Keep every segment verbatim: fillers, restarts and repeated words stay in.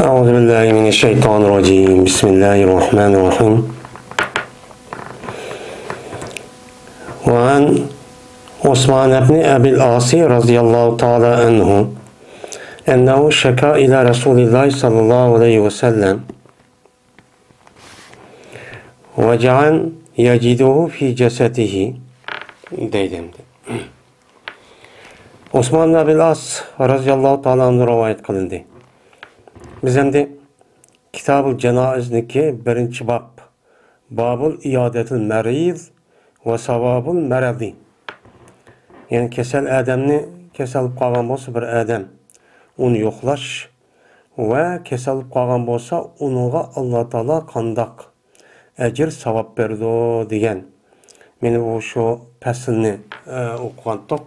أعوذ بالله من الشيطان الرجيم. بسم الله الرحمن الرحيم. وعن عثمان بن أبي العاص رضي الله تعالى عنه أنه شكا إلى رسول الله صلى الله عليه وسلم وجعا يجده في جسده دەيدۇ. ئوسمان ئەبىل ئاس رەزىياللاھۇ تائالا ئەنھۇ رىۋايەت قىلىندى. بىز ئەمدى كىتابۇل جانائىزنىكى بىرىنچى باب، بابۇل ئىيادەتىل مەرىز ۋە ساۋابۇل مەرەزى. يەنى كېسەل ئادەمنى، كېسەل بولۇپ قالغان بولسا بىر ئادەم، ئۇنى يوقلاش ۋە كېسەل بولۇپ قالغان بولسا ئۇنىڭغا ئاللا تائالا قانداق ئەجىر ساۋاب بېرىدۇ دېگەن. مېنى بۇ شۇ پەسىلنى، ئە، ئوقۇغانتۇق.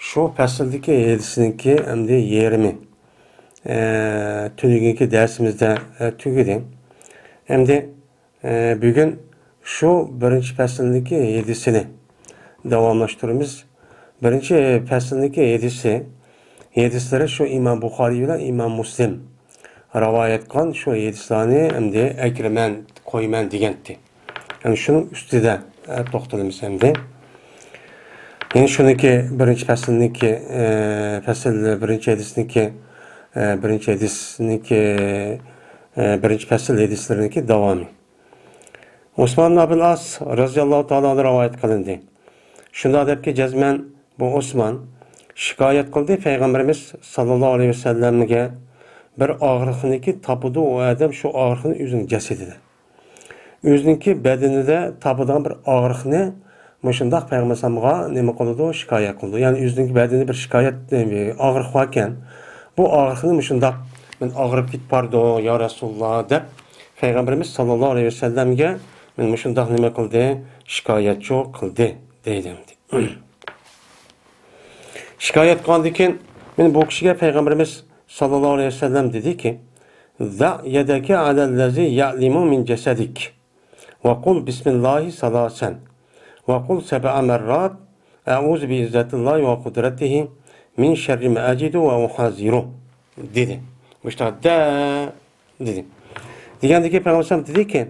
شۇ پەسىلدىكى ھەدىسنىڭكى ئەمدى يېرىمى، ئە، تۈنۈگۈنكى دەرسىمىزدە، ئە، تۈگىدى. ئەمدى، ئە، بۈگۈن شۇ بىرىنچى پەسىلدىكى ھەدىسىنى داۋاملاشتۇرىمىز. بىرىنچى پەسىلدىكى ھەدىسى، ھەدىسلىرى شۇ ئىمام بۇخارىي بىلەن ئىمام مۇسلىم رىۋايەت قىلغان شۇ ھەدىسلەرنى ئەمدى ئەكىرىمەن، قويىمەن دېگەنتى. يەنى شۇنىڭ ئۈستىدە، ئە، توختىلىمىز ئەمدى. يەنى شۇنىڭكى بىرىنچى پەسىلنىڭكى، ئە، پەسىل، بىرىنچى ھەدىسنىڭكى، ئە، بىرىنچى ھەدىسنىڭكى، ئە، بىرىنچى پەسىل ھەدىسلىرىنىڭكى داۋامى. ئوسمان ئابىل ئاس رەزىياللاھۇ تائالا ئەنھۇ رىۋايەت قىلىندى. شۇنداق دەپكى، جەزمەن بۇ ئوسمان شىكايەت قىلدى پەيغەمبىرىمىز ساللاللاھۇ ئەلەيھى ۋەسەللەمگە، بىر ئاغرىقنىكى تاپىدۇ ئۇ ئادەم شۇ ئاغرىقنى ئۆزىنىڭ جەسىتىدە. ئۆزىنىڭكى بەدىنىدە تاپىدىغان بىر ئاغرىقنى مۇشۇنداق پەيغەمبەر ئەلەيھىسسالامغا نېمە قىلىدۇ؟ شىكايەت قىلىدۇ. يەنى ئۆزىنىڭكى بەدىنىدە بىر شىكايەت، ئاغرىق باركەن، بۇ ئاغرىقنى مۇشۇنداق، مەن ئاغرىپ كېتىپ بارىدۇ، يا رەسۇلاللا، دەپ پەيغەمبىرىمىز ساللاللاھۇ ئەلەيھى ۋەسەللەمگە مەن مۇشۇنداق نېمە قىلدى؟ شىكايەتچۇ قىلدى دەيدۇ. شىكايەت قىلغاندىن كېيىن، مەن بۇ كىشىگە پەيغەمبىرىمىز ساللاللاھۇ ئەلەيھى ۋەسەللەم دېدىكى، ضع يدك على الذي يألم من جسدك وقل بسم الله ثلاثا وقل سبع مرات أعوذ بعزة الله وقدرته من شر ما أجد وأحاذر دېدى. مۇشۇنداق دە دېدى. دېگەندىكى پەيغەمبەر ئەلەيھىسسالام دېدىكى،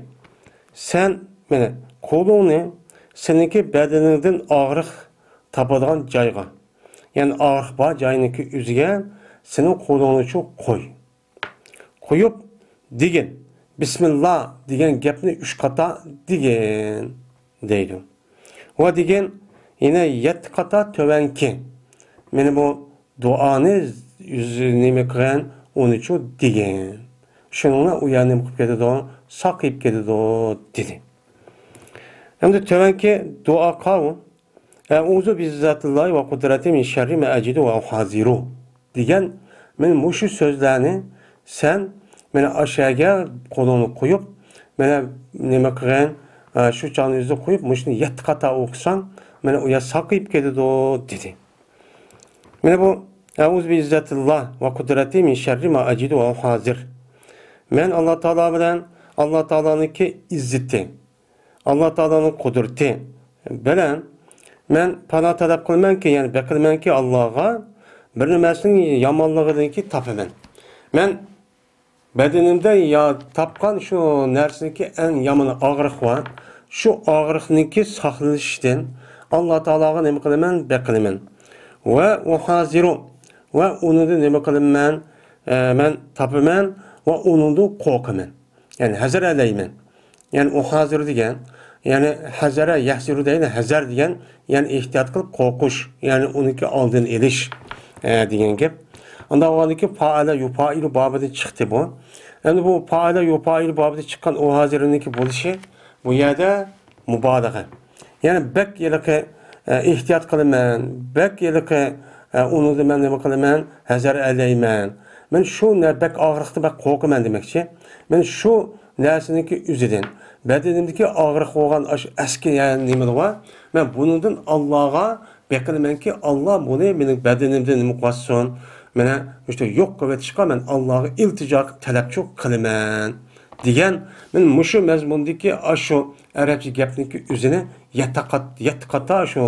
سەن مانا قولۇڭنى سېنىڭكى بەدىنىڭدىن ئاغرىق تاپىدىغان جايغا، يەنى ئاغرىق بار جاينىڭكى ئۆزىگە سېنىڭ قولۇڭنى شۇ قوي. قويۇپ دېگىن، بىسمىللا دېگەن گەپنى ئۈچ قاتا دېگىن دەيدۇ. ۋە دېگىن، يەنە يەتتە قاتا تۆۋەنكى، مانا بۇ دۇئانى يۈز نېمە قىلغان، ئۇنىچۇ دېگىن. شۇنىڭ بىلەن ئۇ يەر نېمە قىلىپ كېتىدۇ؟ ساقىيىپ كېتىدۇ، دېدى. ئەمدى تۆۋەنكى دۇئا قاۋۇ، ئەئۇزۇ بىئىززەتىللاھى ۋە قۇدرەتىھى مىن شەررى ما ئەجىدۇ ۋە ئۇھازىرۇ دېگەن، مانا مۇشۇ سۆزلەرنى سەن مانا ئاشۇ يەرگە قولۇڭنى قويۇپ، مانا نېمە قىلغىن، ئە، شۇ چاغنى ئۆزىدە قويۇپ، مۇشۇنى يەتتە قاتا ئوقۇساڭ، مانا ئۇ يەر ساقىيىپ كېتىدۇ، دېدى. مانا بۇ، ئەئۇزۇ بىئىززەتىللا ۋە قۇدرەتى مىن شەررى ما ئەجىدۇ ۋە ئۇھازىر. مەن ئاللا تائالا بىلەن، ئاللا تائالانىڭكى ئىززىتى، ئاللا تائالانىڭ قۇدرىتى بىلەن مەن پانا تەلەپ قىلىمەنكى، يەنى بېقىنىمەنكى ئاللاغا، بىر نېمەسىنىڭ يامانلىقىدىنكى تاپىمەن. مەن بەدىنىمدە يا تاپقان شۇ نەرسىنىڭكى ئەڭ يامان ئاغرىق بار. شۇ ئاغرىقنىڭكى ساقلىنىشىدىن ئاللا تائالاغا نېمە قىلىمەن؟ بېقىنىمەن. ۋە ئۇھازىرۇ. ۋە ئۇنىڭدىن نېمە قىلىمەن؟ ئە، مەن تاپىمەن ۋە ئۇنىڭدىن قورقىمەن. يەنى ھەزەر ئەلەيمەن. يەنى ئۇھازىرۇ دېگەن، يەنى ھەزەرە يەھزىرۇ دەيدۇ، ھەزەر دېگەن، يەنى ئېھتىيات قىلىپ قورقۇش، يەنى ئۇنىڭكى ئالدىنى ئېلىش، ئە، دېگەن گەپ. ئانداق بولغاندىكىن پائەلە يۇپائىلۇ بابىدىن چىقتى بۇ. ئەمدى بۇ پائەلە يۇپائىلۇ بابىدىن چىققان ئۇھازىرۇنىڭكى بولۇشى بۇ يەردە مۇبالىغە. يەنى بەك ھېلىقى، ئە، ئېھتىيات قىلىمەن، بەك ھېلىقى، ئە، ئۇنىڭدىن مەن نېمە قىلىمەن، ھەزەر ئەلەيمەن. مەن شۇ نە-، بەك ئاغرىقتىن بەك قورقىمەن دېمەكچى. مەن شۇ نەرسىنىڭكى ئۆزىدىن، بەدىنىمدىكى ئاغرىق بولغان ئاشۇ ئەسكى، يەنى نېمىلەر بار، مەن بۇنىڭدىن ئاللاغا بېقىنىمەنكى، ئاللا بۇنى مېنىڭ بەدىنىمدىن نېمە قىلىۋەتسۇن، مانا مۇشۇ يوق قىلىۋېتىشقا مەن ئاللاغا ئىلتىجا قىلىپ تەلەپچۇ قىلىمەن، دېگەن. مەن مۇشۇ مەزمۇندىكى ئاشۇ ئەرەبچە گەپنىڭكى ئۆزىنى يەتتە قات-، يەتتە قاتا شۇ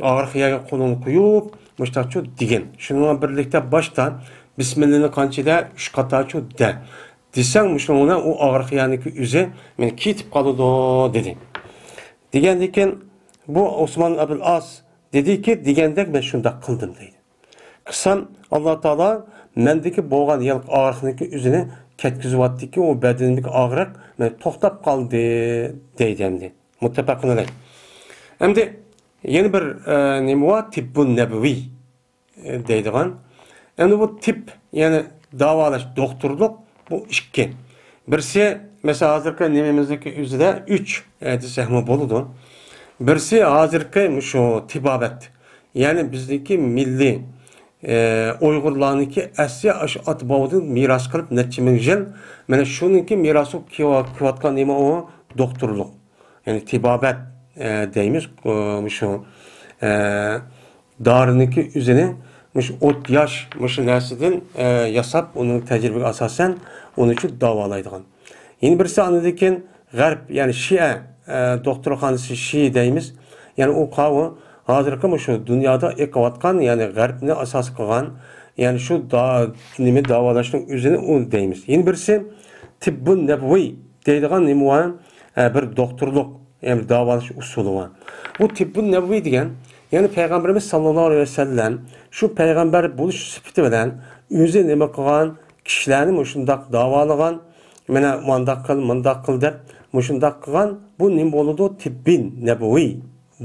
ئاغرىق يەرگە قولۇڭنى قويۇپ، مۇشتاقچۇ دېگىن. شۇنىڭ بىلەن بىرلىكتە باشتا بىسمىللىنى قانچە دە؟ ئۈچ قاتارچۇ دە. دېسەڭ، مۇشۇنىڭ بىلەن ئۇ ئاغرىق يەرنىڭكى ئۆزى مانا كېتىپ قالىدۇ، دېدى. دېگەندىكىن، بۇ ئوسمان ئەبۇل ئاس دېدىكى، دېگەندەك مەن شۇنداق قىلدىم، دەيدۇ. قىلسام، ئاللا تائالا مەندىكى بولغان يەنە ئاغرىقنىڭكى ئۆزىنى كەتكۈزۈۋاتتىكى، ئۇ بەدىنىمدىكى ئاغرىق مانا توختاپ قالدى، دەيدۇ ئەمدى. مۇتتەپەقۇن ئەلەيھ. ئەمدى يەنە بىر، ئە، نېمە بار؟ تىببۇن نەبىۋى، ئە، دەيدىغان. ئەمدى بۇ تىب، يەنى داۋالاش، دوختۇرلۇق، بۇ ئىككى. بىرسى، مەسىلەن، ھازىرقى نېمىمىزنىڭكى ئۆزىدە ئۈچ، ئە، دېسەكمۇ بولىدۇ. بىرسى ھازىرقى مۇشۇ تېبابەت. يەنى بىزنىڭكى مىللىي، ئە، ئۇيغۇرلارنىڭكى ئەسلى ئاشۇ ئاتا-بوۋىدىن مىراس قىلىپ نەچچە مىڭ يىل، مانا شۇنىڭكى مىراسى كېلىۋ-، كېلىۋاتقان نېمە ئۇ؟ دوختۇرلۇق. يەنى تېبابەت، ئە، دەيمىز، ئۇ، مۇشۇ، ئە، دارىنىڭكى ئۆزىنى مۇشۇ ئوت ياش، مۇشۇ نەرسىدىن، ئە، ياساپ، ئۇنىڭ تەجرىبىگە ئاساسەن ئۇنى شۇ داۋالايدىغان. يەنە بىرسى ئاندىن كېيىن غەرب، يەنى شىئە، ئە، دوختۇرخانىسى شىئە دەيمىز. يەنى ئۇ قاۋۇ ھازىرقى مۇشۇ دۇنيادا ئېقىۋاتقان، يەنى غەربنى ئاساس قىلغان، يەنى شۇ دا-، نېمە داۋالاشنىڭ ئۆزىنى ئۇ دەيمىز. يەنە بىرسى تىببۇن نەبۋىي دەيدىغان نېمە بار؟ ئە، بىر دوختۇرلۇق، يەنى داۋالاش ئۇسۇلى بار. بۇ تىببۇن نەبۋىي دېگەن، يەنى پەيغەمبىرىمىز ساللاللاھۇ ئەلەيھى ۋەسەللەم شۇ پەيغەمبەر بولۇش سۈپىتى بىلەن ئۆزى نېمە قىلغان؟ كىشىلەرنى مۇشۇنداق داۋالىغان، مانا مانداق قىل، مۇنداق قىل دەپ مۇشۇنداق قىلغان، بۇ نېمە بولىدۇ؟ تىببىن نەبۋىي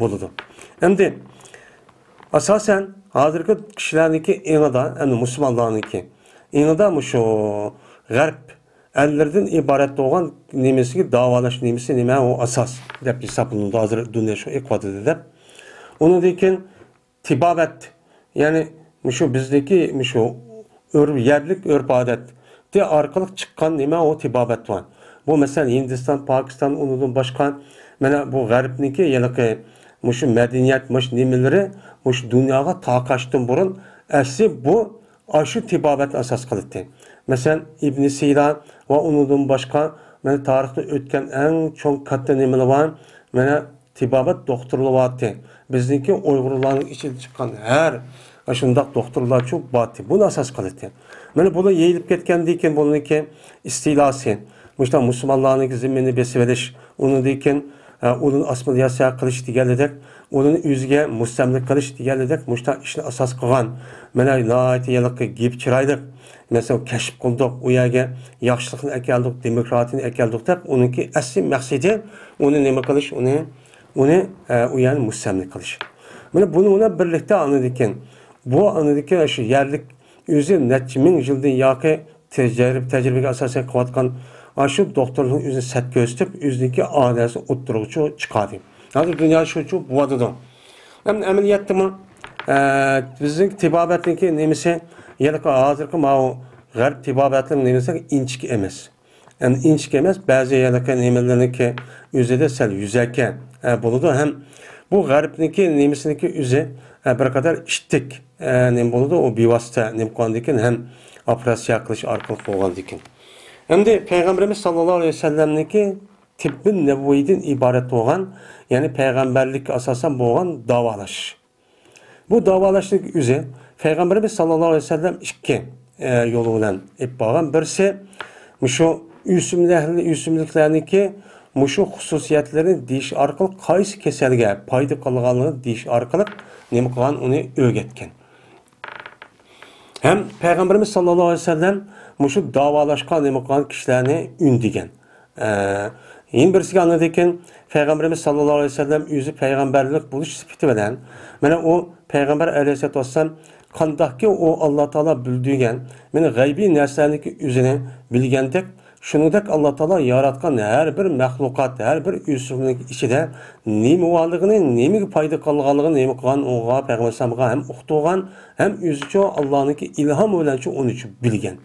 بولىدۇ. ئەمدى ئاساسەن ھازىرقى كىشىلەرنىڭكى ئېڭىدا، ئەمدى مۇسۇلمانلارنىڭكى ئېڭىدا مۇشۇ غەرب ئەللىرىدىن ئىبارەت بولغان نېمىسىگە داۋالاش نېمىسى نېمە؟ ئۇ ئاساس دەپ ھېسابلىنىدۇ. ھازىر دۇنيا شۇ ئېقىۋاتىدۇ دەپ. ئۇنىڭدىن كېيىن تېبابەت، يەنى مۇشۇ بىزدىكى مۇشۇ ئۆر-، يەرلىك ئۆرپ-ئادەتتە ئارقىلىق چىققان نېمە ئۇ تېبابەت بار. بۇ مەسىلەن ھىندىستان، پاكىستان، ئۇنىڭدىن باشقا مانا بۇ غەربنىڭكى ھېلىقى مۇشۇ مەدەنىيەت، مۇشۇ نېمىلىرى مۇشۇ دۇنياغا تارقاشتىن بۇرۇن ئەسلى بۇ ئاشۇ تېبابەتنى ئاساس قىلاتتى. مەسىلەن، ئىبن سىنا ۋە ئۇنىڭدىن باشقا مانا تارىختا ئۆتكەن ئەڭ چوڭ كاتتا نېمىلەر بار؟ مانا تېبابەت دوختۇرلىرى بارتى. بىزنىڭكى ئۇيغۇرلارنىڭ ئىچىدىن چىققان ھەر ئاشۇنداق دوختۇرلارچۇ بارتى. بۇنى ئاساس قىلاتتى. مانا بۇلار يېيىلىپ كەتكەندىن كېيىن بۇنىڭكى ئىستىلاسى، مۇشۇنداق مۇسۇلمانلارنىڭكى زىممىنى بېسىۋېلىش، ئۇنىڭدىن كېيىن، ئە، ئۇنى ئاسسىمىلياتسىيە قىلىش دېگەنلىدەك، ئۇنى ئۆزىگە مۇستەملىكە قىلىش دېگەنلىدەك مۇشۇنداق ئىشنى ئاساس قىلغان. مانا ناھايىتى ھېلىقى گېپى چىرايلىق، مەسىلەن، كەشىپ قىلدۇق، ئۇ يەرگە ياخشىلىقنى ئەكەلدۇق، دېموكراتىيىنى ئەكەلدۇق دەپ، ئۇنىڭكى ئەسلى مەقسىتى ئۇنى نېمە قىلىش، ئۇنى، ئۇنى، ئە، ئۇ يەرنى مۇستەملىكە قىلىش. مانا بۇنىڭ بىلەن بىرلىكتە ئاندىن كېيىن، بۇ ئاندىن كېيىن شۇ يەرلىك ئۆزى نەچچە مىڭ يىلدىن ياقى تەجرىبە، تەجرىبىگە ئاساسەن قىلىۋاتقان ئاشۇ دوختۇرنىڭ ئۆزىنى سەت كۆرسىتىپ، ئۆزىنىڭكى ئادەتسىنى ئوتتۇرىغا چىقاردى. ھازىر دۇنيا شۇچۇ بولۇۋاتىدۇ. ئەمدى ئەمەلىيەتتىمۇ، ئە، بىزنىڭ تېبابەتنىڭكى نېمىسى، يەنى ھازىرقى ماۋۇ غەرب تېبابەتنىڭ نېمىسى ئىنچىكە ئەمەس. ئەمدى ئىنچىكە ئەمەس، بەزى يەنىكى نېمىلەرنىڭكى ئۆزىدە سەل يۈزەكى، ئە، بولىدۇ. ھەم بۇ غەربنىڭكى نېمىسىنىڭكى ئۆزى، ئە، بىر قەدەر ئىتتىك، ئە، نېمە بولىدۇ، ئۇ بىۋاسىتە نېمە قىلغاندىكىن ھەم ئوپېراتسىيە قىلىش ئارقىلىق بولغاندىكىن. ئەمدى پەيغەمبىرىمىز ساللاللاھۇ ئەلەيھى ۋەسەللەمنىڭكى تىببىن نەبۋىيدىن ئىبارەت بولغان، يەنى پەيغەمبەرلىككە ئاساسەن بولغان داۋالاش. بۇ داۋالاشنىڭ ئۆزى پەيغەمبىرىمىز ساللاللاھۇ ئەلەيھى ۋەسەللەم ئىككى، ئە، يولى بىلەن ئېلىپ بارغان. بىرسى، مۇشۇ ئۆسۈملۈك-، ئۆسۈملۈكلەرنىڭكى مۇشۇ خۇسۇسىيەتلىرىنى دېيىش ئارقىلىق، قايسى كېسەلگە پايدا قىلىدىغانلىقىنى دېيىش ئارقىلىق نېمە قىلغان، ئۇنى ئۆگەتكەن. ھەم پەيغەمبىرىمىز ساللاللاھۇ ئەلەيھى ۋەسەللەم مۇشۇ داۋالاشقا نېمە قىلغان كىشىلەرنى ئۈندىگەن. ئە، يەنە بىرسىگە ئاندىن كېيىن پەيغەمبىرىمىز ساللاللاھۇ ئەلەيھى ۋەسەللەم ئۆزى پەيغەمبەرلىك بولۇش سۈپىتى بىلەن، مانا ئۇ پەيغەمبەر ئەلەيھىسسالاتۇ ۋەسسالام قانداقكى ئۇ ئاللا تائالا بىلدۈرگەن، مانا غەيبىي نەرسىلەرنىڭكى ئۆزىنى بىلگەندەك، شۇنىڭدەك ئاللا تائالا ياراتقان ھەر بىر مەخلۇقات، ھەر بىر ئۆسۈملۈك ئىچىدە نېمە بارلىقىنى، نېمىگە پايدا قىلغانلىقىنى نېمە قىلغان، ئۇنىڭغا پەيغەمبەر ئەلەيھىسسالامغا ھەم ئۇقتۇرغان، ھەم ئۆزىچۇ ئاللانىڭكى ئىلھامى بىلەنچۇ ئۇنىچۇ بىلگەن.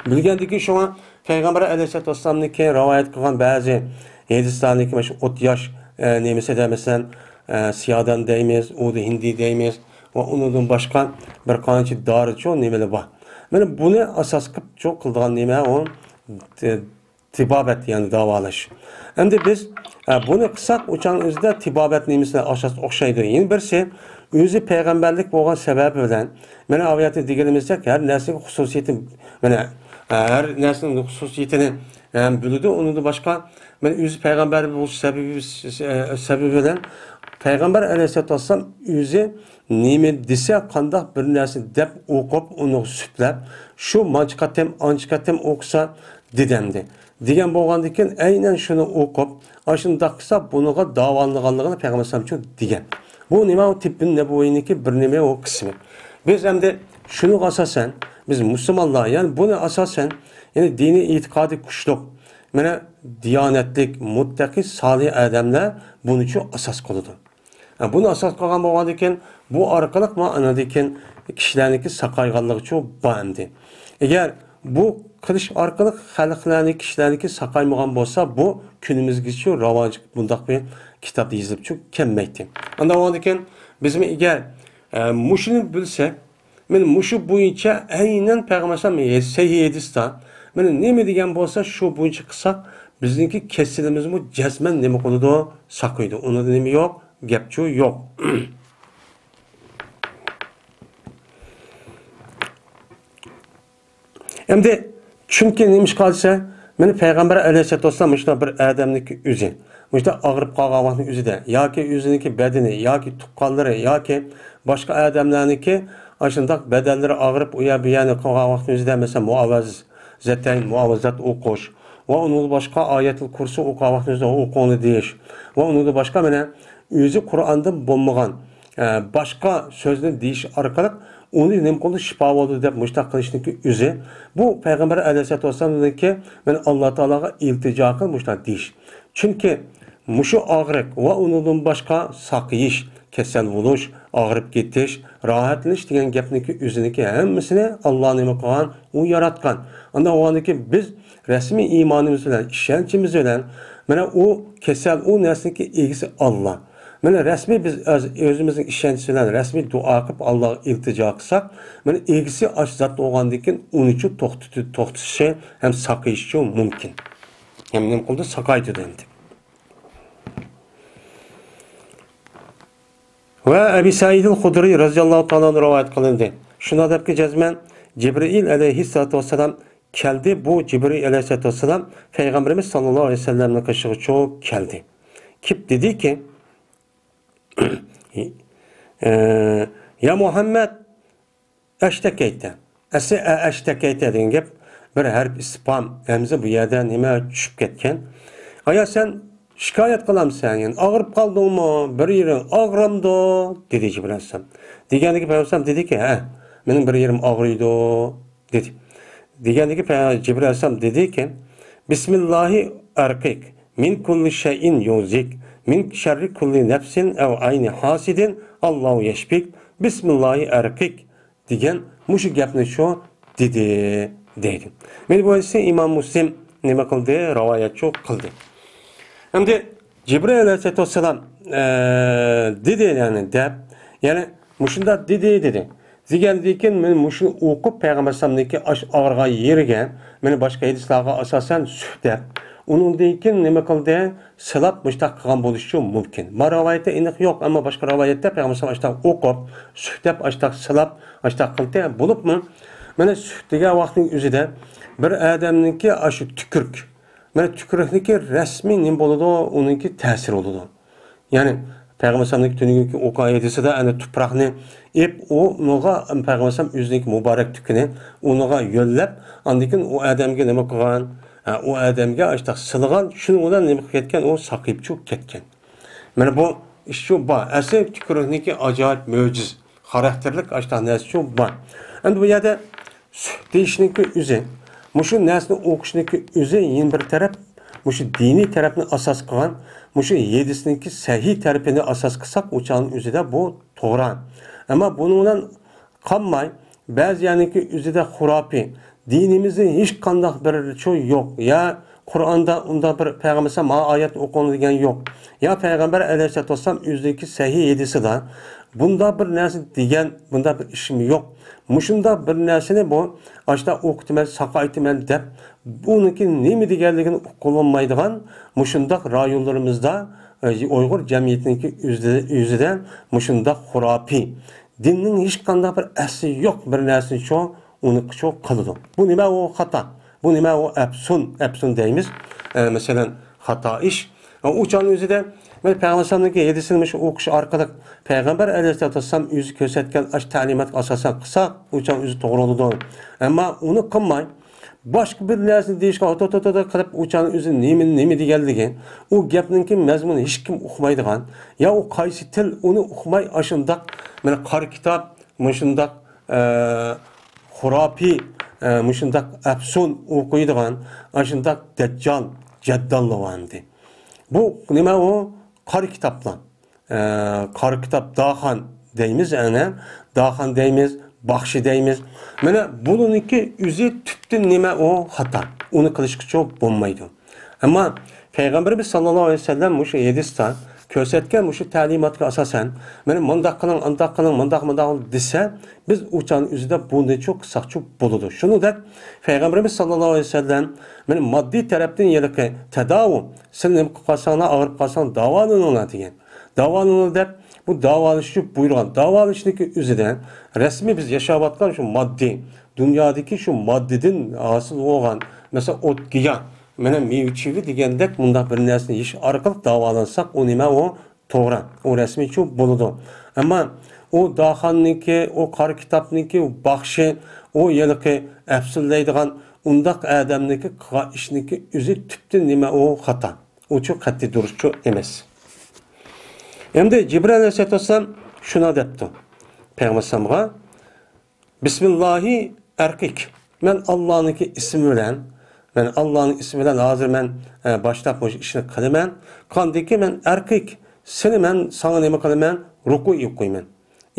بىلگەندىكىن شۇڭا پەيغەمبەر ئەلەيھىسسالاتۇ ۋەسسالامنىڭكى رىۋايەت قىلغان بەزى ھەدىسلەرنىڭكى مانا شۇ ئوت ياش، ئە، نېمىسىدە، مەسىلەن، ئە، سىيادان دەيمىز، ئۇدۇ ھىندى دەيمىز ۋە ئۇنىڭدىن باشقا بىر قانچە دارىچۇ نېمىلەر بار. مانا بۇنى ئاساس قىلىپ چۇ قىلىدىغان نېمە ئۇ، ئە، تىبابەت، يەنى داۋالاش. ئەمدى بىز، ئە، بۇنى قىلساق، ئۇ چاغنىڭ ئۆزىدە تىبابەت نېمىسىنى ئاساس ئوخشايدۇ. يەنە بىرسى، ئۆزى پەيغەمبەرلىك بولغان سەۋەبى بىلەن، مانا ئايەتتە دېگىنىمىزدەك، ھەر نەرسىنىڭ خۇسۇسىيىتى، مانا، ئە، ھەر نەرسىنىڭ خۇسۇسىيىتىنى، ئە، بىلىدۇ. ئۇنىڭدىن باشقا، مانا ئۆزى پەيغەمبەر بولۇش سەۋەبى، ئە، سەۋەبى بىلەن پەيغەمبەر ئەلەيھىسسالاتۇ ۋەسسالام ئۆزى نېمە دېسە، قانداق بىر نەرسە دەپ ئوقۇپ، ئۇنى سۈپلەپ، شۇ مانچە قېتىم، ئانچە قېتىم ئوقۇسا، دېدەمدى دېگەن بولغاندىكىن، ئەينەن شۇنى ئوقۇپ، ئاشۇنداق قىلسا، بۇنىڭغا داۋالىنىدىغانلىقىنى پەيغەمبەر ئەلەيھىسسالامچۇ دېگەن. بۇ نېمە؟ ئۇ تىببىن نەبەۋىينىڭكى بىر نېمە ئۇ قىسمى. بىز ئەمدى شۇنىڭغا ئاساسەن، بىز مۇسۇلمانلار، يەنى بۇنى ئاساسەن، يەنى دىنىي ئېتىقادى كۈچلۈك، مانا دىيانەتلىك، مۇتتەقى، سالىھ ئادەملەر بۇنىچۇ ئاساس قىلىدۇ. ھە، بۇنى ئاساس قىلغان بولغاندىكىن، بۇ ئارقىلىق ما ئاندىكىن كىشىلەرنىڭكى ساقايغانلىقىچۇ بار ئەمدى. ئەگەر بۇ قىلىش ئارقىلىق خەلقلەرنى، كىشىلەرنىڭكى ساقايمىغان بولسا، بۇ كۈنىمىزگىچە راۋاج بۇنداق بىر كىتاب يېزىلىپچۇ كەلمەيتتى. ئانداق بولغاندىكىن، بىزمۇ ئەگەر، ئە، مۇشۇنى بىلسەك، مانا مۇشۇ بويىچە ئەينەن پەيغەمبەر ئەلەيھىسسالام سەھىھ ھەدىستە، مانا نېمە دېگەن بولسا، شۇ بويىچە قىلساق، بىزنىڭكى كېسىلىمىزمۇ جەزمەن نېمە قىلىدۇ؟ ساقىيىدۇ. ئۇنىڭدا نېمە يوق؟ گەپچۇ يوق. ئەمدى، چۈنكى نېمىشقا دېسە، مانا پەيغەمبەر ئەلەيھىسسالاتۇ ۋەسسالام مۇشۇنداق بىر ئادەمنىڭكى ئۆزى، مۇشۇنداق ئاغرىپ قالغان ۋاقىتنىڭ ئۆزىدە ياكى ئۆزىنىڭكى بەدىنى ياكى تۇغقانلىرى ياكى باشقا ئادەملەرنىڭكى ئاشۇنداق بەدەنلىرى ئاغرىپ، ئۇ يەر بۇ يەرنى قىلغان ۋاقىتنىڭ ئۆزىدە، مەسىلەن، مۇئەۋۋەزەتەين، مۇئەۋۋەزەت ئوقۇش ۋە ئۇنىڭدىن باشقا ئايەتۇل كۇرسى ئوقۇغان ۋاقىتنىڭ ئۆزىدە ئوقۇڭلار دېيىش ۋە ئۇنىڭدىن باشقا، مانا، ئۆزى قۇرئاندىن بولمىغان ئە، باشقا سۆزنى دېيىش ئارقىلىق ئۇنى نېمە قىلدى؟ شىپا بولدى دەپ مۇشۇنداق قىلىشنىڭكى ئۆزى، بۇ پەيغەمبەر ئەلەيھىسسالاتۇ ۋەسسالامنىڭكى، مەن ئاللا تائالاغا ئىلتىجا قىل مۇشۇنداق دېيىش. چۈنكى مۇشۇ ئاغرىق ۋە ئۇنىڭدىن باشقا ساقىيىش، كېسەل بولۇش، ئاغرىپ كېتىش، راھەتلىنىش دېگەن گەپنىڭكى ئۆزىنىڭكى ھەممىسىنى ئاللا نېمە قىلغان؟ ئۇ ياراتقان. ئانداق بولغاندىكىن بىز رەسمىي ئىمانىمىز بىلەن، ئىشەنچىمىز بىلەن، مانا ئۇ كېسەل، ئۇ نەرسىنىڭكى ئىگىسى ئاللا. مانا رەسمىي بىز ئۆز-، ئۆزىمىزنىڭ ئىشەنچى بىلەن رەسمىي دۇئا قىلىپ ئاللاغا ئىلتىجا قىلساق، مانا ئىگىسى ئاشۇ زات بولغاندىن كېيىن ئۇنىچۇ توختىتى-، توختىشى ھەم ساقىيىشىچۇ مۇمكىن. ھەم نېمە قىلدى؟ ساقايتىدۇ ئەمدى. ۋە ئەبى سەئىدىل خۇدرىي رەزىياللاھۇ تائالا ئەنھۇ رىۋايەت قىلىندى. شۇنداق دەپكى جەزمەن جىبرىئىل ئەلەيھىسسالاتۇ ۋەسسالام كەلدى. بۇ جىبرىئىل ئەلەيھىسسالاتۇ ۋەسسالام پەيغەمبىرىمىز ساللاللاھۇ ئەلەيھى ۋەسەللەمنىڭ قېشىغىچۇ كەلدى. كېلىپ دېدىكى، ئە، يا مۇھەممەد، ئەشتەكەيتە. ئەسلى ئە-، ئەشتەكەيتە دېگەن گەپ بىر ھەرپ ئىستىپھام، ھەمزە بۇ يەردە نېمە چۈشۈپ كەتكەن. ئايا سەن شىكايەت قىلامسەن؟ يەنى ئاغرىپ قالدىڭمۇ؟ بىر يېرىڭ ئاغرامدۇ؟ دېدى جىبرىئىل ئەلەيھىسسالام. دېگەندىكى پەيغەمبەر ئەلەيھىسسالام دېدىكى، ھە، مېنىڭ بىر يېرىم ئاغرىيدۇ. دېدى. دېگەندىكى پە-، جىبرىئىل ئەلەيھىسسالام دېدىكى، بىسمىللاھى ئەرقىك، مىن كۇللى شەيئىن يۇزىك، مىن شەررى كۇللى نەپسىن ئەۋ ئەينى ھاسىدىن، ئاللاھۇ يەشپىك، بىسمىللاھى ئەرقىك دېگەن مۇشۇ گەپنى شۇ دېدى، دەيدۇ. مانا بۇ ھەدىسنى ئىمام مۇسلىم نېمە قىلدى؟ رىۋايەتچۇ قىلدى. ئەمدى جىبرىئىل ئەلەيھىسسالاتۇ ۋەسسالام، ئە، دېدى، يەنى دەپ، يەنى مۇشۇنداق دېدى، دېدى. دېگەندىن كېيىن مەن مۇشۇنى ئوقۇپ، پەيغەمبەر ئەلەيھىسسالامنىڭكى ئاش-، ئاغرىغان يېرىگە، مانا باشقا ھەدىسلەرگە ئاساسەن سۈھ دەپ، ئۇنىڭدىن كېيىن نېمە قىلدى؟ سىلاپ مۇشۇنداق قىلغان بولۇشى مۇمكىن. ما رىۋايەتتە ئېنىق يوق، ئەمما باشقا رىۋايەتتە پەيغەمبەر ئەلەيھىسسالام ئاشۇنداق ئوقۇپ، سۈھ دەپ ئاشۇنداق سىلاپ، ئاشۇنداق قىلدى. بولۇپمۇ، مانا سۈھ دېگەن ۋاقىتنىڭ ئۆزىدە بىر ئادەمنىڭكى ئاشۇ تۈكۈرۈك، مانا تۈكۈرۈكنىڭكى رەسمىي نېمە بولىدۇ؟ ئۇنىڭكى تەسىرى بولىدۇ. يەنى پەيغەمبەر ئەلەيھىسسالامنىڭكى تۈنۈگۈنكى ئوقۇغان ھەدىسىدە ئەنە تۇپراقنى ئېلىپ، ئۇنىڭغا پەيغەمبەر ئەلەيھىسسالام ئۆزىنىڭكى مۇبارەك تۈكىنى ئۇنىڭغا يۆلەپ، ئاندىن كېيىن ئۇ ئادەمگە نېمە قىلغان؟ ھە، ئۇ ئادەمگە ئاشۇنداق سىلىغان، شۇنىڭ بىلەن نېمە قىلىپ كەتكەن؟ ئۇ ساقىيىپچۇ كەتكەن. مانا بۇ ئىشچۇ بار. ئەسلى تۈكۈرۈكنىڭكى ئاجايىپ مۆجىزە خاراكتېرلىك ئاشۇنداق نەرسىچۇ بار. ئەمدى بۇ يەردە سۈھ دېيىشنىڭكى ئۆزى، مۇشۇ نەرسىنى ئوقۇشنىڭكى ئۆزى يەنە بىر تەرەپ، مۇشۇ دىنىي تەرەپنى ئاساس قىلغان، مۇشۇ ھەدىسنىڭكى سەھىھ تەرىپىنى ئاساس قىلساق، ئۇ چاغنىڭ ئۆزىدە بۇ توغرا. ئەمما بۇنىڭ بىلەن قالماي، بەزى يەرنىڭكى ئۆزىدە خۇراپىي، دىنىمىزدا ھېچقانداق بىر شۇ يوق، يا قۇرئاندا ئۇنداق بىر پەيغەمبەر ئەلەيھىسسالام ماڭا ئايەت ئوقۇڭ دېگەن يوق، يا پەيغەمبەر ئەلەيھىسسالاتۇ ۋەسسالام ئۆزىنىڭكى سەھىھ ھەدىسىدا بۇنداق بىر نەرسە دېگەن، بۇنداق بىر ئىشمۇ يوق. مۇشۇنداق بىر نەرسىنى بۇ ئاشۇنداق ئوقۇتىمەن، ساقايتىمەن دەپ بۇنىڭكى نېمە دېگەنلىكىنى ئۇققىلى بولمايدىغان مۇشۇنداق رايونلىرىمىزدا، ئە، ئۇيغۇر جەمئىيىتىنىڭكى ئۆزىدە، ئۆزىدە مۇشۇنداق خۇراپىي، دىننىڭ ھېچقانداق بىر ئەسلى يوق بىر نەرسىنىچۇ ئۇنىقىچۇ قىلىدۇ. بۇ نېمە ئۇ خاتا؟ بۇ نېمە ئۇ ئەپسۇن؟ ئەپسۇن دەيمىز، ئە، مەسىلەن، خاتا ئىش. ئۇ چاغنىڭ ئۆزىدە مەن پەيغەمبەر ئەلەيھىسسالامنىڭكى ھەدىسىنى مۇشۇ ئوقۇش ئارقىلىق پەيغەمبەر ئەلەيھىسسالام ئۆزى كۆرسەتكەن ئاشۇ تەلىماتقا ئاساسەن قىلساق، ئۇ چاغ ئۆزى توغرا بولىدۇ. ئەمما ئۇنى قىلماي، باشقا بىر نەرسىنى دېيىشكە ھوتوتوتو قىلىپ، ئۇ چاغنىڭ ئۆزى نېمىنى نېمە دېگەنلىكى، ئۇ گەپنىڭكى مەزمۇنى ھېچكىم ئۇقمايدىغان، يا ئۇ قايسى تىل، ئۇنى ئۇقماي، ئاشۇنداق مانا قارا كىتاب، مۇشۇنداق، ئە، خۇراپىي، ئە، مۇشۇنداق ئەپسۇن ئوقۇيدىغان، ئاشۇنداق دەججال، جەدداللىۋاندى. بۇ نېمە ئۇ؟ قارا كىتابلار. ئە، قارا كىتاب داخان دەيمىز، ئەنە، داخان دەيمىز، باخشى دەيمىز. مانا بۇلارنىڭكى ئۆزى تۈپتىن نېمە ئۇ؟ خاتا. ئۇنى قىلىشقىچۇ بولمايدۇ. ئەمما پەيغەمبىرىمىز ساللاللاھۇ ئەلەيھى ۋەسەللەم مۇشۇ ھەدىستە كۆرسەتكەن مۇشۇ تەلىماتقا ئاساسەن، مانا مۇنداق قىلىڭ، ئانداق قىلىڭ، مۇنداق، مۇنداق دېسە، بىز ئۇ چاغنىڭ ئۆزىدە بۇنىچۇ قىلساقچۇ بولىدۇ. شۇنىڭدەك پەيغەمبىرىمىز ساللاللاھۇ ئەلەيھى ۋەسەللەم مانا ماددىي تەرەپتىن ھېلىقى تەداۋۇ، سىلەر نېمە قىلىپ قالساڭلار، ئاغرىپ قالساڭ، داۋالىنىڭلار دېگەن. داۋالىنىڭلار دەپ، بۇ داۋالىشىشنى بۇيرۇغان. داۋالىشىشنىڭكى ئۆزىدە رەسمىي بىز ياشاۋاتقان شۇ ماددىي دۇنيادىكى شۇ ماددىدىن ھاسىل بولغان، مەسىلەن، ئوت گىياھ، مانا مېۋە چىۋە دېگەندەك مۇنداق بىر نەرسىنى يېيىش ئارقىلىق داۋالانساق، ئۇ نېمە ئۇ؟ توغرا، ئۇ رەسمىيچۇ بولىدۇ. ئەمما ئۇ داخاننىڭكى، ئۇ قارا كىتابنىڭكى، ئۇ باخشى، ئۇ ھېلىقى ئەپسۇنلايدىغان ئۇنداق ئادەمنىڭكى قىلغان ئىشنىڭكى ئۆزى تۈپتىن نېمە ئۇ؟ خاتا. ئۇچۇ قەتئىي دۇرۇسچۇ ئەمەس. ئەمدى جىبرىل ئەلەيھىسسالاتۇ ۋەسسالام شۇنداق دەپتۇ پەيغەمبەر ئەلەيھىسسالامغا، بىسمىللاھى ئەرقىك. مەن ئاللانىڭكى ئىسمى بىلەن، مەن ئاللانىڭ ئىسمى بىلەن ھازىر مەن، ئە، باشلاپ مۇشۇ ئىشنى قىلىمەن. قاندىكى مەن ئەرقىك، سېنى مەن ساڭا نېمە قىلىمەن؟ رۇقۇي ئوقۇيمەن.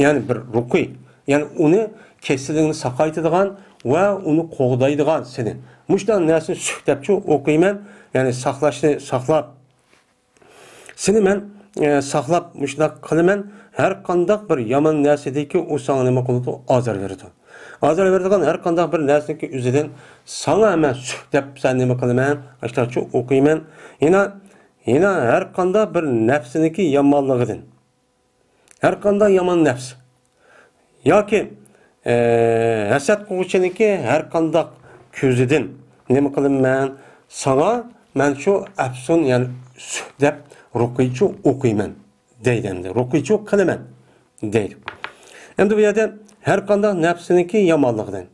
يەنى بىر رۇقۇي، يەنى ئۇنى كېسىلىڭنى ساقايتىدىغان ۋە ئۇنى قوغدايدىغان سېنى. مۇشۇنداق نەرسىنى سۈھ دەپچۇ ئوقۇيمەن. يەنى ساقلاشنى ساقلاپ، سېنى مەن، ئە، ساقلاپ مۇشۇنداق قىلىمەن، ھەر قانداق بىر يامان نەرسىدىكى ئۇ ساڭا نېمە قىلىدۇ؟ ئازار بېرىدۇ. ئازار بېرىدىغان ھەر قانداق بىر نەرسىنىڭكى ئۆزىدىن ساڭا مەن سۈھ دەپ سەن نېمە قىلىمەن؟ ئاشتاچۇ ئوقۇيمەن. يەنە، يەنە ھەر قانداق بىر نەپسىنىڭكى يامانلىقىدىن. ھەر قانداق يامان نەپس ياكى، ئە، ھەسەت قىلغۇچىنىڭكى ھەر قانداق كۆزىدىن نېمە قىلىمەن؟ ساڭا مەن شۇ ئەپسۇن، يەنى سۈھ دەپ رۇقىيچۇ ئوقۇيمەن دەيدۇ ئەمدى. رۇقىيچۇ قىلىمەن دەيدۇ. ئەمدى بۇ يەردە ھەر قانداق نەپسىنىڭكى يامانلىقىدىن.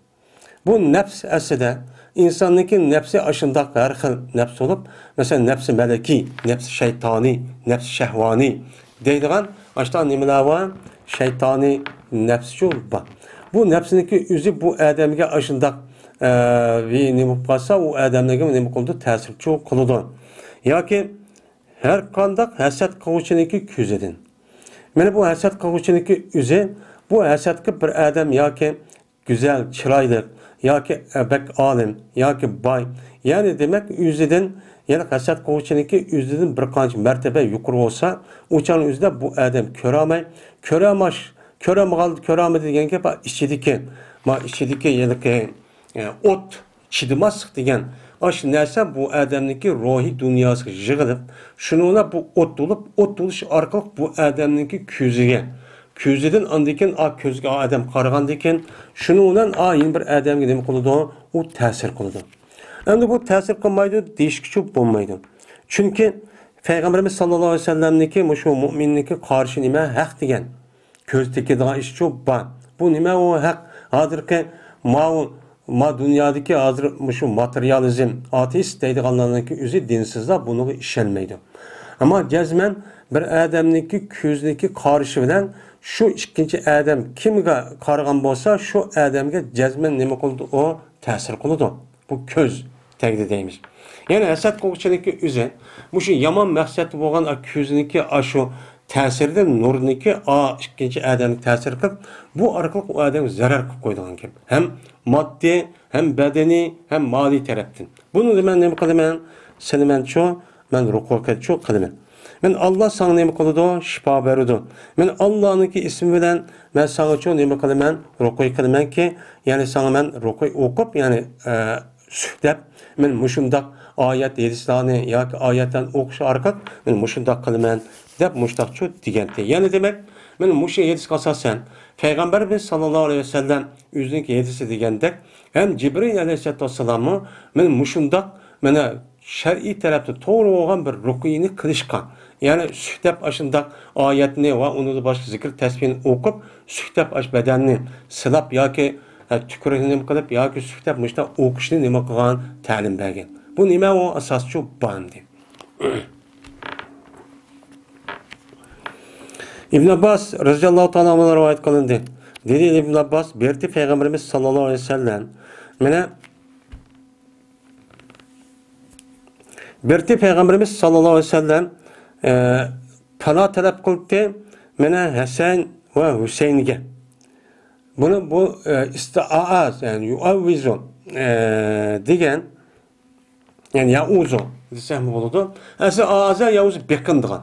بۇ نەپس ئەسلىدە ئىنساننىڭكى نەپسى ئاشۇنداق ھەر خىل نەپس بولۇپ، مەسىلەن، نەپسى مەلىكىي، نەپسى شەيتانىي، نەپسى شەھۋانىي دەيدىغان ئاشۇنداق نېمىلەر بار؟ شەيتانىي نەپسچۇ بار. بۇ نەپسنىڭكى ئۆزى بۇ ئادەمگە ئاشۇنداق، ئە، بىر نېمە بولۇپ قالسا، ئۇ ئادەملەرگە نېمە قىلىدۇ؟ تەسىرچۇ قىلىدۇ. ياكى ھەر قانداق ھەسەت قىلغۇچىنىڭكى كۆزىدىن. مانا بۇ ھەسەت قىلغۇچىنىڭكى ئۆزى، بۇ ھەسەتكە بىر ئادەم ياكى گۈزەل، چىرايلىق ياكى، ئە، بەك ئالىم ياكى باي، يەنى دېمەك ئۆزىدىن، يەنى ھەسەت قىلغۇچىنىڭكى ئۆزىدىن بىر قانچە مەرتەبە يۇقىرى بولسا، ئۇ چاغنىڭ ئۆزىدە بۇ ئادەم كۆرەلمەي، كۆرەلماش، كۆرەلمىغان، كۆرەلمىدى دېگەن گەپ، ئىچىدىكى، ما ئىچىدىكى ھېلىقى، ئە، ئوت، چىدىماسلىق دېگەن ئاشۇ نەرسە بۇ ئادەمنىڭكى روھىي دۇنياسىغا يىغىلىپ، شۇنىڭ بىلەن بۇ ئوت بولۇپ، ئوت بولۇش ئارقىلىق بۇ ئادەمنىڭكى كۆزىگە، كۆزىدىن ئاندىن كېيىن ئا كۆزگە ئا ئادەم قارىغاندىن كېيىن، شۇنىڭ بىلەن ئا يەنە بىر ئادەمگە نېمە قىلىدۇ؟ ئۇ تەسىر قىلىدۇ. ئەمدى بۇ تەسىر قىلمايدۇ دېيىشكىچۇ بولمايدۇ. چۈنكى پەيغەمبىرىمىز ساللاللاھۇ ئەلەيھى ۋەسەللەمنىڭكى مۇشۇ مۇئمىننىڭكى قارىشى نېمە؟ ھەق دېگەن. كۆز تېگىدىغان ئىشچۇ بار. بۇ نېمە ئۇ ھەق؟ ھازىرقى ماۋۇ، ما دۇنيادىكى ھازىر مۇشۇ ماتېرىيالىزم، ئاتېئىست دەيدىغانلارنىڭكى ئۆزى دىنسىزلار بۇنىڭغا ئىشەنمەيدۇ. ئەمما جەزمەن بىر ئادەمنىڭكى كۆزىنىڭكى قارىشى بىلەن شۇ ئىككىنچى ئادەم كىمگە قارىغان بولسا، شۇ ئادەمگە جەزمەن نېمە قىلىدۇ؟ ئۇ تەسىر قىلىدۇ. بۇ كۆز تەگدى دەيمىز. يەنى ھەسەت قىلغۇچىنىڭكى ئۆزى مۇشۇ يامان مەقسەتتە بولغان ئا كۆزىنىڭكى ئاشۇ تەسىرىدىن نۇرنىڭكى ئا ئىككىنچى ئادەمگە تەسىر قىلىپ، بۇ ئارقىلىق ئۇ ئادەمگە زەرەر قىلىپ قويىدىغان گەپ. ھەم ماددىي، ھەم بەدىنىي، ھەم مالىي تەرەپتىن. بۇنى مەن نېمە قىلىمەن؟ سېنى مەن شۇ، مەن رۇقۇ قىلىپ شۇ قىلىمەن. مەن ئاللا ساڭا نېمە قىلىدۇ؟ شىپا بېرىدۇ. مەن ئاللانىڭكى ئىسمى بىلەن مەن ساڭا شۇ نېمە قىلىمەن؟ رۇقۇ قىلىمەنكى، يەنى ساڭا مەن رۇقۇ ئوقۇپ، يەنى، ئە، سۈھ دەپ، مەن مۇشۇنداق ئايەت، ھەدىسلەرنى ياكى ئايەتلەرنى ئوقۇش ئارقىلىق مەن مۇشۇنداق قىلىمەن، دەپ مۇشۇنداقچۇ دېگەنتى. يەنى دېمەك، مەن مۇشۇ ھەدىسكە ئاساسەن، پەيغەمبىرىمىز ساللاللاھۇ ئەلەيھى ۋەسەللەم ئۆزىنىڭكى ھەدىسى دېگەندەك، ھەم جىبرىئىل ئەلەيھىسسالاتۇ ۋەسسالاممۇ مەن مۇشۇنداق، مانا، شەرئىي تەرەپتە توغرا بولغان بىر رۇقيىنى قىلىشقا، يەنى سۈكتەپ ئاشۇنداق ئايەتنى ۋە ئۇنىڭدىن باشقا زىكىر تەسبىھنى ئوقۇپ، سۈكتەپ ئاش بەدەننى سىلاپ ياكى، ئە، تۈكرۈكنى نېمە قىلىپ ياكى سۈكتەپ مۇشۇنداق ئوقۇشنى نېمە قىلغان، تەلىم بەرگەن. بۇ نېمە ئۇ ئاساسچۇ بار ئەمدى. ئىبن ئابباس رەزىياللاھۇ تائالا ئەنھۇدىن رىۋايەت قىلىندى. دېدى ئىبن ئابباس، بىرتى پەيغەمبىرىمىز ساللاللاھۇ ئەلەيھى ۋەسەللەم، مانا، بىرتى پەيغەمبىرىمىز ساللاللاھۇ ئەلەيھى ۋەسەللەم، ئە، پانا تەلەپ قىلدى، مانا، ھەسەن ۋە ھۈسەينگە. بۇنى بۇ، ئە، ئىستىئاز، يەنى يۇئەۋۋىزۇ، ئە، دېگەن، يەنى يەئۇزۇ دېسەكمۇ بولىدۇ. ئەسلى ئازا يەئۇزۇ بېقىنىدىغان.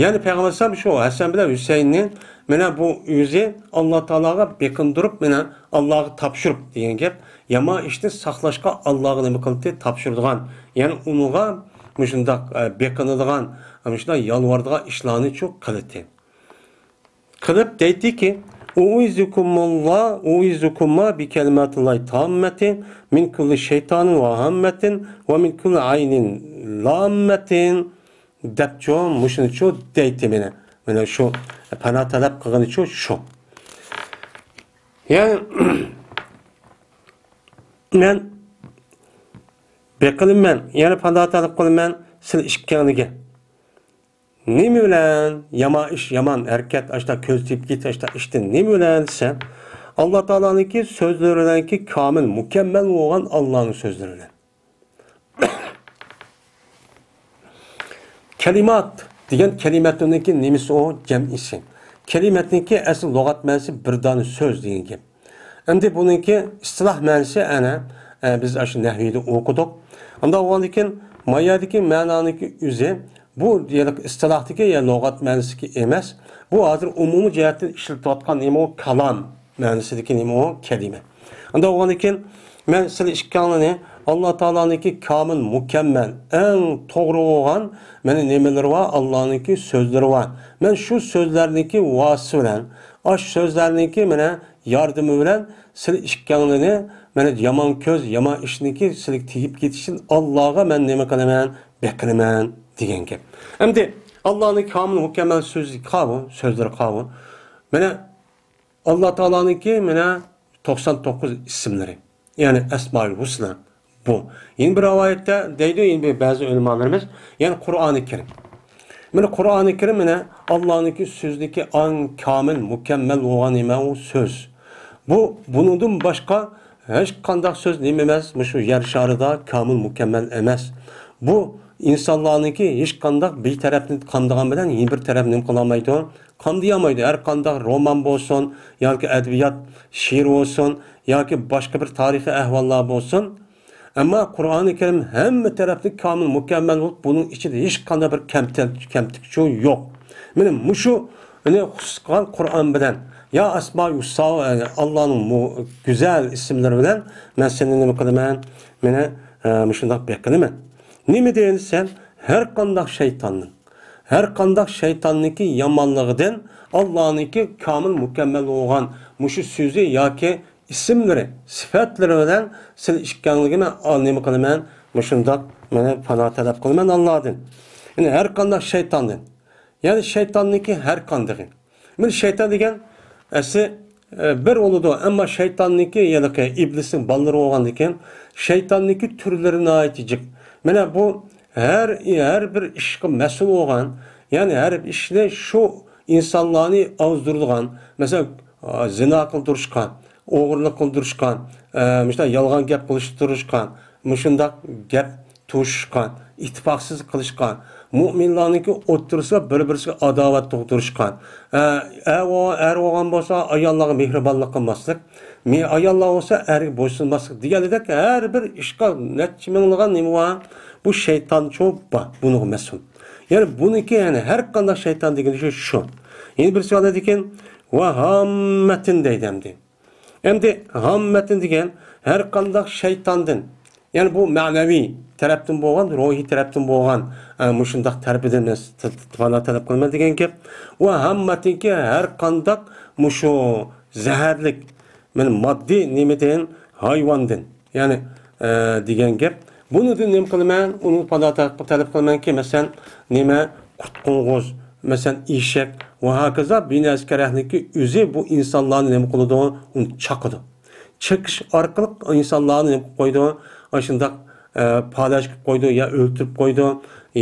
يەنى پەيغەمبەر ئەلەيھىسسالام شۇ ھەسەن بىلەن ھۈسەيننى مانا بۇ ئۆزى ئاللا تائالاغا بېقىندۇرۇپ، مانا ئاللاغا تاپشۇرۇپ دېگەن گەپ. يامان ئىشنى ساقلاشقا ئاللاغا نېمە قىلدى؟ تاپشۇرىدىغان. يەنى ئۇنىڭغا مۇشۇنداق، ئە، بېقىنىدىغان، مۇشۇنداق يالۋارىدىغان ئىشلارنىچۇ قىلدى. قىلىپ دەيتتىكى، ئۇئىزۇكۇمۇللا، ئۇئىزۇكۇما بىكەلىماتىللاھى تاممەتى مىن كۇللى شەيتانىن ۋە ھاممەتىن ۋە مىن كۇللى ئەينىن لاممەتىن دەپچۇ، مۇشۇنىچۇ دەيتتى مانا. مانا شۇ پانا تەلەپ قىلغىنىچۇ شۇ. يەنى مەن بېقىنىمەن، يەنى پانا تەلەپ قىلىمەن سىلى ئىككىڭلىگە. نېمە بىلەن؟ يامان ئىش، يامان ھەرىكەت، ئاشتا كۆز تىيىپ كېتىش، ئاشتا ئىشتىن نېمە بىلەن دېسە، ئاللا تائالانىڭكى سۆزلىرى بىلەنكى كامىل، مۇكەممەل بولغان ئاللانىڭ سۆزلىرى بىلەن. كەلىمات دېگەن كەلىمەتنىڭكى نېمىسى ئۇ؟ جەمئىسى. كەلىمەتنىڭكى ئەسلى لۇغەت مەنىسى بىر دانە سۆز دېگەن گەپ. ئەمدى بۇنىڭكى ئىستىلاھ مەنىسى ئەنە، ئە، بىز ئاشۇ نەھۋىيدە ئوقۇدۇق. ئۇنداق بولغاندىكىن، ما يەردىكى مەنانىڭكى ئۆزى، بۇ دېيەلىك ئىستىلاھتىكى يا لۇغەت مەنىسىدىكى ئەمەس. بۇ ھازىر ئومۇمىي جەھەتتىن ئىشلىتىۋاتقان نېمە ئۇ؟ كالام مەنىسىدىكى نېمە ئۇ؟ كەلىمە. ئۇنداق بولغاندىكىن، مەن سىلى ئىككىڭلارنى ئاللا تائالانىڭكى كامىل، مۇكەممەل، ئەڭ توغرا بولغان مانا نېمىلىرى بار؟ ئاللانىڭكى سۆزلىرى بار. مەن شۇ سۆزلەرنىڭكى ۋاسىتىسى بىلەن، ئاشۇ سۆزلەرنىڭكى مانا ياردىمى بىلەن سىلى ئىككىڭلىنى، مانا، يامان كۆز، يامان ئىشنىڭكى سىلىگە تېگىپ كېتىشتىن ئاللاغا مەن نېمە قىلىمەن؟ بېقىنىمەن دېگەن گەپ. ئەمدى ئاللانىڭ كامىل، مۇكەممەل سۆزى قاۋۇ، سۆزلىرى قاۋۇ. مانا، ئاللا تائالانىڭكى مانا توقسان توققۇز ئىسىملىرى، يەنى ئەسمائۇل ھۇسنا. بۇ. يەنە بىر رىۋايەتتە دەيدۇ، يەنە بىر بەزى ئۆلىمالىرىمىز، يەنى قۇرئانى كەرىم. مانا قۇرئانى كەرىم مانا ئاللانىڭكى سۆزىدىكى ئەڭ كامىل، مۇكەممەل بولغان نېمە ئۇ؟ سۆز. بۇ، بۇنىڭدىن باشقا ھېچقانداق سۆز نېمە ئەمەس، مۇشۇ يەر شارىدا كامىل، مۇكەممەل ئەمەس. بۇ ئىنسانلارنىڭكى ھېچقانداق بىر تەرەپنى قامدىغان بىلەن يەنە بىر تەرەپ نېمە قىلالمايدۇ؟ قامدىيالمايدۇ. ھەر قانداق رومان بولسۇن، ياكى ئەدەبىيات، شېئىر بولسۇن، ياكى باشقا بىر تارىخىي ئەھۋاللار بولسۇن. ئەمما قۇرئانى كەرىم ھەممە تەرەپتىن كامىل، مۇكەممەل بولۇپ، بۇنىڭ ئىچىدە ھېچقانداق بىر كەمتەر-، كەمتۈكچۇ يوق. مانا مۇشۇ، مانا خۇسۇس قىلغان قۇرئان بىلەن، يا ئەسمائۇ ھۇسنا، ئاللانىڭ مۇ-، گۈزەل ئىسىملىرى بىلەن مەن سېنى نېمە قىلىمەن؟ مانا، ئە، مۇشۇنداق بېقىنىمەن. نېمە دېگەن دېسەم، ھەر قانداق شەيتاننىڭ، ھەر قانداق شەيتاننىڭكى يامانلىقىدىن ئاللانىڭكى كامىل مۇكەممەل بولغان مۇشۇ سۆزى ياكى ئىسىملىرى، سۈپەتلىرى بىلەن سىلى ئىككىڭلىگە مەن ئا-، نېمە قىلىمەن؟ مۇشۇنداق مانا پانا تەلەپ قىلىمەن ئاللادىن. يەنى ھەر قانداق شەيتاندىن. يەنى شەيتاننىڭكى ھەر قاندىقى. مانا شەيتان دېگەن ئەسلى، ئە، بىر بولىدۇ، ئەمما شەيتاننىڭكى، يەنى ئىبلىسنىڭ بالىلىرى بولغاندىكىن، شەيتاننىڭكى تۈرلىرى ناھايىتى جىق. مانا بۇ ھەر، ھەر بىر ئىشقا مەسئۇل بولغان، يەنى ھەر بىر ئىشنى شۇ ئىنسانلارنى ئازدۇرىدىغان، مەسىلەن، زىنا قىلدۇرۇشقا، ئوغرىلىق قىلدۇرۇشقا، ئە، مۇشۇنداق يالغان گەپ قىلىشتۇرۇشقا، مۇشۇنداق گەپ توشۇشقا، ئىتتىپاقسىز قىلىشقا، مۇئمىنلارنىڭكى ئوتتۇرىسىدا بىر-بىرسىگە ئاداۋەت تۇغدۇرۇشقا، ئە، ئەر بولغان، ئەر بولغان بولسا ئاياللارغا مېھرىبانلىق قىلماسلىق، مې-، ئاياللار بولسا ئەرگە بويسۇنماسلىق دېگەنلىدەك ھەر بىر ئىشقا نەچچە مىڭلىغان نېمە بار، بۇ شەيتانچۇ بار، بۇنىڭغا مەسئۇل. يەنى بۇنىڭكى، يەنى ھەر قانداق شەيتان دېگىنى شۇ، شۇ. يەنە بىرسى بار دېدىكەن، ۋە ھاممەتىن دەيدۇ ئەمدى. ئەمدى ھاممەتىن دېگەن ھەر قانداق شەيتاندىن، يەنى بۇ مەنىۋى تەرەپتىن بولغان، روھىي تەرەپتىن بولغان، ئە، مۇشۇنداق تەرىپىدىن مەن س-، ت-، ت-، پانا تەلەپ قىلىمەن دېگەن گەپ. ۋە ھەممىتىنكى ھەر قانداق مۇشۇ زەھەرلىك، مەن ماددىي نېمىدىن، ھايۋاندىن، يەنى، ئە، دېگەن گەپ. بۇنىڭدىن نېمە قىلىمەن؟ ئۇنى پانا تەلەپ، تەلەپ قىلىمەنكى، مەسىلەن، نېمە، قۇرت قوڭغۇز، مەسىلەن، ئېشەك ۋە ھاكازا بىنەسكەرەھلىكى ئۆزى بۇ ئىنسانلارنى نېمە قىلىدۇ؟ ئۇنى چاقىدۇ. چېقىش ئارقىلىق ئىنسانلارنى نېمە قىلىپ قويىدۇ؟ ئاشۇنداق، ئە، پالەچ قىلىپ قويىدۇ، يا ئۆلتۈرۈپ قويىدۇ،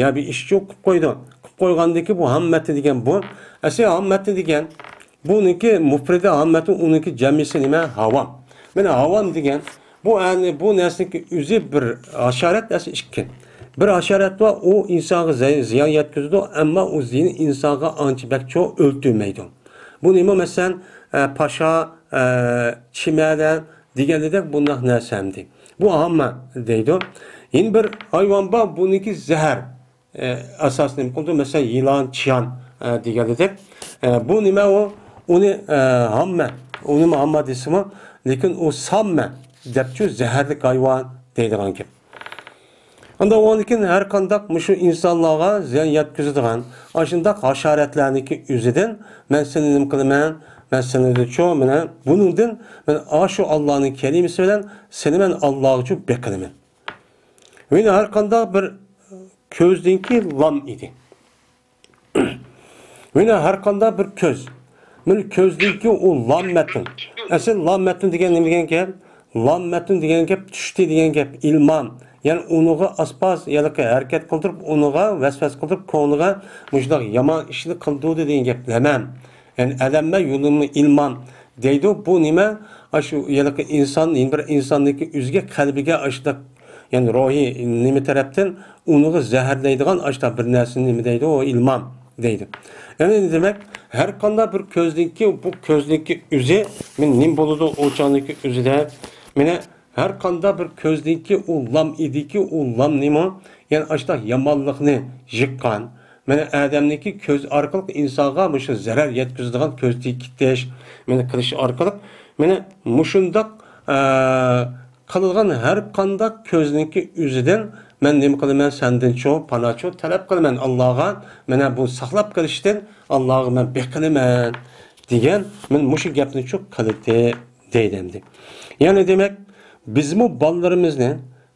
يا بىر ئىش يوق قىلىپ قويىدۇ. قىلىپ قويغاندىكى بۇ ھاممەتنى دېگەن بۇ. ئەسلى ھاممەتنى دېگەن، بۇنىڭكى مۇپرىدى ھاممەتنى، ئۇنىڭكى جەمئىسى نېمە؟ ھاۋام. مانا ھاۋام دېگەن بۇ، ئەنە، بۇ نەرسىنىڭكى ئۆزى بىر ھاشارات، ئەسلى ئىككى. بىر ھاشارات بار، ئۇ ئىنسانغا زە-، زىيان يەتكۈزىدۇ، ئەمما ئۇ زىيىنى ئىنسانغا ئانچە بەك چوڭ ئۆلتۈرمەيدۇ. بۇ نېمە؟ مەسىلەن، ئە، پاشا، ئە، چىمەنە دېگەندەك بۇنداق نەرسە ئەمدى. بۇ ھاممە دەيدۇ. يەنە بىر ھايۋان بار، بۇنىڭكى زەھەر، ئە، ئاساسىي نېمە قىلىدۇ؟ مەسىلەن، يىلان، چىيان، ئە، دېگەندەك. ئە، بۇ نېمە ئۇ؟ ئۇنى، ئە، ھاممە، ئۇنىمۇ ھاممە دېسىمۇ، لېكىن ئۇ ساممە دەپچۇ، زەھەرلىك ھايۋان دەيدىغان گەپ. ئاندىن ئۇنىڭدىن كېيىن ھەر قانداق مۇشۇ ئىنسانلارغا زىيان يەتكۈزىدىغان ئاشۇنداق ھاشاراتلارنىڭكى ئۆزىدىن مەن سېنى نېمە قىلىمەن؟ مەن سېنى دېچۇ، مانا بۇنىڭدىن مەن ئاشۇ ئاللانىڭ كەلىمىسى بىلەن سېنى مەن ئاللاغىچۇ بېقىلىمەن. مانا ھەر قانداق بىر كۆزنىڭكى لام ئىدى. مانا ھەر قانداق بىر كۆز. مانا كۆزنىڭكى ئۇ لام مەتن. ئەسلى لام مەتن دېگەن نېمە دېگەن گەپ؟ لام مەتن دېگەن گەپ چۈشتى دېگەن گەپ، ئىلمام. يەنى ئۇنىڭغا ئاسپاس، يەنى ھەرىكەت قىلدۇرۇپ، ئۇنىڭغا ۋەسۋەسە قىلدۇرۇپ، كۆڭلىگە مۇشۇنداق يامان ئىشنى قىلدۇردى دېگەن گەپ، لەمەم. يەنى ئەلەممە يولۇمنى ئىلمام دەيدۇ. بۇ نېمە؟ ئاشۇ ھېلىقى ئىنسان، يەنە بىر ئىنساننىڭكى ئۆزىگە، قەلبىگە ئاشۇنداق، يەنى روھىي نېمە تەرەپتىن ئۇنىڭغا زەھەرلەيدىغان ئاشۇنداق بىر نەرسىنى نېمە دەيدۇ؟ ئۇ ئىلمام دەيدۇ. يەنى دېمەك، ھەر قانداق بىر كۆزنىڭكى، بۇ كۆزنىڭكى ئۆزى، مانا نېمە بولىدۇ ئۇ چاغنىڭكى ئۆزىدە؟ مانا ھەر قانداق بىر كۆزنىڭكى ئۇ لام ئىدىكى، ئۇ لام نېمە؟ يەنى ئاشۇنداق يامانلىقنى يىغقان، مانا ئادەمنىڭكى كۆز ئارقىلىق ئىنسانغا مۇشۇ زەرەر يەتكۈزىدىغان كۆز تېگىتىش، مانا قىلىش ئارقىلىق، مانا مۇشۇنداق، ئە، قىلىدىغان ھەر قانداق كۆزنىڭكى ئۆزىدىن مەن نېمە قىلىمەن؟ سەندىنچۇ پاناچۇ تەلەپ قىلىمەن ئاللاغا، مانا بۇ ساقلاپ قېلىشتىن ئاللاغا مەن بېقىنىمەن دېگەن، مەن مۇشۇ گەپنىچۇ قىلدى دەيدۇ ئەمدى. يەنى دېمەك، بىزمۇ بالىلىرىمىزنى،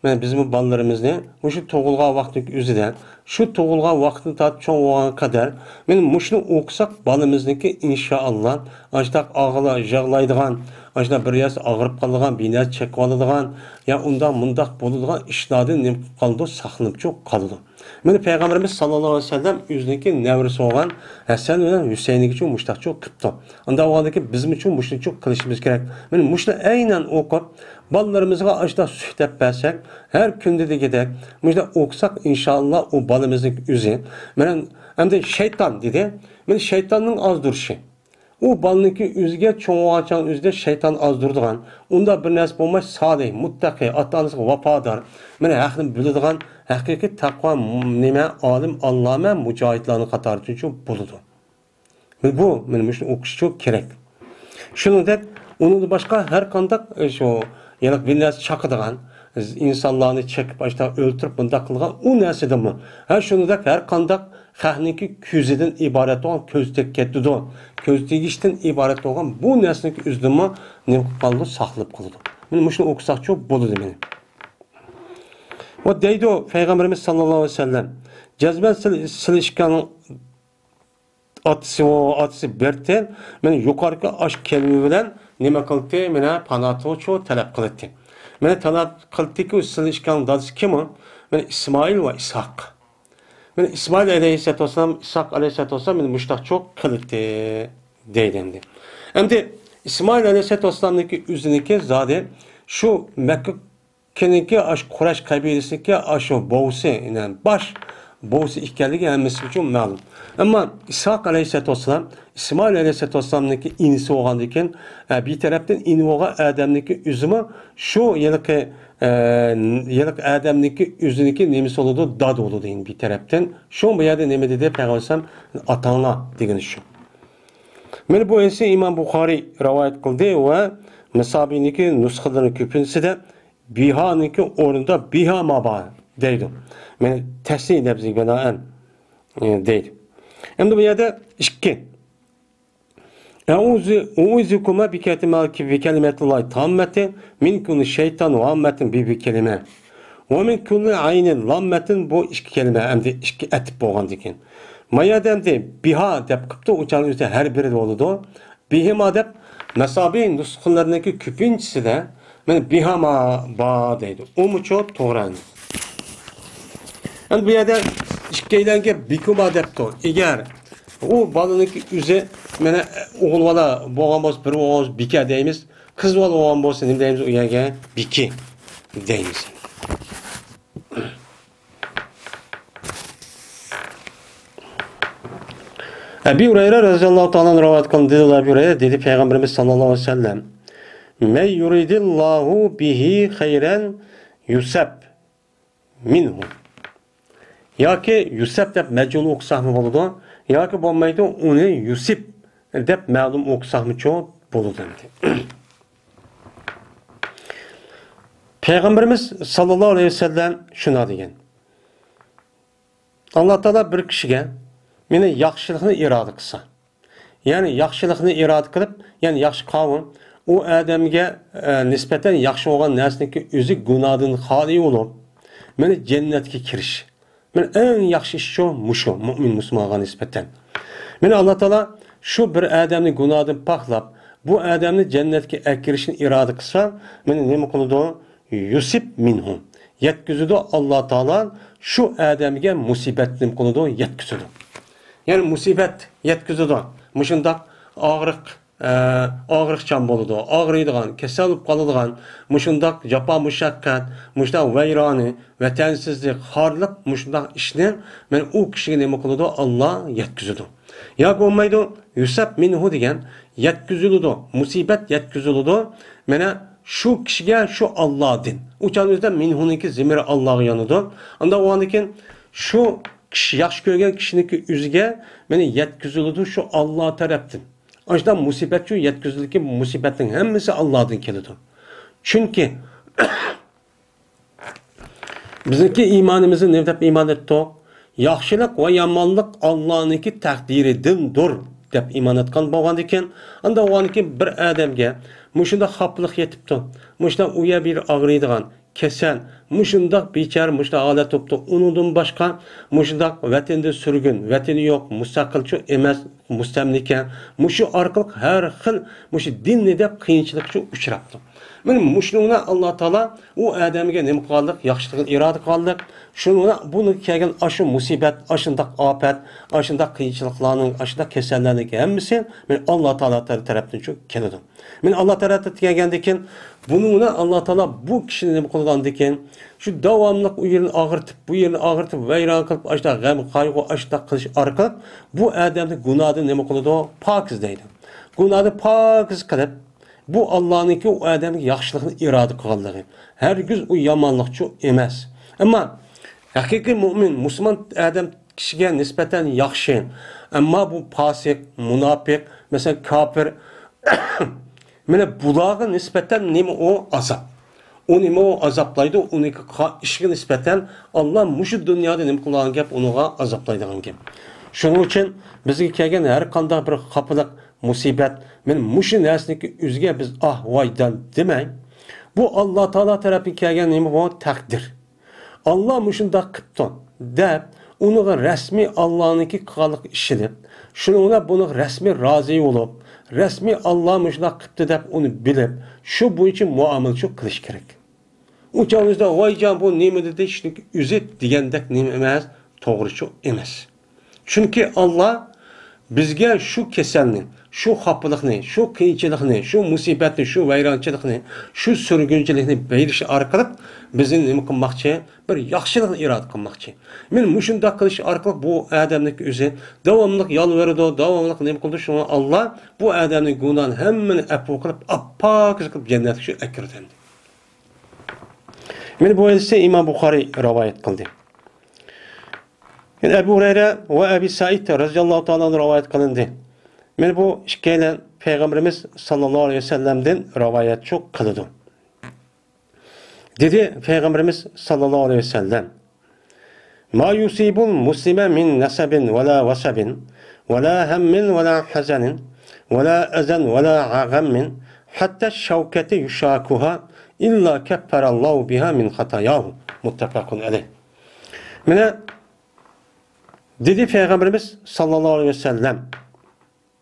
مانا بىزمۇ بالىلىرىمىزنى مۇشۇ تۇغۇلغان ۋاقتىدىكى ئۆزىدە، شۇ تۇغۇلغان ۋاقتىدىن تارتىپ چوڭ بولغانغا قەدەر، مانا مۇشۇنى ئوقۇساق، بالىمىزنىڭكى ئىنشائاللا ئاشۇنداق ئاغلا-، يىغلايدىغان، ئاشۇنداق بىر يەرسى ئاغرىپ قالىدىغان، بىر نەرسە چېكىۋالىدىغان، يا ئۇنداق مۇنداق بولىدىغان ئىشلاردىن نېمە قىلىپ قالىدۇ؟ ساقلىنىپچۇ قالىدۇ. مانا پەيغەمبىرىمىز ساللاللاھۇ ئەلەيھى ۋەسەللەم ئۆزىنىڭكى نەۋرىسى بولغان ھەسەن بىلەن ھۈسەينگىچۇ مۇشۇنداقچۇ قىپتۇ. ئۇنداق بولغاندىكىن بىزمۇچۇ مۇشۇنىچۇ قىلىشىمىز كېرەك. مانا مۇشۇنى ئەينەن ئوقۇپ، بالىلىرىمىزغا ئاشۇنداق سۈت دەپ بەرسەك، ھەر كۈندە دېگۈدەك مۇشۇنداق ئوقۇساق، ئىنشائاللا ئۇ بالىمىزنىڭ ئۆزى. مانا ئەمدى شەيتان دېدى. مانا شەيتاننىڭ ئازدۇرۇشى. ئۇ بالىنىڭكى ئۆزىگە چوڭ بولغانچاغ ئۆزىدە شەيتان ئازدۇرىدىغان، ئۇنداق بىر نەرسە بولماي، سالىھ، مۇتتەقى، ئاتا-ئانىسىغا ۋاپادار، مانا ھەقنى بىلىدىغان، ھەقىقىي تەقۋا، نېمە، ئالىم، ئاللامە، مۇجاھىدلارنىڭ قاتارىدىنچۇ بولىدۇ. بۇ، مانا مۇشۇنى ئوقۇشچۇ كېرەك. شۇنىڭدەك، ئۇنىڭدىن باشقا ھەر قانداق، ئە، شۇ، يەنە بىر نەرسە چاقىدىغان، ئىنسانلارنى چېقىپ، ئاشۇنداق ئۆلتۈرۈپ، بۇنداق قىلغان ئۇ نەرسىدىنمۇ. ھە، شۇنىڭدەك ھەر قانداق خەقنىڭكى كۆزىدىن ئىبارەت بولغان، كۆز تېگىپ كېتىدۇ. كۆز تېگىشتىن ئىبارەت بولغان بۇ نەرسىنىڭكى ئۆزىدىنمۇ نېمە قىلىپ قالىدۇ؟ ساقلىنىپ قالىدۇ. مانا مۇشۇنى ئوقۇساقچۇ بولىدۇ مانا. ۋە دەيدۇ پەيغەمبىرىمىز ساللاللاھۇ ئەلەيھى ۋەسەللەم، جەزمەن سىل-، سىلىشكاننىڭ ئاتىسى، ئاتىسى بەرتىن، مانا يۇقىرىقى ئاش كەلىمە بىلەن نېمە قىلدى؟ مانا پاناتوچۇ تەلەپ قىلدى. مانا تەلەپ قىلدىكى، سىلىشكاننىڭ دادىسى كىم ئۇ؟ مانا ئىسمائىل ۋە ئىسھاق. مانا ئىسمائىل ئەلەيھىسسالاتۇ ۋەسسالام، ئىسھاق ئەلەيھىسسالاتۇ ۋەسسالام مانا مۇشۇنداقچۇ قىلدى دەيدۇ ئەمدى. ئەمدى ئىسمائىل ئەلەيھىسسالاتۇ ۋەسسالامنىڭكى ئۆزىنىڭكى زادى شۇ مەككىنىڭكى ئاشۇ قۇرەش قەبىلىسىنىڭكى ئاشۇ بوۋىسى، يەنى باش بوۋىسى ئىكەنلىكى ھەممىسى ئۈچۈن مەلۇم. ئەمما ئىسھاق ئەلەيھىسسالاتۇ ۋەسسالام، ئىسمائىل ئەلەيھىسسالاتۇ ۋەسسالامنىڭكى ئىنىسى بولغاندىن كېيىن، ئە، بىر تەرەپتىن ئىنى بولغان ئادەمنىڭكى ئۆزىمۇ شۇ ھېلىقى، ئە، ھېلىقى ئادەمنىڭكى ئۆزىنىڭكى نېمىسى بولىدۇ، دادا بولىدۇ، يەنى بىر تەرەپتىن. شۇ بۇ يەردە نېمە دېدى پەيغەمبەر ئەلەيھىسسالام؟ ئاتاڭلار دېگىنى شۇ. مانا بۇ ھەدىسنى ئىمام بۇخارىي رىۋايەت قىلدى ۋە مەسابىنىڭكى نۇسخىلىرىنىڭ كۆپىنچىسىدە بىھانىڭكى ئورنىدا بىھاما بار دەيدۇ. مەن تەسنىيە لەپزىگە بىنائەن، ئى، دەيدۇ. ئەمدى بۇ يەردە ئىككى. ئەئۇزۇ، ئۇئۇزۇكۇما بىكەلىمە-، بىكەلىمەتىللاھى تاممەتى مىن كۇللى شەيتان ۋاممەتىن بى بىكەلىمە. ۋە مىن كۇللى ئەينىن لاممەتىن، بۇ ئىككى كەلىمە، ئەمدى ئىككى ئەتىپ بولغاندىن كېيىن. ما يەردە ئەمدى بىھا دەپ قىپتۇ، ئۇچانىڭ ئۆزى ھەر بىرى بولىدۇ. بىھىما دەپ مەسابىھ نۇسخىلىرىنىڭكى كۆپىنچىسىدە مانا بىھاما بار دەيدۇ. ئۇمۇچۇ توغرا. ئەمدى بۇ يەردە ئىككىيلەنگە بىكۇما دەپتۇ. ئەگەر ئۇ بالىنىڭكى ئۆزى مانا ئوغۇل بالا بولغان بولسا، بىر ئوغۇل بىكە دەيمىز. قىز بالا بولغان بولسا نېمە دەيمىز؟ ئۇ يەرگە بىكى دەيمىز. ئەبى ھۇرەيرە رەزىياللاھۇ تائالا ئەنھۇ رىۋايەت قىلىندى، دېدى ئەبى ھۇرەيرە، دېدى پەيغەمبىرىمىز ساللاللاھۇ ئەلەيھى ۋەسەللەم، مەن يۇرىدىللاھۇ بىھى خەيرەن يۇسەب مىنھۇ. ياكى يۇسەب دەپ مەجھۇل ئوقۇساقمۇ بولىدۇ، ياكى بولمايدۇ، ئۇنى يۇسىب دەپ مەلۇم ئوقۇساقمۇچۇ بولىدۇ ئەمدى. پەيغەمبىرىمىز ساللاللاھۇ ئەلەيھى ۋەسەللەم شۇنداق دېگەن. ئاللا تائالا بىر كىشىگە مېنى ياخشىلىقنى ئىرادە قىلسا، يەنى ياخشىلىقنى ئىرادە قىلىپ، يەنى ياخشى قاۋۇم، ئۇ ئادەمگە، ئە، نىسبەتەن ياخشى بولغان نەرسىنىڭكى ئۆزى گۇناھدىن خالىي بولۇپ، مېنى جەننەتكە كىرىش. مېنى ئەڭ ياخشى ئىشچۇ مۇشۇ، مۇئمىن مۇسۇلمانغا نىسبەتەن. مېنى ئاللا تائالا شۇ بىر ئادەمنى گۇناھدىن پاكلاپ، بۇ ئادەمنى جەننەتكە ئەكىرىشنى ئىرادە قىلسا، مېنى نېمە قىلىدۇ؟ يۇسىب مىنھۇ. يەتكۈزىدۇ، ئاللا تائالا شۇ ئادەمگە مۇسىبەتنى نېمە قىلىدۇ؟ يەتكۈزىدۇ. يەنى مۇسىبەت يەتكۈزىدۇ. مۇشۇنداق ئاغرىق، ئە، ئاغرىقچان بولىدۇ، ئاغرىيدىغان، كېسەل بولۇپ قالىدىغان، مۇشۇنداق جاپا مۇشەققەت، مۇشۇنداق ۋەيرانە، ۋەتەنسىزلىك، خارلىق، مۇشۇنداق ئىشنى مانا ئۇ كىشىگە نېمە قىلىدۇ؟ ئاللا يەتكۈزىدۇ. ياكى بولمايدۇ، يۇسەب مىنھۇ دېگەن يەتكۈزۈلىدۇ، مۇسىبەت يەتكۈزۈلىدۇ. مانا شۇ كىشىگە شۇ ئاللادىن. ئۇ چاغنىڭ ئۆزىدە مىنھۇنىڭكى زېمىرى ئاللاغا يانىدۇ. ئاندا ئۇنىڭدىن كېيىن شۇ كىشى، ياخشى كۆرگەن كىشىنىڭكى ئۆزىگە مانا يەتكۈزۈلىدۇ شۇ ئاللا تەرەپتىن. ئاشۇنداق مۇسىبەتچۇ يەتكۈزۈلدىكى مۇسىبەتنىڭ ھەممىسى ئاللادىن كېلىدۇ. چۈنكى بىزنىڭكى ئىمانىمىزنى نېمە دەپ ئىمان ئەتتۇق؟ ياخشىلىق ۋە يامانلىق ئاللانىڭكى تەقدىرىدىندۇر دەپ ئىمان ئەتقان بولغاندىكىن، ئاندا ئۇنىڭكى بىر ئادەمگە مۇشۇنداق خاپىلىق يېتىپتۇ، مۇشۇنداق ئۇ يەر بۇ يەر ئاغرىيدىغان، كېسەل، مۇشۇنداق بىچارە، مۇشۇنداق ھالەت بوپتۇ. ئۇنىڭدىن باشقا مۇشۇنداق ۋەتىنىدە سۈرگۈن، ۋەتىنى يوق، مۇستەقىلچۇ ئەمەس، مۇستەملىكە، مۇشۇ ئارقىلىق ھەر خىل مۇشۇ دىننى دەپ قىيىنچىلىقچۇ ئۇچراپتۇ. مانا مۇشۇنىڭ بىلەن ئاللا تائالا ئۇ ئادەمگە نېمە قىلغانلىق؟ ياخشىلىقنى ئىرادە قىلغانلىق. شۇنىڭ بىلەن بۇنىڭغا كەلگەن ئاشۇ مۇسىبەت، ئاشۇنداق ئاپەت، ئاشۇنداق قىيىنچىلىقلارنىڭ، ئاشۇنداق كېسەللەرنىڭ ھەممىسى مانا ئاللا تائالا تەرەپتىن شۇ كېلىدۇ. مانا ئاللا تەرەپتىن كەلگەندىن كېيىن، بۇنىڭ بىلەن ئاللا تائالا بۇ كىشىنى نېمە قىلغاندىن كېيىن، شۇ داۋاملىق ئۇ يېرىنى ئاغرىتىپ، بۇ يېرىنى ئاغرىتىپ، ۋەيران قىلىپ، ئاشۇنداق غەم، قايغۇ، ئاشۇنداق قىلىش ئارقىلىق بۇ ئادەمنى گۇناھدىن نېمە قىلىدۇ؟ پاكىز دەيدۇ. گۇناھدىن پاكىز قىلىپ، بۇ ئاللانىڭكى ئۇ ئادەمگە ياخشىلىقنى ئىرادە قىلغانلىقى. ھەرگىز ئۇ يامانلىقچۇ ئەمەس. ئەمما ھەقىقىي مۇئمىن، مۇسۇلمان ئادەم كىشىگە نىسبەتەن ياخشى. ئەمما بۇ پاسىق، مۇناپىق، مەسىلەن، كاپىر، مانا بۇلارغا نىسبەتەن نېمە ئۇ؟ ئازاب. ئۇ نېمە ئۇ؟ ئازابلايدۇ. ئۇنىڭكى قا-، ئىشىغا نىسبەتەن ئاللا مۇشۇ دۇنيادا نېمە قىلغان گەپ؟ ئۇنىڭغا ئازابلايدىغان گەپ. شۇنىڭ ئۈچۈن بىزگە كەلگەن ھەر قانداق بىر خاپىلىق، مۇسىبەت، مانا مۇشۇ نەرسىنىڭكى ئۆزىگە بىز ئاھ، ۋاي، دان دېمەي، بۇ ئاللا تائالا تەرەپتىن كەلگەن نېمە بۇ؟ تەقدىر. ئاللا مۇشۇنداق قىپتۇ دەپ، ئۇنىڭغا رەسمىي ئاللانىڭكى قىلغانلىق ئىشىنىپ، شۇنىڭ بىلەن بۇنىڭغا رەسمىي رازى بولۇپ، رەسمىي ئاللا مۇشۇنداق قىپتۇ دەپ ئۇنى بىلىپ، شۇ بويىچە مۇئامىلىچۇ قىلىش كېرەك. ئۇ چاغنىڭ ئۆزىدە، ۋايجان، بۇ نېمە دېدى، شۇنىڭكى ئۆزى دېگەندەك نېمە ئەمەس، توغرىچۇ ئەمەس. چۈنكى ئاللا بىزگە شۇ كېسەلنى، شۇ خاپىلىقنى، شۇ قىيىنچىلىقنى، شۇ مۇسىبەتنى، شۇ ۋەيرانچىلىقنى، شۇ سۈرگۈنچىلىكنى بېرىشى ئارقىلىق بىزنى نېمە قىلماقچى؟ بىر ياخشىلىقنى ئىرادە قىلماقچى. مانا مۇشۇنداق قىلىش ئارقىلىق بۇ ئادەمنىڭ ئۆزى داۋاملىق يالۋۇرىدۇ، داۋاملىق نېمە قىلىدۇ، شۇڭا ئاللا بۇ ئادەمنىڭ گۇناھىنى ھەممىنى ئەپۇ قىلىپ، ئاپپاكىز قىلىپ جەننەتكە شۇ ئەكىرىدۇ ئەمدى. مانا بۇ ھەدىسنى ئىمام بۇخارىي رىۋايەت قىلدى. يەنە ئەبۇ ھۇرەيرە ۋە ئەبى سەئىد رەزىياللاھۇ تائالا ئەنھۇ رىۋايەت قىلىندى. مانا بۇ ئىككىيلەن پەيغەمبىرىمىز ساللاللاھۇ ئەلەيھى ۋەسەللەمدىن رىۋايەتچۇ قىلىدۇ. دېدى پەيغەمبىرىمىز ساللاللاھۇ ئەلەيھى ۋەسەللەم: ما يۇسىبۇل مۇسلىمە مىن نەسەبىن ۋەلا ۋەسەبىن ۋەلا ھەممىن ۋەلا ھەزەنىن ۋەلا ئەزەن ۋەلا غەممىن ھەتتە شەۋكەتى يۇشاكۇھا ئىللا كەففەرەللاھۇ بىھا مىن خاتاياھۇ. مۇتتەپەقۇن ئەلەيھ. مانا دېدى پەيغەمبىرىمىز ساللاللاھۇ ئەلەيھى ۋەسەللەم،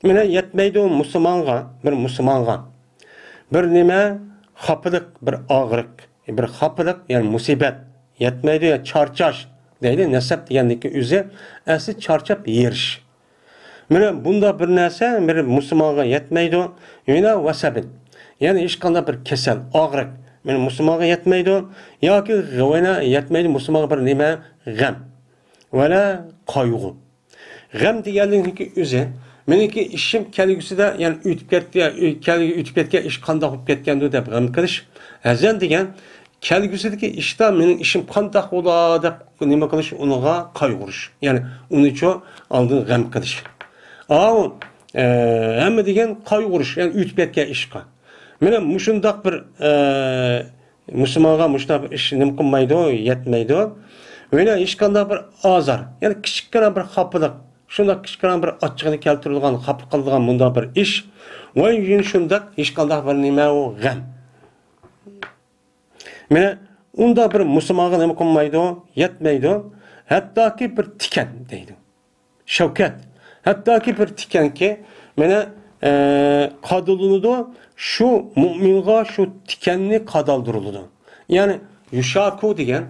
مانا يەتمەيدۇ مۇسۇلمانغا، بىر مۇسۇلمانغا بىر نېمە خاپىلىق، بىر ئاغرىق، بىر خاپىلىق، يەنى مۇسىبەت يەتمەيدۇ، يا چارچاش دەيدۇ. نەسەب دېگەننىڭكى ئۆزى ئەسلى چارچاپ يېرىش. مانا بۇنداق بىر نەرسە بىر مۇسۇلمانغا يەتمەيدۇ. يەنە ۋەسەبىن، يەنى ھېچقانداق بىر كېسەل، ئاغرىق، مانا مۇسۇلمانغا يەتمەيدۇ. ياكى يەنە يەتمەيدۇ مۇسۇلمانغا بىر نېمە، غەم ۋەلا قايغۇ. غەم دېگەنلىكنىڭكى ئۆزى، مېنىڭكى ئىشىم كەلگۈسىدە، يەنى ئۆتۈپ كەتتى، كەل-، ئۆتۈپ كەتكەن ئىش قانداق بولۇپ كەتكەندۇ دەپ غەم قىلىش. ھەزەن دېگەن كەلگۈسىدىكى ئىشتا مېنىڭ ئىشىم قانداق بولا دەپ نېمە قىلىش، ئۇنىڭغا قايغۇرۇش. يەنى ئۇنىچۇ ئالدىن غەم قىلىش. ئاۋۇ، ئە، ھەممە دېگەن قايغۇرۇش، يەنى ئۆتۈپ كەتكەن ئىشقا. مانا مۇشۇنداق بىر، ئە، مۇسۇلمانغا مۇشۇنداق بىر ئىش نېمە قىلمايدۇ، يەتمەيدۇ. ۋە ھېچقانداق بىر ئازار، يەنى كىچىككىنە بىر خاپىلىق، شۇنداق كىچىككىنە بىر ئاچچىقىنى كەلتۈرىدىغان، خاپا قىلىدىغان مۇنداق بىر ئىش. ۋە يەنە شۇنداق ھېچقانداق بىر نېمە ئۇ غەم. مانا ئۇنداق بىر مۇسۇلمانغا نېمە قىلمايدۇ، يەتمەيدۇ. ھەتتاكى بىر تىكەن دەيدۇ. شەۋكەت. ھەتتاكى بىر تىكەنكى، مانا، ئە، قادىلىنىدۇ، شۇ مۇئمىنغا شۇ تىكەننى قادالدۇرۇلىدۇ. يەنى يۇشاكۇ دېگەن،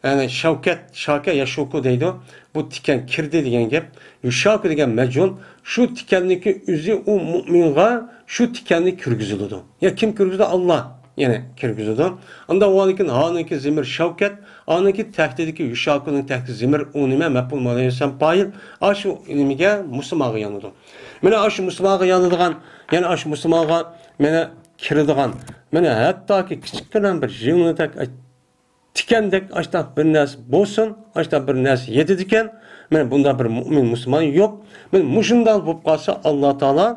يەنى شەۋكەت، شاكە يەشۇكۇ دەيدۇ. بۇ تىكەن كىردى دېگەن گەپ. يۇشاكۇ دېگەن مەجھۇل. شۇ تىكەننىڭكى ئۆزى ئۇ مۇئمىنغا شۇ تىكەننى كىرگۈزۈلىدۇ. يا كىم كىرگۈزىدۇ؟ ئاللا. يەنى كىرگۈزىدۇ. ئاندا ۋالىكىن ھانىڭكى زېمىر شەۋكەت، ئانىڭكى تەھتىدىكى يۇشاكۇنىڭ تەھتى زېمىر، ئۇ نېمە؟ مەپئۇل مۇلەيسەم پايىل. ئاشۇ نېمىگە؟ مۇسۇلمانغا يانىدۇ. مانا ئاشۇ مۇسۇلمانغا يانىدىغان، يەنى ئاشۇ مۇسۇلمانغا مانا كىرىدىغان، مانا ھەتتاكى كىچىككىنە بىر يىڭنىدەك، تىكەندەك ئاشتاق بىر نەرسە بولسۇن، ئاشتاق بىر نەرسە يېتىدىكەن، مانا بۇنداق بىر مۇئمىن مۇسۇلمان يوق. مانا مۇشۇنداق بولۇپ قالسا، ئاللا تائالا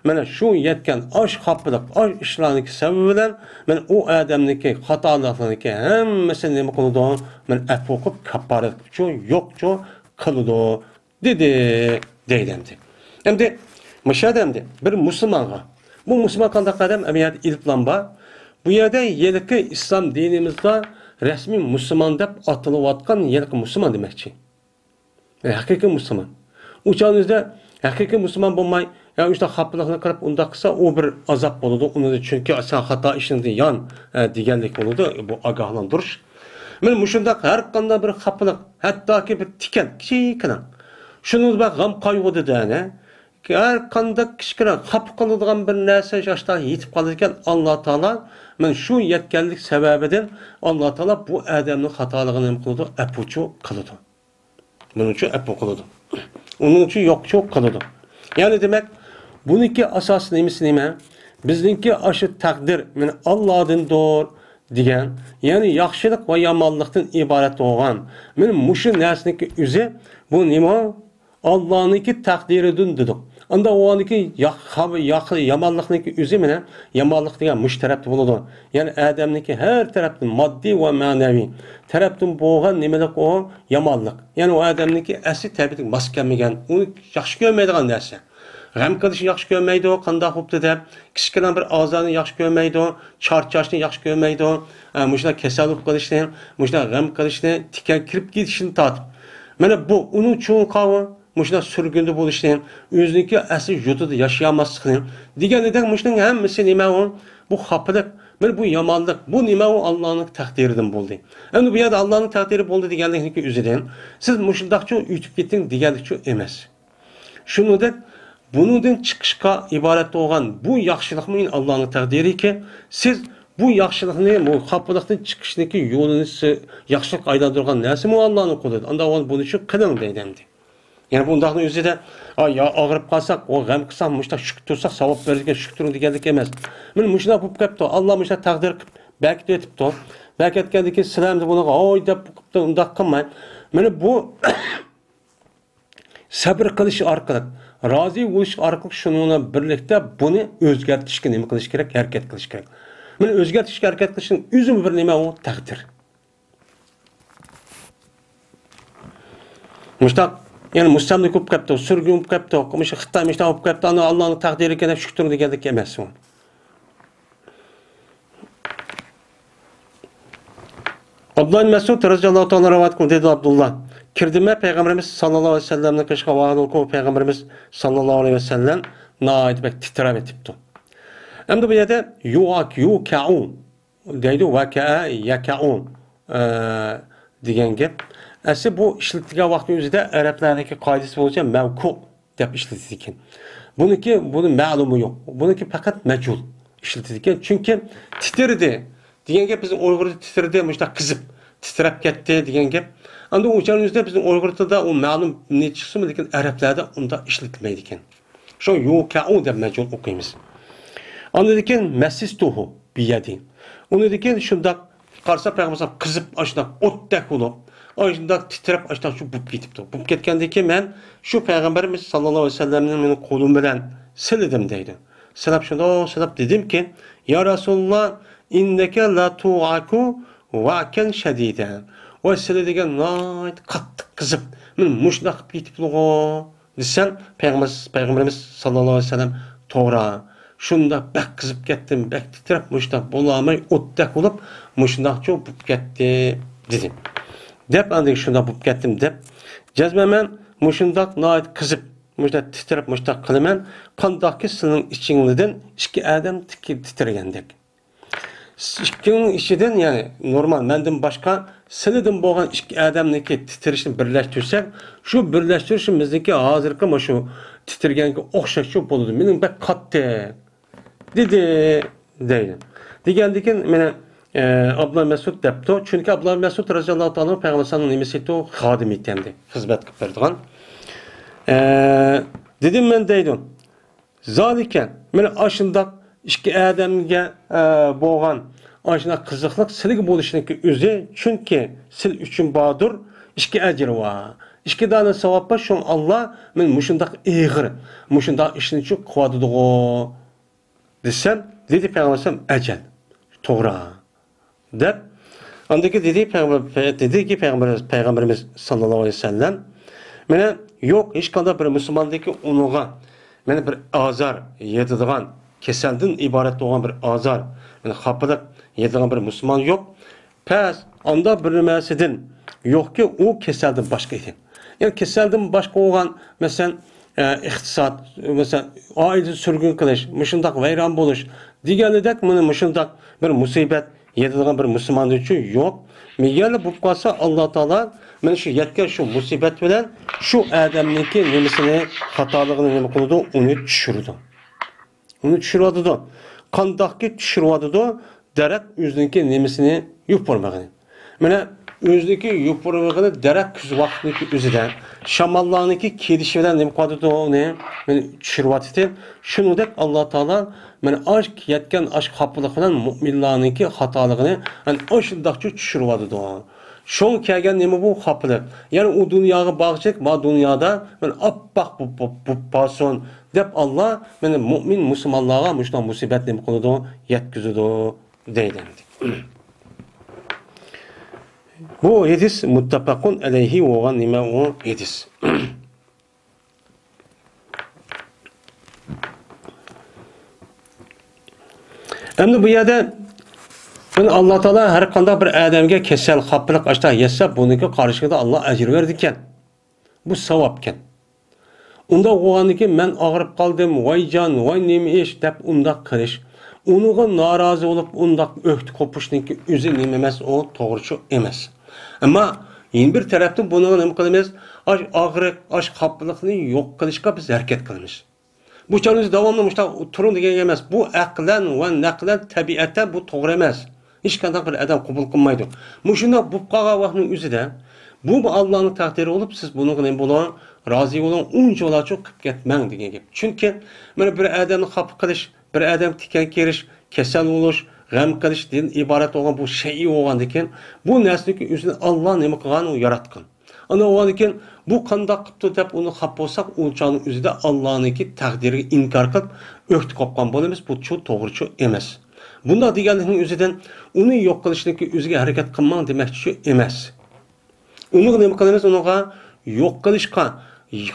مانا شۇ يەتكەن ئاش خاپىلىق، ئاش ئىشلارنىڭكى سەۋەبى بىلەن مانا ئۇ ئادەمنىڭكى خاتالىقلىرىنىڭكى ھەممىسىنى نېمە قىلىدۇ؟ مانا ئەپۇ قىلىپ، كاپپارەت قىلىپچۇ، يوقچۇ قىلىدۇ. دېدى، دەيدۇ ئەمدى. ئەمدى مۇشۇ يەردە ئەمدى بىر مۇسۇلمانغا، بۇ مۇسۇلمان قانداق ئادەم؟ ئەمدى يەردە ئېلىپلام بار. بۇ يەردە ھېلىقى ئىسلام دىنىمىزدا رەسمىي مۇسۇلمان دەپ ئاتىلىۋاتقان ھېلىقى مۇسۇلمان دېمەكچى. ھەقىقىي مۇسۇلمان. ئۇ چاغنىڭ ئۆزىدە ھەقىقىي مۇسۇلمان بولماي، يا ئۇشتا خاپىلىقنى قىلىپ ئۇنداق قىلسا، ئۇ بىر ئازاب بولىدۇ. ئۇنى چۈنكى سەن خاتا ئىشىڭدىن يان، ئە، دېگەنلىك بولىدۇ، بۇ ئاگاھلاندۇرۇش. مانا مۇشۇنداق ھەر قانداق بىر خاپىلىق، ھەتتاكى بىر تىكەن، كىچىككىنە. شۇنىڭ بىلەن غەم قايغۇ دېدى، ئەنە. ھەر قانداق كىچىككىنە خاپا قىلىدىغان بىر نەرسە ياشتا يېتىپ قالىدىكەن، ئاللا تائالا مانا شۇ يەتكەنلىك سەۋەبىدىن ئاللا تائالا بۇ ئادەمنىڭ خاتالىقىنى نېمە قىلىدۇ؟ ئەپۇچۇ قىلىدۇ. بۇنىڭ ئۈچۈن ئەپۇ قىلىدۇ. ئۇنىڭ ئۈچۈن يوقچۇ قىلىدۇ. يەنى دېمەك، بۇنىڭكى ئاساسىي نېمىسى نېمە؟ بىزنىڭكى ئاشۇ تەقدىر، مانا، ئاللادىندۇر دېگەن، يەنى ياخشىلىق ۋە يامانلىقتىن ئىبارەت بولغان. مانا مۇشۇ نەرسىنىڭكى ئۆزى، بۇ نېمە؟ ئاللانىڭكى تەقدىرىدىن دېدۇق. ئاندا ئۇنىڭكى ياق-، ياق-، يامانلىقنىڭكى ئۆزى مانا يامانلىق دېگەن مۇشۇ تەرەپتە بولىدۇ. يەنى ئادەمنىڭكى ھەر تەرەپتىن، ماددىي ۋە مەنەۋى تەرەپتىن بولغان نېمىلىك ئۇ؟ يامانلىق. يەنى ئۇ ئادەمنىڭكى ئەسلى تەبىئىتىگە ماس كەلمىگەن، ئۇنى ياخشى كۆرمەيدىغان نەرسە. غەم قىلىشنى ياخشى كۆرمەيدۇ، قانداق بوپتۇ دەپ، كىچىككىنە بىر ئازارنى ياخشى كۆرمەيدۇ، چارچاشنى ياخشى كۆرمەيدۇ، ئە، مۇشۇنداق كېسەل بولۇپ قېلىشنى، مۇشۇنداق غەم قىلىشنى، تىكەن كىرىپ كېتىشىنى تارتىپ. مانا بۇ ئۇنىڭ چوڭ قاۋۇ، مۇشۇنداق سۈرگۈندە بولۇشنى، ئۆزىنىڭكى ئەسلى يۇرتىدا ياشىيالماسلىقىنى دېگەندەك، مۇشۇنىڭ ھەممىسى نېمە ئۇ؟ بۇ خاپىلىق، مانا بۇ يامانلىق، بۇ نېمە ئۇ؟ ئاللانىڭ تەقدىرىدىن بولدى. ئەمدى بۇ يەردە ئاللانىڭ تەقدىرى بولدى دېگەنلىكنىڭكى ئۆزىدىن، سىز مۇشۇنداقچۇ ئۆتۈپ كېتىڭ دېگەنلىكچۇ ئەمەس. شۇنىڭدەك، بۇنىڭدىن چىقىشقا ئىبارەت بولغان بۇ ياخشىلىقمۇ ئاللانىڭ تەقدىرىكى، سىز بۇ ياخشىلىقنى، بۇ خاپىلىقتىن چىقىشنىڭكى يولىنى سى-، ياخشىلىققا ئايلاندۇرغان نەرسىمۇ ئاللانىڭ قولىدا. ئاندا بۇنى شۇ قىلىڭ دەيدۇ ئەمدى. يەنى بۇنداقنىڭ ئۆزىدە، ئا، يا ئاغرىپ قالساق، ئۇ غەم قىلساق، مۇشۇنداق شۈكۈر تۇرساق، ساۋاب بېرىدىكەن، شۈكۈر تۇرۇڭ دېگەنلىك ئەمەس. مانا مۇشۇنداق بولۇپ كەپتۇ. ئاللا مۇشۇنداق تەقدىر قىلىپ بەركىتىۋېتىپتۇ. بەركەتكەندىن كېيىن سىلەر ئەمدى بۇنىڭغا ھوي دەپ قىپتۇ، ئۇنداق قىلماي. مانا بۇ سەبرى قىلىش ئارقىلىق، رازى بولۇش ئارقىلىق شۇنىڭ بىلەن بىرلىكتە بۇنى ئۆزگەرتىشكە نېمە قىلىش كېرەك؟ ھەرىكەت قىلىش كېرەك. مېنى ئۆزگەرتىشكە ھەرىكەت قىلىشنىڭ ئۆزىمۇ بىر نېمە، ئۇ تەقدىر. مۇشتاق، يەنى مۇستەملىكە بولۇپ قاپتۇ، سۈرگۈن بولۇپ قاپتۇ، مۇشۇ خىتاي مۇشتاق بولۇپ قاپتۇ، ئانا ئاللانىڭ تەقدىرى ئىكەن دەپ شۈكرىنى دېگەندەك ئەمەس ئۇ. ئابدۇللا ئىبن مەسئۇد رەزىياللاھۇ تائالا رىۋايەت قىلدى، دېدى ئابدۇللا. كىردىم مەن پەيغەمبىرىمىز ساللاللاھۇ ئەلەيھى ۋەسەللەمنىڭ قېشىغا، ۋاھالۇلكۇ پەيغەمبىرىمىز ساللاللاھۇ ئەلەيھى ۋەسەللەم ناھايىتى بەك تىترەپ ئېتىپتۇ. ئەمدى بۇ يەردە يۇ-، يۇكەئۇ دەيدۇ، ۋەكەئە، يەكەئۇ، ئە، دېگەن گەپ. ئەسلى بۇ ئىشلىتىلگەن ۋاقىتنىڭ ئۆزىدە ئەرەبلەرنىڭكى قائىدىسى بويىچە مەۋكۇ دەپ ئىشلىتىدىكەن. بۇنىڭكى، بۇنىڭ مەلۇمى يوق. بۇنىڭكى پەقەت مەجھۇل ئىشلىتىدىكەن. چۈنكى تىترىدى دېگەن گەپ بىزنىڭ ئۇيغۇردا تىترىدى، مۇشۇنداق قىزىپ، تىترەپ كەتتى دېگەن گەپ. ئەمدى ئۇ چاغنىڭ ئۆزىدە بىزنىڭ ئۇيغۇردا ئۇ مەلۇم نى چىقسىمۇ، لېكىن ئەرەبلەردە ئۇنداق ئىشلىتىلمەيدىكەن. شۇ يۇكەئۇ دەپ مەجھۇل ئوقۇيمىز. ئاندىن كېيىن مەسسىستۇھۇ بىيەدى. ئۇنىڭدىن كېيىن شۇنداق قارىسا، پەيغەمبەر قىزىپ، ئاشۇنداق ئوتتەك بولۇپ، ئاشۇنداق تىترەپ، ئاشۇنداق شۇ بولۇپ كېتىپتۇ. بولۇپ كەتكەندىن كېيىن مەن شۇ پەيغەمبەرمىز ساللاللاھۇ ئەلەيھى ۋەسەللەمنى مېنىڭ قولۇم بىلەن سىلىدىم دەيدۇ. سىلاپ، شۇنداق سىلاپ دېدىمكى، يا رەسۇلاللا، ئىننەكە لە تۇئاكۇ ۋەكەن شەدىدە. ۋاي، سىلى دېگەن ناھايىتى قاتتىق قىزىپ، مېنى مۇشۇنداق قىلىپ كېتىپلىغۇ. دېسەم، پەيغەمبەر، پەيغەمبىرىمىز ساللاللاھۇ ئەلەيھى ۋەسەللەم، توغرا، شۇنداق بەك قىزىپ كەتتىم، بەك تىترەپ، مۇشۇنداق بولالماي ئوتتەك بولۇپ، مۇشۇنداقچۇ بولۇپ كەتتى، دېدى. دەپ، ئاندىن شۇنداق بولۇپ كەتتىم دەپ، جەزمەن مەن مۇشۇنداق ناھايىتى قىزىپ، مۇشۇنداق تىترەپ، مۇشۇنداق قىلىمەن، قانداقكى سىلىنىڭ ئىچىڭلىدىن ئىككى ئادەم تىكى-، تىترىگەندەك. ئىككىنىڭ ئىچىدىن، يەنى نورمال مەندىن باشقا سىلىدىن بولغان ئىككى ئادەمنىڭكى تىترىشىنى بىرلەشتۈرسەك، شۇ بىرلەشتۈرۈشى بىزنىڭكى ھازىرقى مۇشۇ تىترىگەنگە ئوخشاشچۇ بولىدۇ. مېنىڭ بەك قاتتى دېدى، دەيدۇ. دېگەندىكىن مېنى، ئە، ئابدۇللا مەسئۇد دەپتۇ. چۈنكى ئابدۇللا مەسئۇد رەزىياللاھۇ تائالا پەيغەمبەر ساللاللاھۇ ئەلەيھى ۋەسەللەمنىڭ نېمىسى ئىدى، خادىمى ئىكەن، خىزمەت قىلىپ بېرىدىغان. ئە، دېدىم مەن دەيدۇ. زالىكە، مانا ئاشۇنداق ئىككى ئادەمگە، ئە، بولغان ئاشۇنداق قىزىقلىق سىلىگە بولۇشىنىڭكى ئۆزى، چۈنكى سىل ئۈچۈن باردۇر ئىككى ئەجىر بار، ئىككى دانە ساۋاب بار، شۇڭا ئاللا مېنى مۇشۇنداق ئېغىر، مۇشۇنداق ئىشنى چۈ قىلىۋاتىدىغۇ دېسەم، دېدى پەيغەمبەر ئەلەيھىسسالام، ئەجەل، توغرا. دەپ، ئاندىكى دېدى پەيغەمبەر، دېدىكى پەيغەمبەر، پەيغەمبىرىمىز ساللاللاھۇ ئەلەيھى ۋەسەللەم، مانا، يوق، ھېچقانداق بىر مۇسۇلماندىكى ئۇنىڭغا، مانا، بىر ئازار يېتىدىغان، كېسەلدىن ئىبارەت بولغان بىر ئازار، مانا، خاپىلىق يېتىدىغان بىر مۇسۇلمان يوق. پەس، ئاندا بىر نېمەسىدىن يوقكى، ئۇ كېسەلدىن باشقا ئىدى. يەنى كېسەلدىن باشقا بولغان، مەسىلەن، ئە، ئىقتىساد، مەسىلەن، ئائىلىسىنى سۈرگۈن قىلىش، مۇشۇنداق ۋەيران بولۇش دېگەندەك، مانا مۇشۇنداق بىر مۇسىبەت يېتىدىغان بىر مۇسۇلماندىنچۇ يوق. يەنە بولۇپ قالسا، ئاللا تائالا مانا شۇ يەتكەن شۇ مۇسىبەت بىلەن شۇ ئادەمنىڭكى نېمىسىنى، خاتالىقىنى نېمە قىلىدۇ؟ ئۇنى چۈشۈرىدۇ. ئۇنى چۈشۈرۈۋاتىدۇ. قانداقكى چۈشۈرۈۋاتىدۇ؟ دەرەق ئۆزىنىڭكى نېمىسىنى يوپۇرمىغىنى. مانا، ئۆزىنىڭكى يوپۇرمىغىنى دەرەق كۈز ۋاقتىنىڭكى ئۆزىدە، شاماللارنىڭكى كېلىشى بىلەن نېمە قىلىۋاتىدۇ؟ ئۇنى، مانا، چۈشۈرۈۋاتىدۇ. شۇنىڭدەك ئاللا تائالا، مانا، ئاش يەتكەن ئاش خاپىلىق بىلەن مۆمىنلارنىڭكى خاتالىقىنى، مانا، ئاشۇنداقچە چۈشۈرۈۋاتىدۇ. شۇڭا كەلگەن نېمە بۇ خاپىلىق؟ يەنى ئۇ دۇنياغا بارغۇچىلىك، ما دۇنيادا، مانا، ئاپئاق بولۇپ، بولۇپ، بولۇپ بارسۇن. دەپ ئاللا، مانا، مۆمىن مۇسۇلمانلارغا مۇشۇنداق مۇسىبەت نېمە قىلىدۇ؟ يەتكۈزىدۇ، دەيدۇ. بۇ ھەدىس مۇتتەپەقۇن ئەلەيھى بولغان نېمە ئۇ ھەدىس. ئەمدى بۇ يەردە، مانا، ئاللا تائالا ھەر قانداق بىر ئادەمگە كېسەل، خاپىلىق، ئاشتا يەتسە، بۇنىڭكى قارشىسىدا ئاللا ئەجىر بېرىدىكەن. بۇ ساۋابكەن. ئۇنداق بولغاندىن كېيىن، مەن ئاغرىپ قالدىم، ۋايجان، ۋاي نېمە ئىش دەپ ئۇنداق قىلىش، ئۇنىڭغا نارازى بولۇپ ئۇنداق ئۆكتە قوپۇشنىڭكى ئۆزى نېمە ئەمەس، ئۇ توغرىچۇ ئەمەس. ئەمما يەنە بىر تەرەپتىن بۇنىڭغا نېمە قىلىمىز؟ ئاش ئاغرىق، ئاش خاپىلىقنى يوق قىلىشقا بىز ھەرىكەت قىلىمىز. بۇ چاغدا داۋاملىق مۇشۇنداق تۇرۇڭ دېگەن ئەمەس. بۇ ئەقلەن ۋە نەقلەن تەبىئەتەن بۇ توغرا ئەمەس. ھېچقانداق بىر ئادەم قوبۇل قىلمايدۇ. مۇشۇنداق بولۇپ قالغان ۋاقىتنىڭ ئۆزىدە، بۇمۇ ئاللانىڭ تەقدىرى بولۇپ، سىز بۇنىڭغا نېمە بولۇڭ؟ رازى بولۇڭ، ئۇنچىۋالاچۇ قىلىپ كەتمەڭ دېگەن گەپ. چۈنكى، مانا، بىر ئادەمنى خاپا قىلىش، بىر ئادەمگە تىكەن كىرىش، كېسەل بولۇش، غەم قىلىشتىن ئىبارەت بولغان بۇ شەيئى بولغاندىكىن، بۇ نەرسىنىڭكى ئۆزىنى ئاللا نېمە قىلغان؟ ئۇ ياراتقان. ئانا ئۇنىڭدىن كېيىن بۇ قانداق قىپتۇ دەپ ئۇنى خاپا بولساق، ئۇ چاغنىڭ ئۆزىدە ئاللانىڭكى تەقدىرىگە ئىنكار قىلىپ ئۆكتە قوپقان بولىمىز. بۇ چۇ توغرىچۇ ئەمەس. بۇنداق دېگەنلىكنىڭ ئۆزىدىن ئۇنى يوق قىلىشنىڭكى ئۆزىگە ھەرىكەت قىلماڭ دېمەكچى ئەمەس. ئۇنىڭغا نېمە قىلىمىز؟ ئۇنىڭغا يوق قىلىشقا،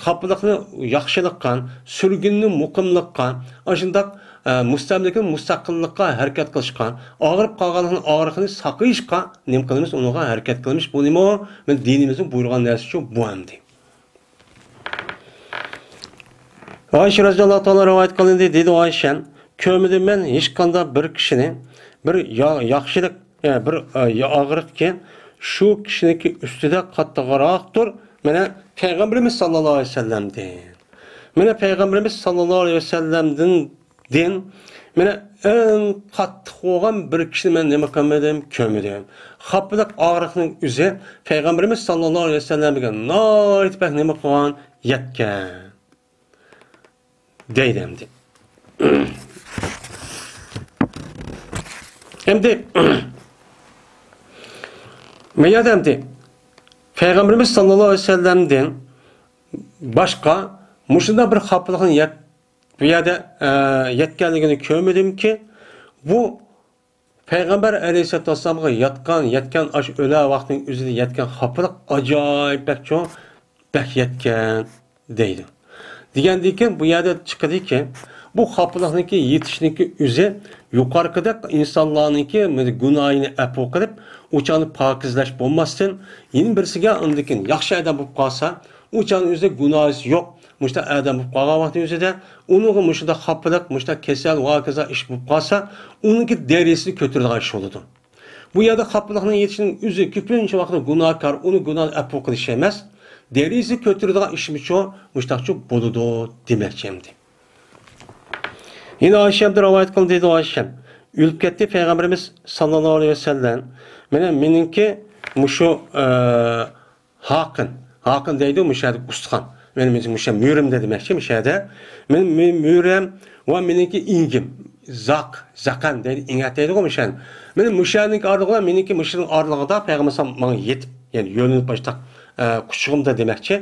خاپىلىقنى ياخشىلىققا، سۈرگۈننى مۇقىملىققا، ئاشۇنداق، ئە، مۇستەملىكىنى مۇستەقىللىققا ھەرىكەت قىلىشقا، ئاغرىپ قالغانلىقنىڭ ئاغرىقىنى ساقىيىشقا نېمە قىلىمىز؟ ئۇنىڭغا ھەرىكەت قىلىمىز. بۇ نېمە؟ مانا دىنىمىزنىڭ بۇيرۇغان نەرسىچۇ بۇ ئەمدى. ئائىشە رەزىياللاھۇ تائالا رىۋايەت قىلىندى، دېدى ئائىشەم، كۆرمىدىم مەن ھېچقانداق بىر كىشىنى بىر يا-، ياخشىلىق، ئە، بىر، ئە، يا-، ئاغرىقكەن شۇ كىشىنىڭكى ئۈستىدە قاتتىقراقتۇر، مانا پەيغەمبىرىمىز ساللاللاھۇ ئەلەيھى ۋەسەللەمدىن. مانا پەيغەمبىرىمىز ساللاللاھۇ ئەلەيھى ۋەسەللەمدىن دىن، مانا ئەڭ قاتتىق بولغان بىر كىشىنى مەن نېمە قىلمىدىم، كۆرمىدىم. خاپىلىق، ئاغرىقنىڭ ئۆزى پەيغەمبىرىمىز ساللاللاھۇ ئەلەيھى ۋەسەللەمگە ناھايىتى بەك نېمە قىلغان، يەتكەن دەيدۇ ئەمدى. ئەمدى، مەيەردە ئەمدى پەيغەمبىرىمىز ساللاللاھۇ ئەلەيھى ۋەسەللەمدىن باشقا مۇشۇنداق بىر خاپىلىقنى يەت-، بۇ يەردە، ئە، يەتكەنلىكىنى كۆرمىدىمكى، بۇ پەيغەمبەر ئەلەيھىسسالاتۇ ۋەسسالامغا ياتقان، يەتكەن ئاشۇ ئۆلە ۋاقتىنىڭ ئۆزىدە يەتكەن خاپىلىق ئاجايىپ بەك چوڭ، بەك يەتكەن دەيدۇ. دېگەندىن كېيىن بۇ يەردە چىقىدىكى، بۇ خاپىلىقنىڭكى يېتىشنىڭكى ئۆزى يۇقىرىقىدەك ئىنسانلارنىڭكى گۇناھىنى ئەپۇ قىلىپ، ئۇ چاغنى پاكىزلەش بولماستىن، يەنە بىرسىگە ئاندىن كېيىن ياخشى ئادەم بولۇپ قالسا، ئۇ چاغنىڭ ئۆزىدە گۇناھى يوق، مۇشۇنداق ئادەم بولۇپ قالغان ۋاقتىنىڭ ئۆزىدە، ئۇنىڭغا مۇشۇنداق خاپىلىق، مۇشۇنداق كېسەل ۋە ھاكازا ئىش بولۇپ قالسا، ئۇنىڭكى دەرىجىسىنى كۆتۈرىدىغان ئىش بولىدۇ. بۇ يەردە خاپىلىقنىڭ يېتىشىنىڭ ئۆزى كۆپىنچە ۋاقىتتا گۇناھكار، ئۇنى گۇناھنى ئەپۇ قىلىش ئەمەس، دەرىجىسىنى كۆتۈرىدىغان ئىشمىچۇ، مۇشۇنداقچۇ بولىدۇ دېمەكچى ئەمدى. يەنە ئائىشەمدىن رىۋايەت قىلىندى، دېدى ئائىشەم، ئۆلۈپ كەتتى پەيغەمبىرىمىز ساللاللاھۇ ئەلەيھى ۋەسەللەم. مانا مېنىڭكى مۇشۇ، ئە، ھاقىن. ھاقىن دەيدۇ مۇشۇ يەردىكى ئۇستىخان. مېنىڭ مۇشۇ مۈرەمدە دېمەكچى مۇشۇ يەردە. مېنىڭ مۈ-، مۈرەم ۋە مېنىڭكى ئېڭىم. زاق، زەقەن دەيدۇ، ئېڭەك دەيدىغۇ مۇشۇ يەرنى. مېنىڭ مۇشۇ يەرنىڭكى ئارىلىقىدا، مېنىڭكى مۇشۇنىڭ ئارىلىقىدا پەيغەمبەر ئەلەيھىسسالام ماڭا يېتىپ، يەنى يۆلىنىپ باشلاپ، ئە، قۇچىقىمدا دېمەكچى.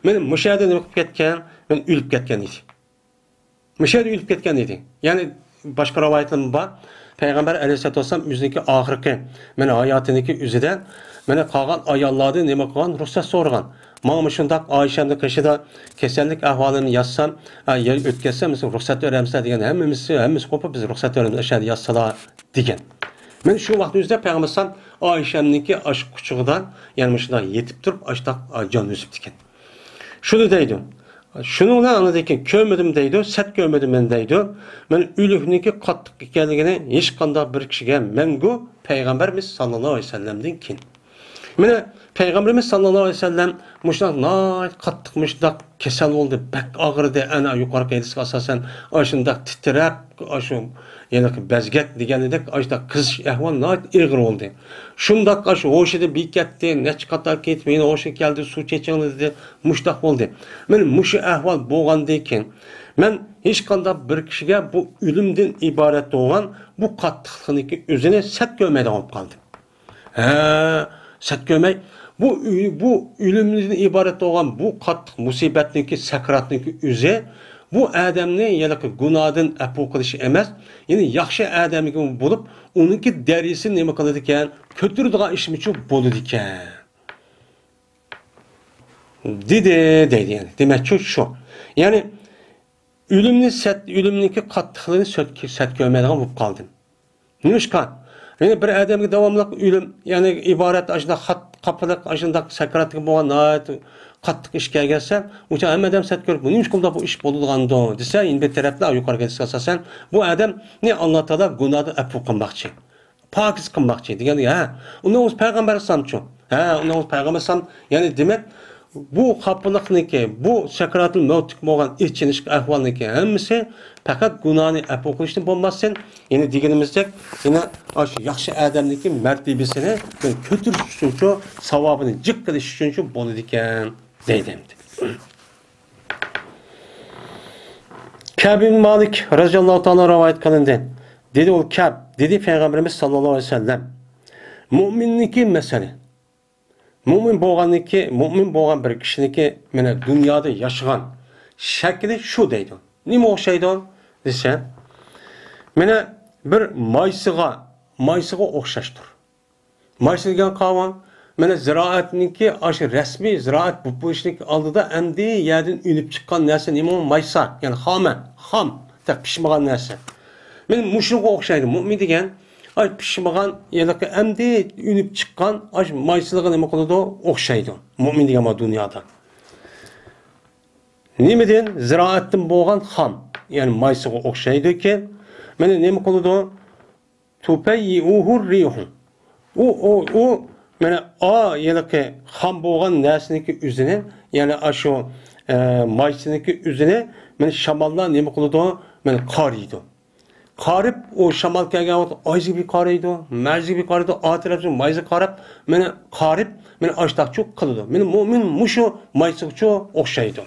مېنى مۇشۇ يەردە نېمە قىلىپ كەتكەن؟ مېنى ئۆلۈپ كەتكەن ئىدى. مۇشۇ يەردە ئۆلۈپ كەتكەن ئىدى. يەنى باشقا رىۋايەتلەرمۇ بار. پەيغەمبەر ئەلەيھىسسالاتۇ ۋەسسالام ئۆزىنىڭكى ئاخىرقى، مانا ھاياتىنىڭكى ئۆزىدە، مانا قالغان ئاياللاردىن نېمە قىلغان؟ رۇخسەت سورىغان. ماڭا مۇشۇنداق ئائىشەمنىڭ قېشىدا كېسەللىك ئەھۋالىمنى يازسام، ئە، يەر ئۆتكەزسەم، مىسال رۇخسەت بېرەمسىلەر دېگەن، ھەممىمىز، ھەممىسى قوپۇپ، بىز رۇخسەت بېرىمىز، ئاشۇ يەردە يازسىلا دېگەن. مانا شۇ ۋاقىت ئۆزىدە پەيغەمبەر ئەلەيھىسسالام ئائىشەمنىڭكى ئاشۇ قۇچىقىدا، يەنى مۇشۇنداق يېتىپ تۇرۇپ، ئاشۇنداق، ئە، جان ئۈزۈپتىكەن. شۇنى دەيدۇ. شۇنىڭ بىلەن ئاندىن كېيىن كۆرمىدىم دەيدۇ، سەت كۆرمىدىم مەن دەيدۇ. مەن ئۆلۈكنىڭكى قاتتىق ئىكەنلىكىنى ھېچقانداق بىر كىشىگە مەڭگۈ پەيغەمبىرىمىز ساللاللاھۇ ئەلەيھى ۋەسەللەمدىن كېيىن. مانا پەيغەمبىرىمىز ساللاللاھۇ ئەلەيھى ۋەسەللەم مۇشۇنداق ناھايىتى قاتتىق مۇشۇنداق كېسەل بولدى، بەك ئاغرىدى. ئەنە يۇقىرىقى ھەدىسكە ئاساسەن ئاشۇنداق تىترەپ، ئاشۇ ھېلىقى بەزگەك دېگەندەك، ئاشۇنداق قىزىش ئەھۋال ناھايىتى ئېغىر بولدى. شۇنداق ئاشۇ ھوشىدىن بېيىپ كەتتى، نەچچە قاتار كېتىپ يەنە ھوشىغا كەلدى، سۇ چېچىڭلار دېدى، مۇشۇنداق بولدى. مانا مۇشۇ ئەھۋال بولغاندىن كېيىن، مەن ھېچقانداق بىر كىشىگە بۇ ئۆلۈمدىن ئىبارەت بولغان بۇ قاتتىقلىقنىڭكى ئۆزىنى سەت كۆرمەيدىغان بولۇپ قالدىم. ھە، سەت كۆرمەي، بۇ ئۆ-، بۇ ئۆلۈمدىن ئىبارەت بولغان بۇ قاتتىق مۇسىبەتنىڭكى، سەكراتنىڭكى ئۆزى، بۇ ئادەمنى ھېلىقى گۇناھدىن ئەپۇ قىلىش ئەمەس، يەنى ياخشى ئادەمگە بولۇپ، ئۇنىڭكى دەرىجىسىنى نېمە قىلىدىكەن؟ كۆتۈرىدىغان ئىشمىچۇ بولىدىكەن. دېدى، دەيدۇ يەنى. دېمەكچۇ شۇ. يەنى ئۆلۈمنى سەت، ئۆلۈمنىڭكى قاتتىقلىقىنى سەت، سەت كۆرمەيدىغان بولۇپ قالدىم. نېمىشقا؟ يەنى بىر ئادەمگە داۋاملىق ئۆلۈم، يەنى ئىبارەت ئاشۇنداق خات-، خاپىلىق، ئاشۇنداق سەكراتلىق بولغان ناھايىتى قاتتىق ئىش كەلگەنسە، ئۇ چاغ ھەممە ئادەم سەت كۆرۈپ، نېمىشقا بۇنداق بۇ ئىش بولىدىغاندۇ دېسە، يەنە بىر تەرەپتە يۇقىرىقى ھەدىسكە ئاساسەن، بۇ ئادەمنى ئاللا تائالا گۇناھدىن ئەپۇ قىلماقچى. پاكىز قىلماقچى دېگەن، ھە. ئۇنداق بولسا پەيغەمبەر ئەلەيھىسسالامچۇ؟ ھە، ئۇنداق بولسا پەيغەمبەر ئەلەيھىسسالام، يەنى دېمەك، بۇ خاپىلىقنىڭكى، بۇ سەكراتۇل مەۋتتىكى بولغان ئېچىنىش ئەھۋالنىڭكى ھەممىسى پەقەت گۇناھنى ئەپۇ قىلىشتىن بولماستىن، يەنى دېگىنىمىزدەك، يەنە ئاشۇ ياخشى ئادەمنىڭكى مەرتىبىسىنى كۆتۈرۈش ئۈچۈنچۇ، ساۋابىنى جىق قىلىش ئۈچۈنچۇ بولىدىكەن، دەيدۇ ئەمدى. كەب ئىبن مالىك رەزىياللاھۇ تائالا رىۋايەت قىلىندى. دېدى ئۇ كەب، دېدى پەيغەمبىرىمىز ساللاللاھۇ ئەلەيھى ۋەسەللەم، مۇئمىننىڭكى مەسىلى. مۇئمىن بولغاننىڭكى، مۇئمىن بولغان بىر كىشىنىڭكى، مانا، دۇنيادا ياشىغان شەكلى شۇ دەيدۇ. نېمە ئوخشايدۇ دېسە، مانا، بىر مايسىغا، مايسىغا ئوخشاشتۇر. مايسا دېگەن قاۋا، مانا زىرائەتنىڭكى ئاشۇ رەسمىي زىرائەت بولۇپ بولۇشنىڭ ئالدىدا ئەمدى يەردىن ئۈنۈپ چىققان نەرسە نېمە؟ مايسا، يەنى خامە، خام، تېخى پىشمىغان نەرسە. مانا مۇشۇنىڭغا ئوخشايدۇ. مۇئمىن دېگەن ئاش پىشمىغان، يەنى ئەمدى ئۈنۈپ چىققان ئاش مايسىلىقى نېمە قىلىدۇ؟ ئوخشايدۇ. مۇئمىن دېگەن بار دۇنيادا. نېمىدىن؟ زىرائەتتىن بولغان خام، يەنى مايسىغا ئوخشايدۇكەن. مانا نېمە قىلىدۇ؟ تۇپەييىئۇھۇر رىيھۇ. ئۇ، ئۇ، ئۇ، مانا، ئا، ھېلىقى خام بولغان نەرسىنىڭكى ئۆزىنى، يەنى ئاشۇ، ئە، مايسىنىڭكى ئۆزىنى، مانا، شاماللار نېمە قىلىدۇ؟ مانا، قارىيدۇ. قارىپ، ئۇ شامال كەلگەن ۋاقىتتا ئايزىگە بىر قارايدۇ، مەرزىگە بىر قارايدۇ، ئا تەرەپتىن مايسىغا قاراپ، مانا، قارىپ، مانا، ئاشتاقچۇ قىلىدۇ. مانا، مۇئمىن مۇشۇ مايسىغىچۇ ئوخشايدۇ.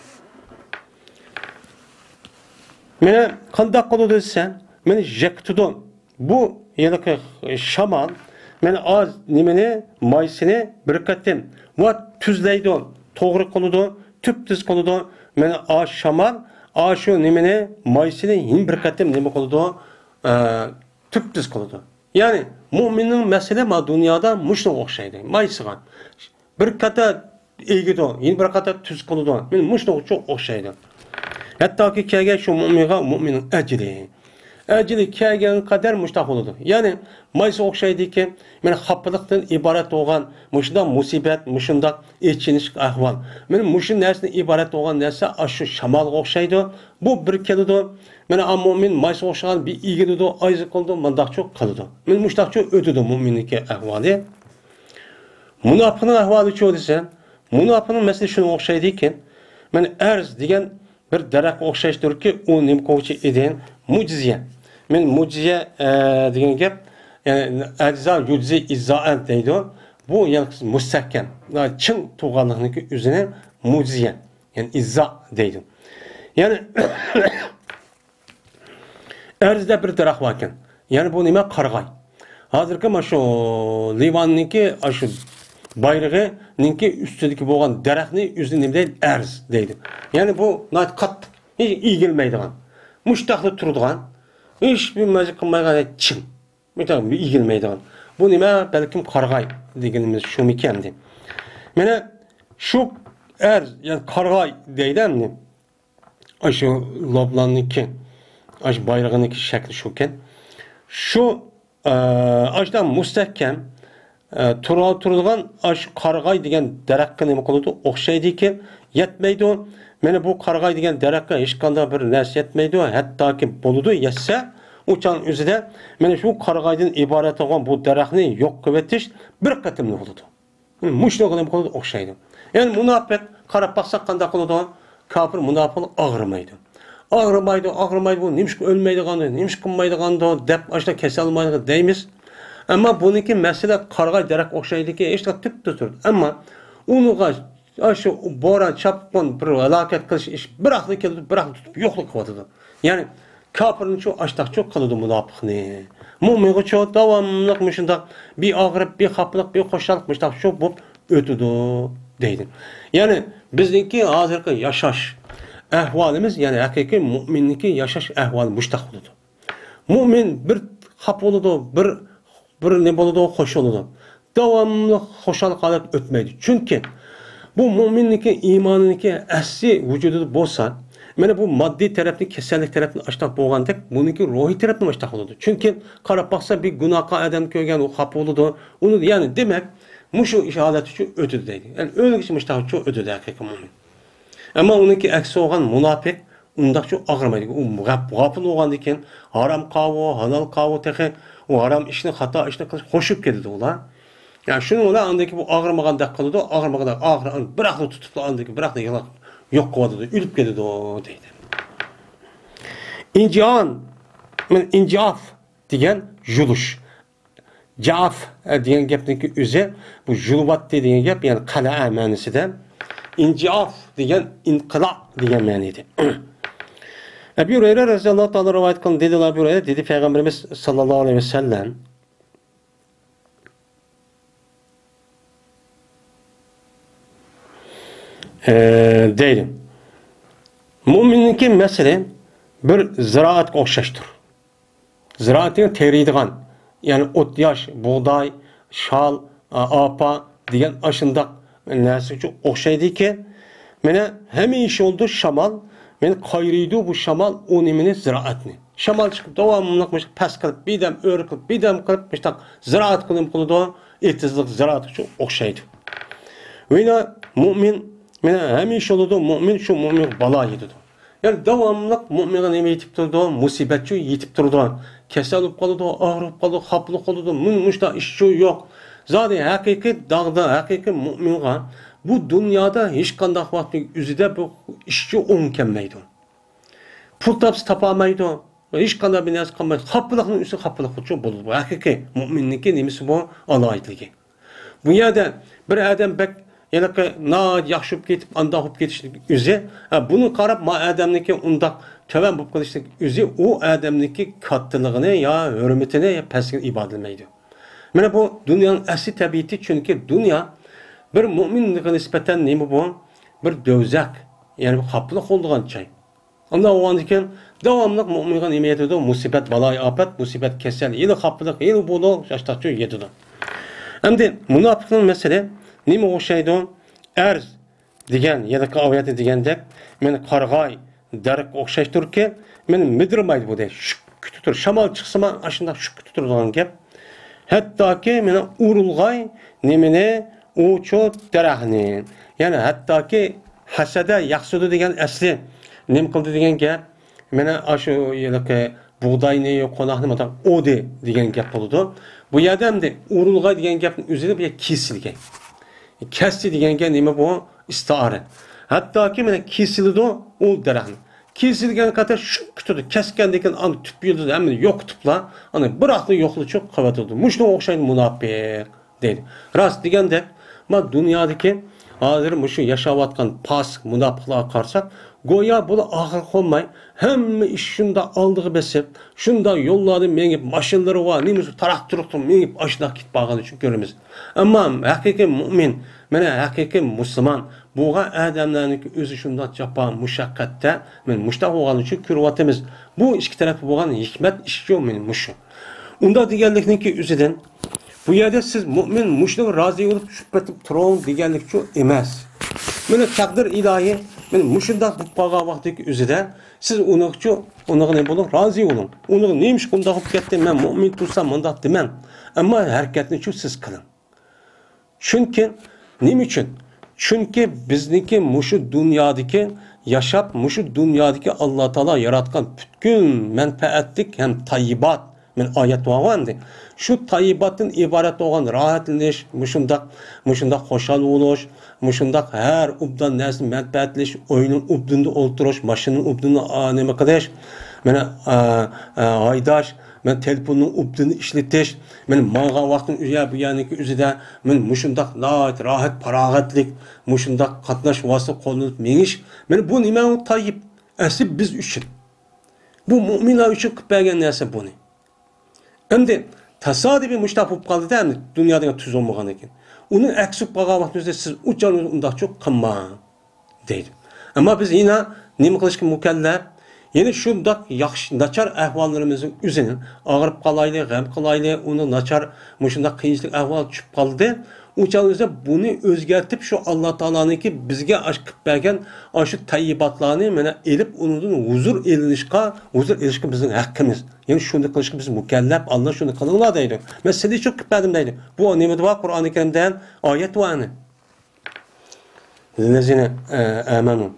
مانا، قانداق قىلىدۇ دېسە، مانا، يەكتىدۇ. بۇ ھېلىقى شامال، مانا، ئاز نېمىنى، مايسىنى بىر قېتىم ۋە تۈزلەيدۇ، توغرا قىلىدۇ، تۈپتۈز قىلىدۇ. مانا، ئا شامال، ئا شۇ نېمىنى، مايسىنى يەنە بىر قېتىم نېمە قىلىدۇ؟ ئە، تۈپتۈز قىلىدۇ. يەنى، مۇئمىننىڭ مەسىلە ما دۇنيادا مۇشۇنىڭغا ئوخشايدۇ، مايسىغا. بىر قېتىم ئېگىدۇ، يەنە بىر قېتىم تۈز قىلىدۇ. مانا مۇشۇنىڭغا ئوخشايدۇ. ھەتتاكى كەلگەن شۇ مۇئمىنغا مۇئمىننىڭ ئەجرى. ئەجرى كەلگەن قەدەر مۇشۇنداق بولىدۇ. يەنى مايسا ئوخشايدىكى، مانا خاپىلىقتىن ئىبارەت بولغان مۇشۇنداق مۇسىبەت، مۇشۇنداق ئېچىنىشلىق ئەھۋال. مانا مۇشۇ نەرسىدىن ئىبارەت بولغان نەرسە ئاشۇ شامالغا ئوخشايدۇ. بۇ بىر كېلىدۇ. مانا ئا مۇئمىن مايسىغا ئوخشىغان بىر ئېگىلىدۇ، ئايزى قىلىدۇ، مۇنداقچۇ قىلىدۇ. مانا مۇشۇنداقچۇ ئۆتىدۇ مۇئمىننىڭكى ئەھۋالى. مۇناپىقنىڭ ئەھۋالىچۇ دېسە، مۇناپىقنىڭ مەسىلىسى شۇنىڭغا ئوخشايدىكەن. مانا ئەرز دېگەن بىر دەرەخكە ئوخشاشتۇركى، ئۇ نېمە قىلغۇچى ئىدى؟ مۇجىزە. مانا مۇجىزە، ئە، دېگەن گەپ، يەنى ئەجزا يۇجزى ئىززائەن دەيدۇ. بۇ يەنى مۇستەھكەم، چىڭ تۇرغانلىقنىڭكى ئۆزىنى مۇجىزە، يەنى ئىززا دەيدۇ. يەنى ئەرزدە بىر دەرەخ باركەن. يەنى بۇ نېمە؟ قارىغاي. ھازىرقى مانا شۇ لىۋاننىڭكى، ئاشۇ بايرىغىنىڭكى ئۈستىدىكى بولغان دەرەخنى ئۆزىنى نېمە دەيدۇ؟ ئەرز دەيدۇ. يەنى بۇ ناھايىتى قاتتىق، ھېچ ئېگىلمەيدىغان، مۇشتاقلا تۇرىدىغان، ھېچبىر مەجىق قىلمايدىغان، چىڭ. مۇشتاق ئېگىلمەيدىغان. بۇ نېمە؟ بەلكىم قارىغاي دېگىنىمىز شۇمىكەن دەيدۇ. مانا شۇ ئەرز، يەنى قارىغاي دەيدۇ ئەمدى. ئاشۇ لوبلاننىڭكى، ئاشۇ بايرىغىنىڭكى شەكلى شۇكەن. شۇ، ئە، ئاشۇنداق مۇستەھكەم، ئە، تۇرا-، تۇرىدىغان ئاشۇ قارىغاي دېگەن دەرەخكە نېمە قىلىدۇ؟ ئوخشايدىكى، يەتمەيدۇ. مانا بۇ قارىغاي دېگەن دەرەخكە ھېچقانداق بىر نەرسە يەتمەيدۇ. ھەتتاكى بولىدۇ، يەتسە، ئۇ چاغنىڭ ئۆزىدە مانا شۇ قارىغايدىن ئىبارەت بولغان بۇ دەرەخنى يوق قىلىۋېتىش بىر قېتىملا بولىدۇ. مۇشۇنىڭغا نېمە قىلىدۇ؟ ئوخشايدۇ. يەنى مۇناپىق، قاراپ باقساق قانداق قىلىدۇ؟ كاپىر مۇناپىقلار ئاغرىمايدۇ. ئاغرىمايدۇ، ئاغرىمايدۇ، بۇ نېمىشقا ئۆلمەيدىغاندۇ، نېمىشقا قىلمايدىغاندۇ دەپ، ئاشۇنداق كېسەلمايدىغان دەيمىز. ئەمما بۇنىڭكى مەسىلە قارىغاي دەرەخ ئوخشايدىكى، ھېچ تۈپتە تۇرىدۇ. ئەمما ئۇنىڭغا ئاشۇ بوران، چاپقۇن، بىر ھالاكەت قىلىش ئىش بىراقلا كېلىدۇ، بىراقلا تۇتۇپ يوقلۇق قىلىۋاتىدۇ. يەنى كاپىرنىچۇ ئاشتاقچۇ قىلىدۇ مۇناپىقنى. مۇئمىنغىچۇ داۋاملىق مۇشۇنداق بىر ئاغرىپ، بىر خاپىلىق، بىر خۇشاللىق مۇشۇنداقچۇ بولۇپ ئۆتىدۇ دەيدۇ. يەنى بىزنىڭكى ھازىرقى ياشاش ئەھۋالىمىز، يەنى ھەقىقىي مۇئمىننىڭكى ياشاش ئەھۋالى مۇشۇنداق بولىدۇ. مۇئمىن بىر خاپا بولىدۇ، بىر، بىر نېمە بولىدۇ، خوش بولىدۇ. داۋاملىق خۇشال ھالەت ئۆتمەيدۇ. چۈنكى بۇ مۇئمىننىڭكى ئىمانىنىڭكى ئەسلى ۋۇجۇدىدا بولسا، مانا بۇ ماددىي تەرەپنى، كېسەللىك تەرەپنى ئاشتاق بولغاندەك، بۇنىڭكى روھىي تەرەپنى ئاشتاق بولىدۇ. چۈنكى قاراپ باقسا، بىر گۇناھكار ئادەم كۆرگەن، ئۇ خاپا بولىدۇ. ئۇنى، يەنى دېمەك، مۇشۇ ھالەت ئۈچۈن ئۆتىدۇ دەيدۇ. يەنى ئۆلگۈچە مۇشۇنداق ئۆتىدۇ ھەقىقىي مۇئمىن. ئەمما ئۇنىڭكى ئەكسى بولغان مۇناپىق ئۇنداقچۇ ئاغرىمايدۇ. ئۇ غەپ-، غاپىل بولغاندىن كېيىن ھارام قاۋۇ، ھالال قاۋۇ تېخى، ئۇ ھارام ئىشنى، خاتا ئىشنى قىلىش، قوشۇپ كېتىدۇ ئۇلار. يا شۇنىڭ بىلەن ئاندىن كېيىن بۇ ئاغرىمىغاندەك قىلىدۇ، ئاغرىمىغاندەك ئاخىرى ئاندىن بىراقلا تۇتۇپلا ئاندىن كېيىن بىراقلا يوق، يوق قىلىۋاتىدۇ، ئۆلۈپ كېتىدۇ دەيدۇ. ئىنجىئان، مانا ئىنجىئاف دېگەن يۇلۇش. جاف، ئە، دېگەن گەپنىڭكى ئۆزى، بۇ يۇلۇۋاتتى دېگەن گەپ، يەنى قەلەئە مەنىسىدە. ئىنجىئاف دېگەن ئىنقىلا دېگەن مەنىدە. ئەبۇ ھۇرەيرە رەزىياللاھۇ تائالا رىۋايەت قىلىندى، دېدى ئەبۇ ھۇرەيرە، دېدى پەيغەمبىرىمىز ساللاللاھۇ ئەلەيھى ۋەسەللەم، ئە، دەيدۇ، مۇئمىننىڭكى مەسىلى بىر زىرائەتكە ئوخشاشتۇر. زىرائىتىنى تېرىيدىغان، يەنى ئوت-ياش، بۇغداي، شال، ئا-، ئاپا دېگەن ئاشۇنداق نەرسىگە ئوخشايدىكەن. مانا ھەمىشە يولدا شامال، مانا قايرىيدۇ بۇ شامال ئۇ نېمىنى، زىرائەتنى. شامال چىقىپ داۋاملىق مۇشۇ پەس قىلىپ، بىردەم ئۆرە قىلىپ، بىردەم قىلىپ، مۇشۇنداق زىرائەتكە نېمە قىلىدۇ؟ ئېتىزلىق زىرائەتكە ئوخشايدۇ. مانا مۇئمىن، مانا ھەمىشە يولدا مۇئمىن، شۇ مۇئمىنغا بالا يېتىدۇ. يەنى داۋاملىق مۇئمىنغا نېمە يېتىپ تۇرىدۇ؟ مۇسىبەتچۇ يېتىپ تۇرىدۇ. كېسەل بولۇپ قالىدۇ، ئاغرىپ قالىدۇ، خاپىلىق قىلىدۇ، مۇن-، مۇشتا ئىشچۇ يوق. زادى ھەقىقىي داغدا، ھەقىقىي مۇئمىنغا بۇ دۇنيادا ھېچقانداق ۋاقىتنىڭ ئۆزىدە بۇ ئىشچۇ ئوڭ كەلمەيدۇ. پۇل تاپسا تاپالمايدۇ. ھېچقانداق بىر نەرسە قىلمايدۇ. خاپىلىقنىڭ ئۈستىگە خاپىلىق قىلىدۇ. بۇ ھەقىقىي مۇئمىننىڭكى نېمىسى بۇ؟ ئالاھىدىلىكى. بۇ يەردە بىر ئادەم بەك ھېلىقى ناھايىتى ياخشى بولۇپ كېتىپ، ئانداق بولۇپ كېتىشلىك ئۆزى، ھە، بۇنى قاراپ، ما ئادەمنىڭكى ئۇنداق تۆۋەن بولۇپ قېلىشلىك ئۆزى ئۇ ئادەمنىڭكى كاتتىلىقىنى يا ھۆرمىتىنى يا پەسلىكىنى ئىپادىلىمەيدۇ. مانا بۇ دۇنيانىڭ ئەسلى تەبىئىتى، چۈنكى دۇنيا بىر مۇئمىنغا نىسبەتەن نېمە بۇ؟ بىر دوزاخ، يەنى بىر خاپىلىق بولىدىغان جاي. ئانداق بولغاندىكىن داۋاملىق مۇئمىنغا نېمە يېتىدۇ؟ مۇسىبەت، بالايىئاپەت، مۇسىبەت، كېسەل، ھېلى خاپىلىق، ھېلى بولۇ، شاشتاقچۇ يېتىدۇ. ئەمدى مۇناپىقنىڭ مەسىلى نېمىگە ئوخشايدۇ؟ ئەرز دېگەن، يەنە ئايەتتە دېگەندەك، مانا قارىغاي دەرەخكە ئوخشاشتۇركى، مانا مىدىرمايدۇ بۇ دەي. شۈك كۈتۈپ تۇر، شامال چىقسىمۇ ئاشۇنداق شۈك كۈتۈپ تۇرىدىغان گەپ. ھەتتاكى مانا ئۇرۇلغاي نېمىنى، ئۇچۇ دەرەخنى. يەنى ھەتتاكى ھەسەدە يەخسۇدۇ دېگەن ئەسلى نېمە قىلدى دېگەن گەپ. مانا ئاشۇ ھېلىقى بۇغداينى، قوناقنى مۇنداق ئۇردى دېگەن گەپ بولىدۇ. بۇ يەردە ئەمدى ئۇرۇلغاي دېگەن گەپنىڭ ئۆزىنى بۇ يەردە كېسىلگەن. كەستى دېگەن گەپ نېمە بۇ؟ ئىستىئارە. ھەتتاكى مانا كېسىلىدۇ ئۇ دەرەخنى. كېسىلگەن قەدەر شۈك كۈتىدۇ. كەسكەندىن كېيىن ئاندىن تۈپ يىلتىزى ھەممىنى يوقىتىپلا، ئاندىن بىراقلا يوقلىشىپ قېلىۋاتىدۇ. مۇشۇنىڭغا ئوخشايدۇ مۇناپىق. دەيدۇ. راست دېگەندەك، ما دۇنيادىكى ھازىر مۇشۇ ياشاۋاتقان پاسىق مۇناپىقلارغا قارىساق، گويا بۇلار ئاخىرى قونماي، ھەممە ئىش شۇنداق ئالدىغا بېسىپ، شۇنداق يوللاردا مېڭىپ، ماشىنىلىرى بار، نېمىسى تاراق-تۇرۇقتا مېڭىپ، ئاشۇنداق كېتىپ بارغاننى شۇ كۆرىمىز. ئەمما ھەقىقىي مۇئمىن، مانا ھەقىقىي مۇسۇلمان بولغان ئادەملەرنىڭكى ئۆزى شۇنداق جاپا، مۇشەققەتتە، مانا مۇشۇنداق بولغاننى شۇ كۆرۈۋاتىمىز. بۇ ئىككى تەرەپتە بولغان ھېكمەت ئىشچۇ، مانا مۇشۇ. ئۇنداق دېگەنلىكنىڭكى ئۆزىدىن بۇ يەردە سىز مۇئمىن مۇشۇنىڭغا رازى بولۇپ چۈشۈپ كېتىپ تۇرۇڭ دېگەنلىكچۇ ئەمەس. مانا تەقدىر ئىلاھىي، مانا مۇشۇنداق بولۇپ قالغان ۋاقتىدىكى ئۆزىدە سىز ئۇنىڭغىچۇ، ئۇنىڭغا نېمە بولۇڭ، رازى بولۇڭ. ئۇنىڭغا نېمىشقا ئۇنداق بولۇپ كەتتى، مەن مۇئمىن تۇرسام مۇنداق دېمەڭ. ئەمما ھەرىكەتنىچۇ سىز قىلىڭ. چۈنكى، نېمە ئۈچۈن؟ چۈنكى بىزنىڭكى مۇشۇ دۇنيادىكى ياشاپ، مۇشۇ دۇنيادىكى ئاللا تائالا ياراتقان پۈتكۈل مەنپەئەتلىك ھەم تايىبات، مانا ئايەت بارغۇ ئەمدى. شۇ تايىباتتىن ئىبارەت بولغان راھەتلىنىش، مۇشۇنداق، مۇشۇنداق خۇشال بولۇش، مۇشۇنداق ھەر ئوبدان نەرسىدىن مەنپەئەتلىنىش، ئۆينىڭ ئوبدىنىدا ئولتۇرۇش، ماشىنىنىڭ ئوبدىنىدا، ئا، نېمە قىلىش، مانا، ئا، ئا، ھايداش، مانا تېلېفوننىڭ ئوبدىنىدا ئىشلىتىش، مانا ماڭغان ۋاقتىم ئۇ يەر، بۇ يەرنىڭكى ئۆزىدە، مانا مۇشۇنداق ناھايىتى راھەت، پاراغەتلىك، مۇشۇنداق قاتناش ۋاسىتە قوللىنىپ مېڭىش، مانا بۇ نېمە ئۇ تايىپ؟ ئەسلى بىز ئۈچۈن. بۇ مۇئمىنلار ئۈچۈن قىلىپ بەرگەن نەرسە بۇنى. ئەمدى تاسادىپىي مۇشۇنداق بولۇپ قالدى-دە، ئەمدى دۇنيا دېگەن تۈز بولمىغاندىن كېيىن. ئۇنىڭ ئەكسى بولۇپ قالغان ۋاقتىمىزدا سىز ئۇچان ئۇنداقچۇ قىلماڭ دەيدۇ. ئەمما بىز يەنە نېمە قىلىشقا مۇكەللەپ؟ يەنە شۇنداق ياخشى، ناچار ئەھۋاللىرىمىزنىڭ ئۆزىنى ئاغرىپ قالايلى، غەم قىلايلى، ئۇنى ناچار، مۇشۇنداق قىيىنچىلىق ئەھۋال چۈشۈپ قالدى. ئۇ چاغدا بۇنى ئۆزگەرتىپ، شۇ ئاللا تائالانىڭكى بىزگە ئاش قىلىپ بەرگەن ئاشۇ تەييىباتلارنى مانا ئېلىپ، ئۇنىڭدىن ھۇزۇر ئېلىنىشقا، ھۇزۇر ئېلىشقا بىزنىڭ ھەققىمىز. يەنى شۇنى قىلىشقا بىز مۇكەللەپ، ئاللا شۇنى قىلىڭلار دەيدۇ. مەن سىلەر ئۈچۈن قىلىپ بەردىم دەيدۇ. بۇ نېمىدە بار؟ قۇرئانى كەرىمدە ئايەت بار ئەنە. لىللەزىنە، ئە، ئامەنۇ.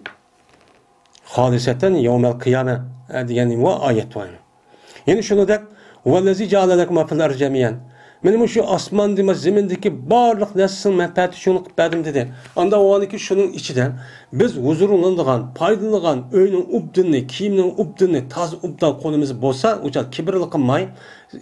خالىسەتەن يەۋمەل قىيامە، ئە، دېگەن نېمە بار؟ ئايەت بار ئەنە. يەنە شۇنىڭدەك، ۋەللەزى جەئەلە لەكۇم ما فىل ئەرزى جەمىئەن. مانا مۇشۇ ئاسمان دېمە زېمىندىكى بارلىق نەرسىنىڭ مەنپەئەتى شۇنى قىلىپ بەردىم دېدى. ئاندا ئۇنىڭكى شۇنىڭ ئىچىدە بىز ھۇزۇرلىنىدىغان، پايدىلىنىدىغان ئۆينىڭ ئوبدىنى، كىيىمنىڭ ئوبدىنى، تازا ئوبدان قولىمىزدا بولسا، ئۇچان كىبىرلىق قىلماي،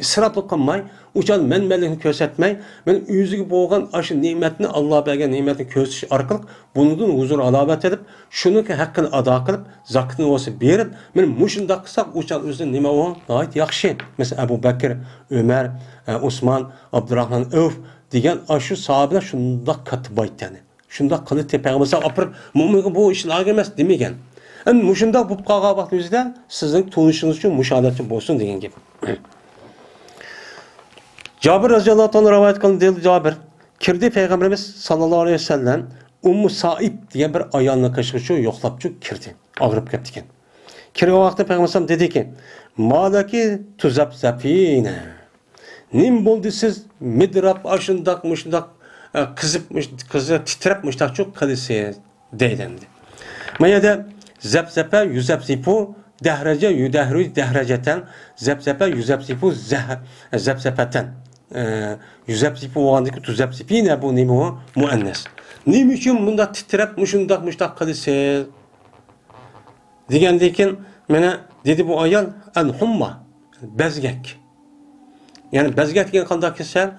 ئىسراپلىق قىلماي، ئۇچان مەنمەنلىكنى كۆرسەتمەي، مانا ئۆزىگە بولغان ئاشۇ نېمەتنى، ئاللا بەرگەن نېمەتنى كۆرسىتىش ئارقىلىق بۇنىڭدىن ھۇزۇر ھالاۋەت ئېلىپ، شۇنىڭكى ھەققىنى ئادا قىلىپ، زاكىتىنى بولسا بېرىپ، مانا مۇشۇنداق قىلساق، ئۇ چاغ ئۆزىدىن نېمە ئۇ؟ ناھايىتى ياخشى. مەسىلەن، ئەبۇ بەكىر، ئۆمەر، ئە، ئوسمان، ئابدۇراخمان ئەۋف دېگەن ئاشۇ ساھابىلەر شۇنداق كاتتا بايتتى يەنى. شۇنداق قىلدى، پەيغەمبەر سەللەللاھۇ ئەلەيھى ۋەسەللەم ئاپىرىپ، مۇئمىنغا بۇ ئىشلارغا ئەمەس دېمىگەن. ئەمدى مۇشۇنداق بولۇپ قالغان ۋاقتىمىزدا سىزنىڭ تونۇشىڭىز ئۈچۈن مۇشۇ ھالەتتە بولسۇن دېگەن گەپ. جابىر رەزىياللاھۇ تائالا رىۋايەت قىلىندى، دېدى جابىر، كىردى پەيغەمبىرىمىز ساللاللاھۇ ئەلەيھى ۋەسەللەم ئۇممۇ سائىب دېگەن بىر ئايالنىڭ قېشىغا شۇ يوقلاپ شۇ كىردى. ئاغرىپ كەپتىكەن. كىرگەن ۋاقىتتا پەيغەمبەر ئەلەيھىسسالام دېدىكى، مالەكى تۇزەپزەپىنە. نېمە بولدى سىز مىدىراپ، ئاشۇنداق، مۇشۇنداق، ئە، قىزىپ، مۇش-، قىزىپ، تىترەپ مۇشۇنداقچۇ قىلىسىز؟ دەيدۇ ئەمدى. ما يەردە زەپزەپە، يۇزەپزىپۇ، دەھرەجە، يۇدەھرۇ، دەھرەجەتەن، زەپزەپە، يۇزەپزىپۇ، زەھ-، زەپزەپەتەن. ئە، يۇزەپزىپۇ بولغاندىكى تۇزەپزىپىنە بۇ نېمە ئۇ؟ مۇئەننەس. نېمە ئۈچۈن مۇنداق تىترەپ، مۇشۇنداق، مۇشۇنداق قىلىسىز؟ دېگەندىن كېيىن، مانا دېدى بۇ ئايال، ئەل ھۇمما، بەزگەك. يەنى بەزگەك دېگەن قانداق كېسەل؟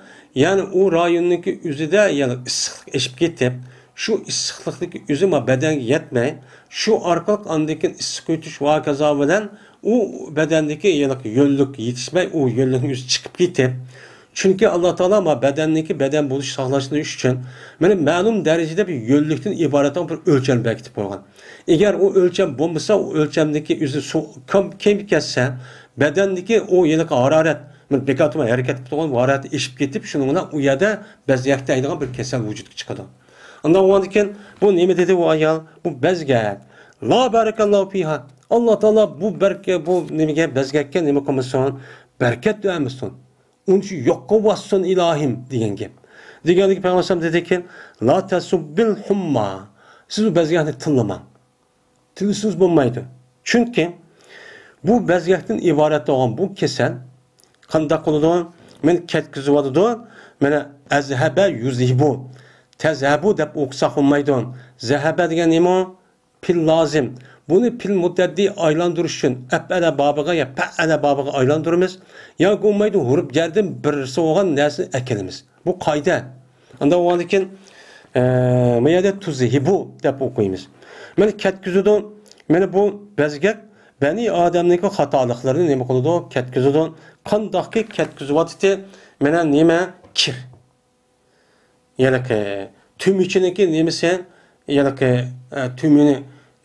يەنى ئۇ رايوننىڭكى ئۆزىدە، يەنى ئىسسىقلىق ئېشىپ كېتىپ، شۇ ئىسسىقلىقنىڭكى ئۆزى ما بەدەنگە يەتمەي، شۇ ئارقىلىق ئاندىن كېيىن ئىسسىق يۇتۇش ۋە ھاكازا بىلەن ئۇ بەدەندىكى يەنى يۆللۈك يېتىشمەي، ئۇ يۆللۈكنىڭ ئۆزى چىقىپ كېتىپ، چۈنكى ئاللا تائالا ما بەدەننىڭكى بەدەن بولۇش ساقلاشتۇرۇش ئۈچۈن مانا مەلۇم دەرىجىدە بىر يۆللۈكتىن ئىبارەت بىر ئۆلچەم بەركىتىپ قويغان. ئەگەر ئۇ ئۆلچەم بولمىسا، ئۇ ئۆلچەمدىكى ئۆزى سۇ كەم-، كېمىپ كەتسە، بەدەندىكى ئۇ ھېلىقى ھارارەت، مانا بىكار تۇرماي ھەرىكەت قىلىپ تۇرغان ھارارەت ئېشىپ كېتىپ، شۇنىڭ بىلەن ئۇ يەردە بەزگەك دەيدىغان بىر كېسەل ۋۇجۇدقا چىقىدۇ. ئاندىن بولغاندىن كېيىن بۇ نېمە دېدى بۇ ئايال؟ بۇ بەزگەك. لا بارەكەللاھۇ فىھا. ئاللا تائالا بۇ بەركە-، بۇ نېمىگە، بەزگەككە نېمە قىلمىسۇن؟ بەرىكەت بەرمىسۇن. ئۇنى يوق قىلىۋاتسۇن ئىلاھىم دېگەن گەپ. دېگەندىكى پەيغەمبەر ئەلەيھىسسالام دېدىكى، لا تەسۇببىل ھۇمما. سىز بۇ بەزگەكنى تىللىماڭ. تىللىسىڭىز بولمايدۇ. چۈنكى بۇ بەزگەكتىن ئىبارەت بولغان بۇ كېسەل قانداق قىلىدۇ؟ مېنى كەتكۈزۈۋاتىدۇ. مانا ئەزھەبە يۇزھىبۇ. تەزھەبۇ دەپ ئوقۇساق بولمايدۇ. زەھەبە دېگەن نېمە؟ پېئىل لازىم. بۇنى پېئىل مۇتەئەددى ئايلاندۇرۇش ئۈچۈن ئەپئەلە بابىغا يا پەئەلە بابىغا ئايلاندۇرىمىز. ياكى بولمايدۇ، ھۇرۇپ جەردىن بىرسى بولغان نەرسىنى ئەكېلىمىز. بۇ قائىدە. ئاندىن بولغاندىن كېيىن، ئە، ما يەردە تۇزھىبۇ دەپ ئوقۇيمىز. مانا كەتكۈزىدۇ. مانا بۇ بەزگەك بەنى ئادەمنىڭكى خاتالىقلىرىنى نېمە قىلىدۇ؟ كەتكۈزىدۇ. قانداقكى كەتكۈزۈۋاتىتى؟ مانا نېمە؟ كىر. يەنىكى تۈمىچىنىڭكى نېمىسى؟ يەنىكى، ئە، تۈمىنى،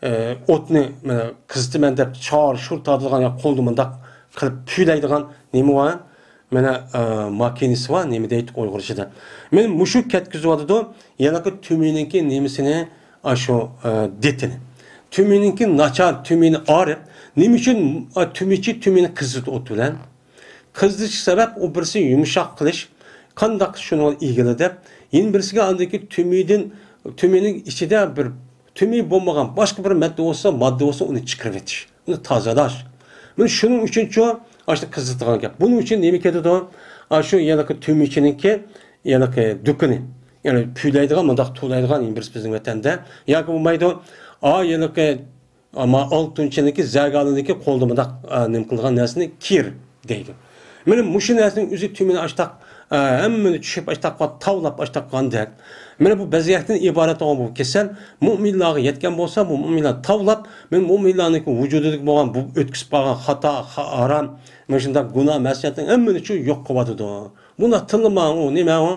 ئە، ئوتنى، مانا، قىزىتىمەن دەپ چار-شۇر تارتىدىغان يا قولدا مۇنداق قىلىپ پۈۋلەيدىغان نېمە بار؟ مانا، ئە، ماكىنىسى بار، نېمە دەيدۇ ئۇيغۇرچىدا. مانا مۇشۇ كەتكۈزۈۋاتىدۇ، يەنىكى تۈمىنىڭكى نېمىسىنى، ئاشۇ، ئە، دېتىنى. تۈمىنىڭكى ناچار، تۈمىنى ئاغرىپ، نېمە ئۈچۈن، ئا، تۈمىچى تۈمىنى قىزىتىۋاتىدۇ ئوت بىلەن؟ قىزىتىش سەۋەب ئۇ بىرسى يۇمشاق قىلىش، قانداق شۇنىڭغا ئىگىلە دەپ، يەنە بىرسىگە ئاندىكى تۈمىدىن، تۈمىنىڭ ئىچىدە بىر تۈمى بولمىغان باشقا بىر ماددا بولسا، ماددا بولسا ئۇنى چىقىرىۋېتىش، ئۇنى تازىلاش. مانا شۇنىڭ ئۈچۈنچۇ ئاشۇ قىزىتىدىغان گەپ. بۇنىڭ ئۈچۈن نېمە كېتىدۇ؟ ئاشۇ يەنىكى تۈمىچىنىڭكى يەنىكى دۇكىنى، يەنى پۈۋلەيدىغان، مۇنداق تۇۋلايدىغان، يەنە بىرسى بىزنىڭ ۋەتەندە. ياكى بولمايدۇ، ئا، يەنىكى ئەمما ئالتۇنچىنىڭكى، زەگالىنىڭكى قولدا مۇنداق، ئا، نېمە قىلغان نەرسىنى كىر دەيدۇ. مانا مۇشۇ نەرسىنىڭ ئۆزى تۈمىنى ئاشتاق، ئا، ھەممىنى چۈشۈپ ئاشتاق تاۋلاپ ئاشتاق قىلغاندەك. مانا بۇ بەزگەكتىن ئىبارەت بولغان بۇ كېسەل مۇئمىنلارغا يەتكەن بولسا، بۇ مۇئمىنلار تاۋلاپ، مانا مۇئمىنلارنىڭكى ۋۇجۇدىدىكى بولغان بۇ ئۆتكۈزۈپ قالغان خاتا، خا-، ھارام، مانا شۇنداق گۇناھ، مەسىيەتنىڭ ھەممىنى شۇ يوق قىلىۋاتىدۇ. بۇنداق تىللىماڭ، ئۇ نېمە ئۇ؟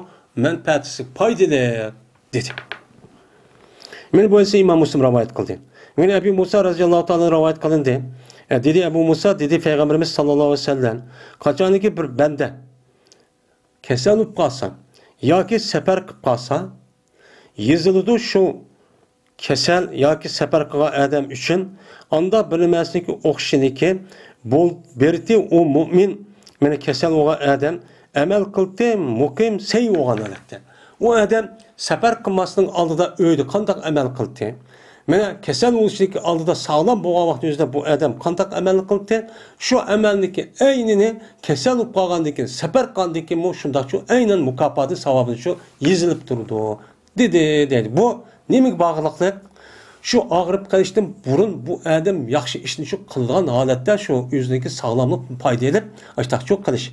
مەنپەئەتلىك، پايدىلىق. دېدى. مانا بۇ ھەدىسنى ئىمام مۇسلىم رىۋايەت قىلدى. يەنە ئەبۇ مۇسا رەزىياللاھۇ تائالا رىۋايەت قىلىندى. ئە، دېدى ئەبۇ مۇسا، دېدى پەيغەمبىرىمىز ساللاللاھۇ ئەلەيھى ۋەسەللەم، قاچانكى بىر بەندە كېسەل بولۇپ قالسا ياكى سەپەر قىلىپ قالسا، يېزىلىدۇ شۇ كېسەل ياكى سەپەر قىلغان ئادەم ئۈچۈن ئاندا بىر نېمەسىنىڭكى ئوخشىشىنىكى بول-، بېرىتى ئۇ مۇئمىن، مانا كېسەل بولغان ئادەم ئەمەل قىلتى، مۇقىم سەي بولغان ھالەتتە. ئۇ ئادەم سەپەر قىلماسنىڭ ئالدىدا ئۆيدە قانداق ئەمەل قىلتى؟ مانا كېسەل بولۇشتىكى ئالدىدا ساغلام بولغان ۋاقتى ئۆزىدە بۇ ئادەم قانداق ئەمەل قىلتى؟ شۇ ئەمەلنىڭكى ئەينىنى كېسەل بولۇپ قالغاندىن كېيىن، سەپەر قىلغاندىن كېيىنمۇ شۇنداق شۇ ئەينەن مۇكاپاتى، ساۋابى شۇ يېزىلىپ تۇرىدۇ. دېدى، دەيدۇ. بۇ نېمىگە باغلىقلىق؟ شۇ ئاغرىپ قېلىشتىن بۇرۇن بۇ ئادەم ياخشى ئىشنى شۇ قىلىدىغان ھالەتتە شۇ ئۆزىنىڭكى ساغلاملىق پايدا ئېلىپ، ئاشتاق شۇ قىلىش.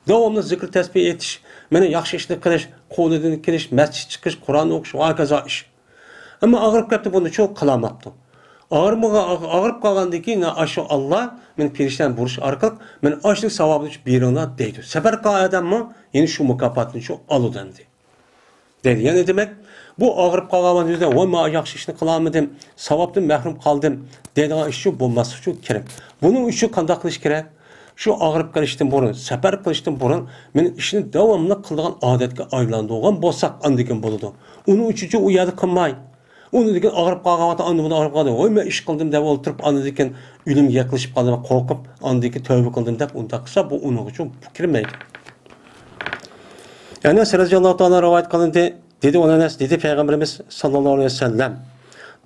داۋاملىق زىكىر تەسبىھ ئېيتىش، مانا ياخشى ئىشنى قىلىش، قولىدىن كېلىش، مەسچىت چىقىش، قۇرئان ئوقۇش ۋە ھاكازا ئىش. ئەمما ئاغرىپ كەپتۇ، بۇنى شۇ قىلالماپتۇ. ئاغرىمىغا-، ئاغ-، ئاغرىپ قالغاندىن كېيىن، ئاشۇ ئاللا مېنى پېرىشتىلەرنى بۇرۇش ئارقىلىق مېنى ئاشۇ ساۋابنى شۇ بېرىڭلار دەيدۇ. سەپەر قىلغان ئادەممۇ يەنە شۇ مۇكاپاتنى شۇ ئالىدۇ ئەمدى. دەيدۇ. يەنى دېمەك، بۇ ئاغرىپ قالغان يۈزىدە، ۋاي، مەن ياخشى ئىشنى قىلالمىدىم، ساۋابتىن مەھرۇم قالدىم دەيدىغان ئىش شۇ بولماسلىقى شۇ كېرەك. بۇنىڭ ئۈچۈن قانداق قىلىش كېرەك؟ شۇ ئاغرىپ قېلىشتىن بۇرۇن، سەپەر قىلىشتىن بۇرۇن مېنىڭ ئىشنى داۋاملىق قىلىدىغان ئادەتكە ئايلاندۇرغان بولساق، ئاندىكىن بولىدۇ. ئۇنىڭ ئۈچۈنچۇ ئۇ يەردە قىلماي. ئۇنى دېگەن ئاغرىپ قالغان ۋاقىتتا ئاندىن بۇندىن ئاغرىپ قالدى. ۋوي، مەن ئىش قىلدىم دەپ ئولتۇرۇپ، ئاندىن كېيىن ئۆلۈمگە يېقىنلىشىپ قالدىم، قورقۇپ، ئاندىن كېيىن تەۋبە قىلدىم دەپ ئۇنداق قىلسا، بۇ ئۇنىڭ ئۈچۈن كىرمەيدۇ. ئەنەس رەزىياللاھۇ تائالا رىۋايەت قىلىندى. دېدى ئۇ ئەنەس، دېدى پەيغەمبىرىمىز ساللاللاھۇ ئەلەيھى ۋەسەللەم،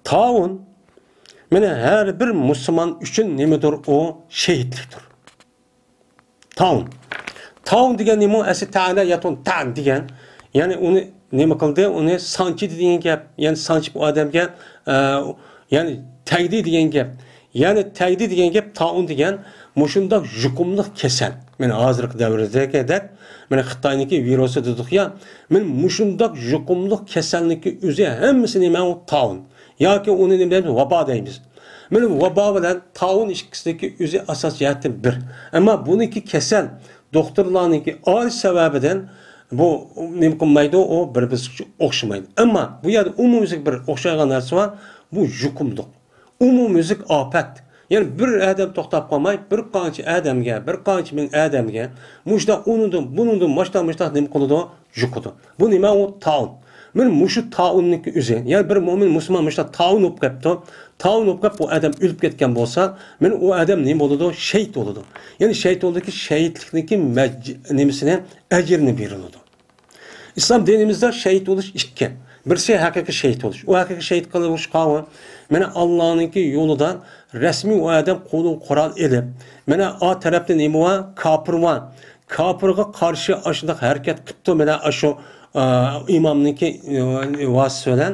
تائۇن، مانا، ھەر بىر مۇسۇلمان ئۈچۈن نېمىدۇر ئۇ؟ شېھىتلىكتۇر. تاۋۇن. تاۋۇن دېگەن نېمە؟ ئەسلى تەنە ياتۇن تەن دېگەن. يەنى ئۇنى نېمە قىلدى؟ ئۇنى سانچىدى دېگەن گەپ. يەنى سانچىپ ئۇ ئادەمگە، ئە، يەنى تەگدى دېگەن گەپ. يەنى تەگدى دېگەن گەپ تاۋۇن دېگەن مۇشۇنداق يۇقۇملۇق كېسەل. مانا ھازىرقى دەۋردەك، مانا خىتاينىڭكى ۋىرۇسى دېدۇق يا. مانا مۇشۇنداق يۇقۇملۇق كېسەلنىڭكى ئۆزى ھەممىسى نېمە؟ ئۇ تاۋۇن. ياكى ئۇنى نېمە دەيمىز؟ ۋابا دەيمىز. مانا ۋابا بىلەن تاۋۇن ئىككىسىنىڭكى ئۆزى ئاساس جەھەتتىن بىر. ئەمما بۇنىڭكى كېسەل دوختۇرلارنىڭكى ئايرىش سەۋەبىدىن بۇ نېمە قىلمايدۇ، ئۇ بىر-بىرسىگە ئوخشىمايدۇ. ئەمما بۇ يەردە ئومۇميۈزلۈك بىر ئوخشايدىغان نەرسە بار، بۇ يۇقۇملۇق. ئومۇميۈزلۈك ئاپەت. يەنى بىر ئادەم توختاپ قالماي، بىر قانچە ئادەمگە، بىر قانچە مىڭ ئادەمگە مۇشۇنداق ئۇنىڭدىن، بۇنىڭدىن، مۇشۇنداق، مۇشۇنداق نېمە قىلىدۇ؟ يۇقىدۇ. بۇ نېمە؟ ئۇ تائۇن. مانا مۇشۇ تائۇننىڭكى ئۆزى. يەنى بىر مۆمىن مۇسۇلمان مۇشۇنداق تائۇن بولۇپ قېپتۇ. تائۇن بولۇپ قېلىپ، بۇ ئادەم ئۆلۈپ كەتكەن بولسا، مانا ئۇ ئادەم نېمە بولىدۇ؟ شېھىت بولىدۇ. يەنى شېھىت بولىدۇكى، شېھىتلىكنىڭكى مەج-، نېمىسىنى، ئەجرىنى بېرىلىدۇ. ئىسلام دىنىمىزدا شېھىت بولۇش ئىككى. بىرسى ھەقىقىي شېھىت بولۇش. ئۇ ھەقىقىي شېھىت قىلىش قاۋۇ. مانا ئاللانىڭكى يولىدا رەسمىي ئۇ ئادەم قولىغا قورال ئېلىپ، مانا ئا تەرەپتە نېمە بار؟ كاپىر بار. كاپىرغا قارشى ئاشۇنداق ھەرىكەت قىپتۇ، مانا ئاشۇ، ئا، ئىمامنىڭكى، ئا، ۋاسىتىسى بىلەن.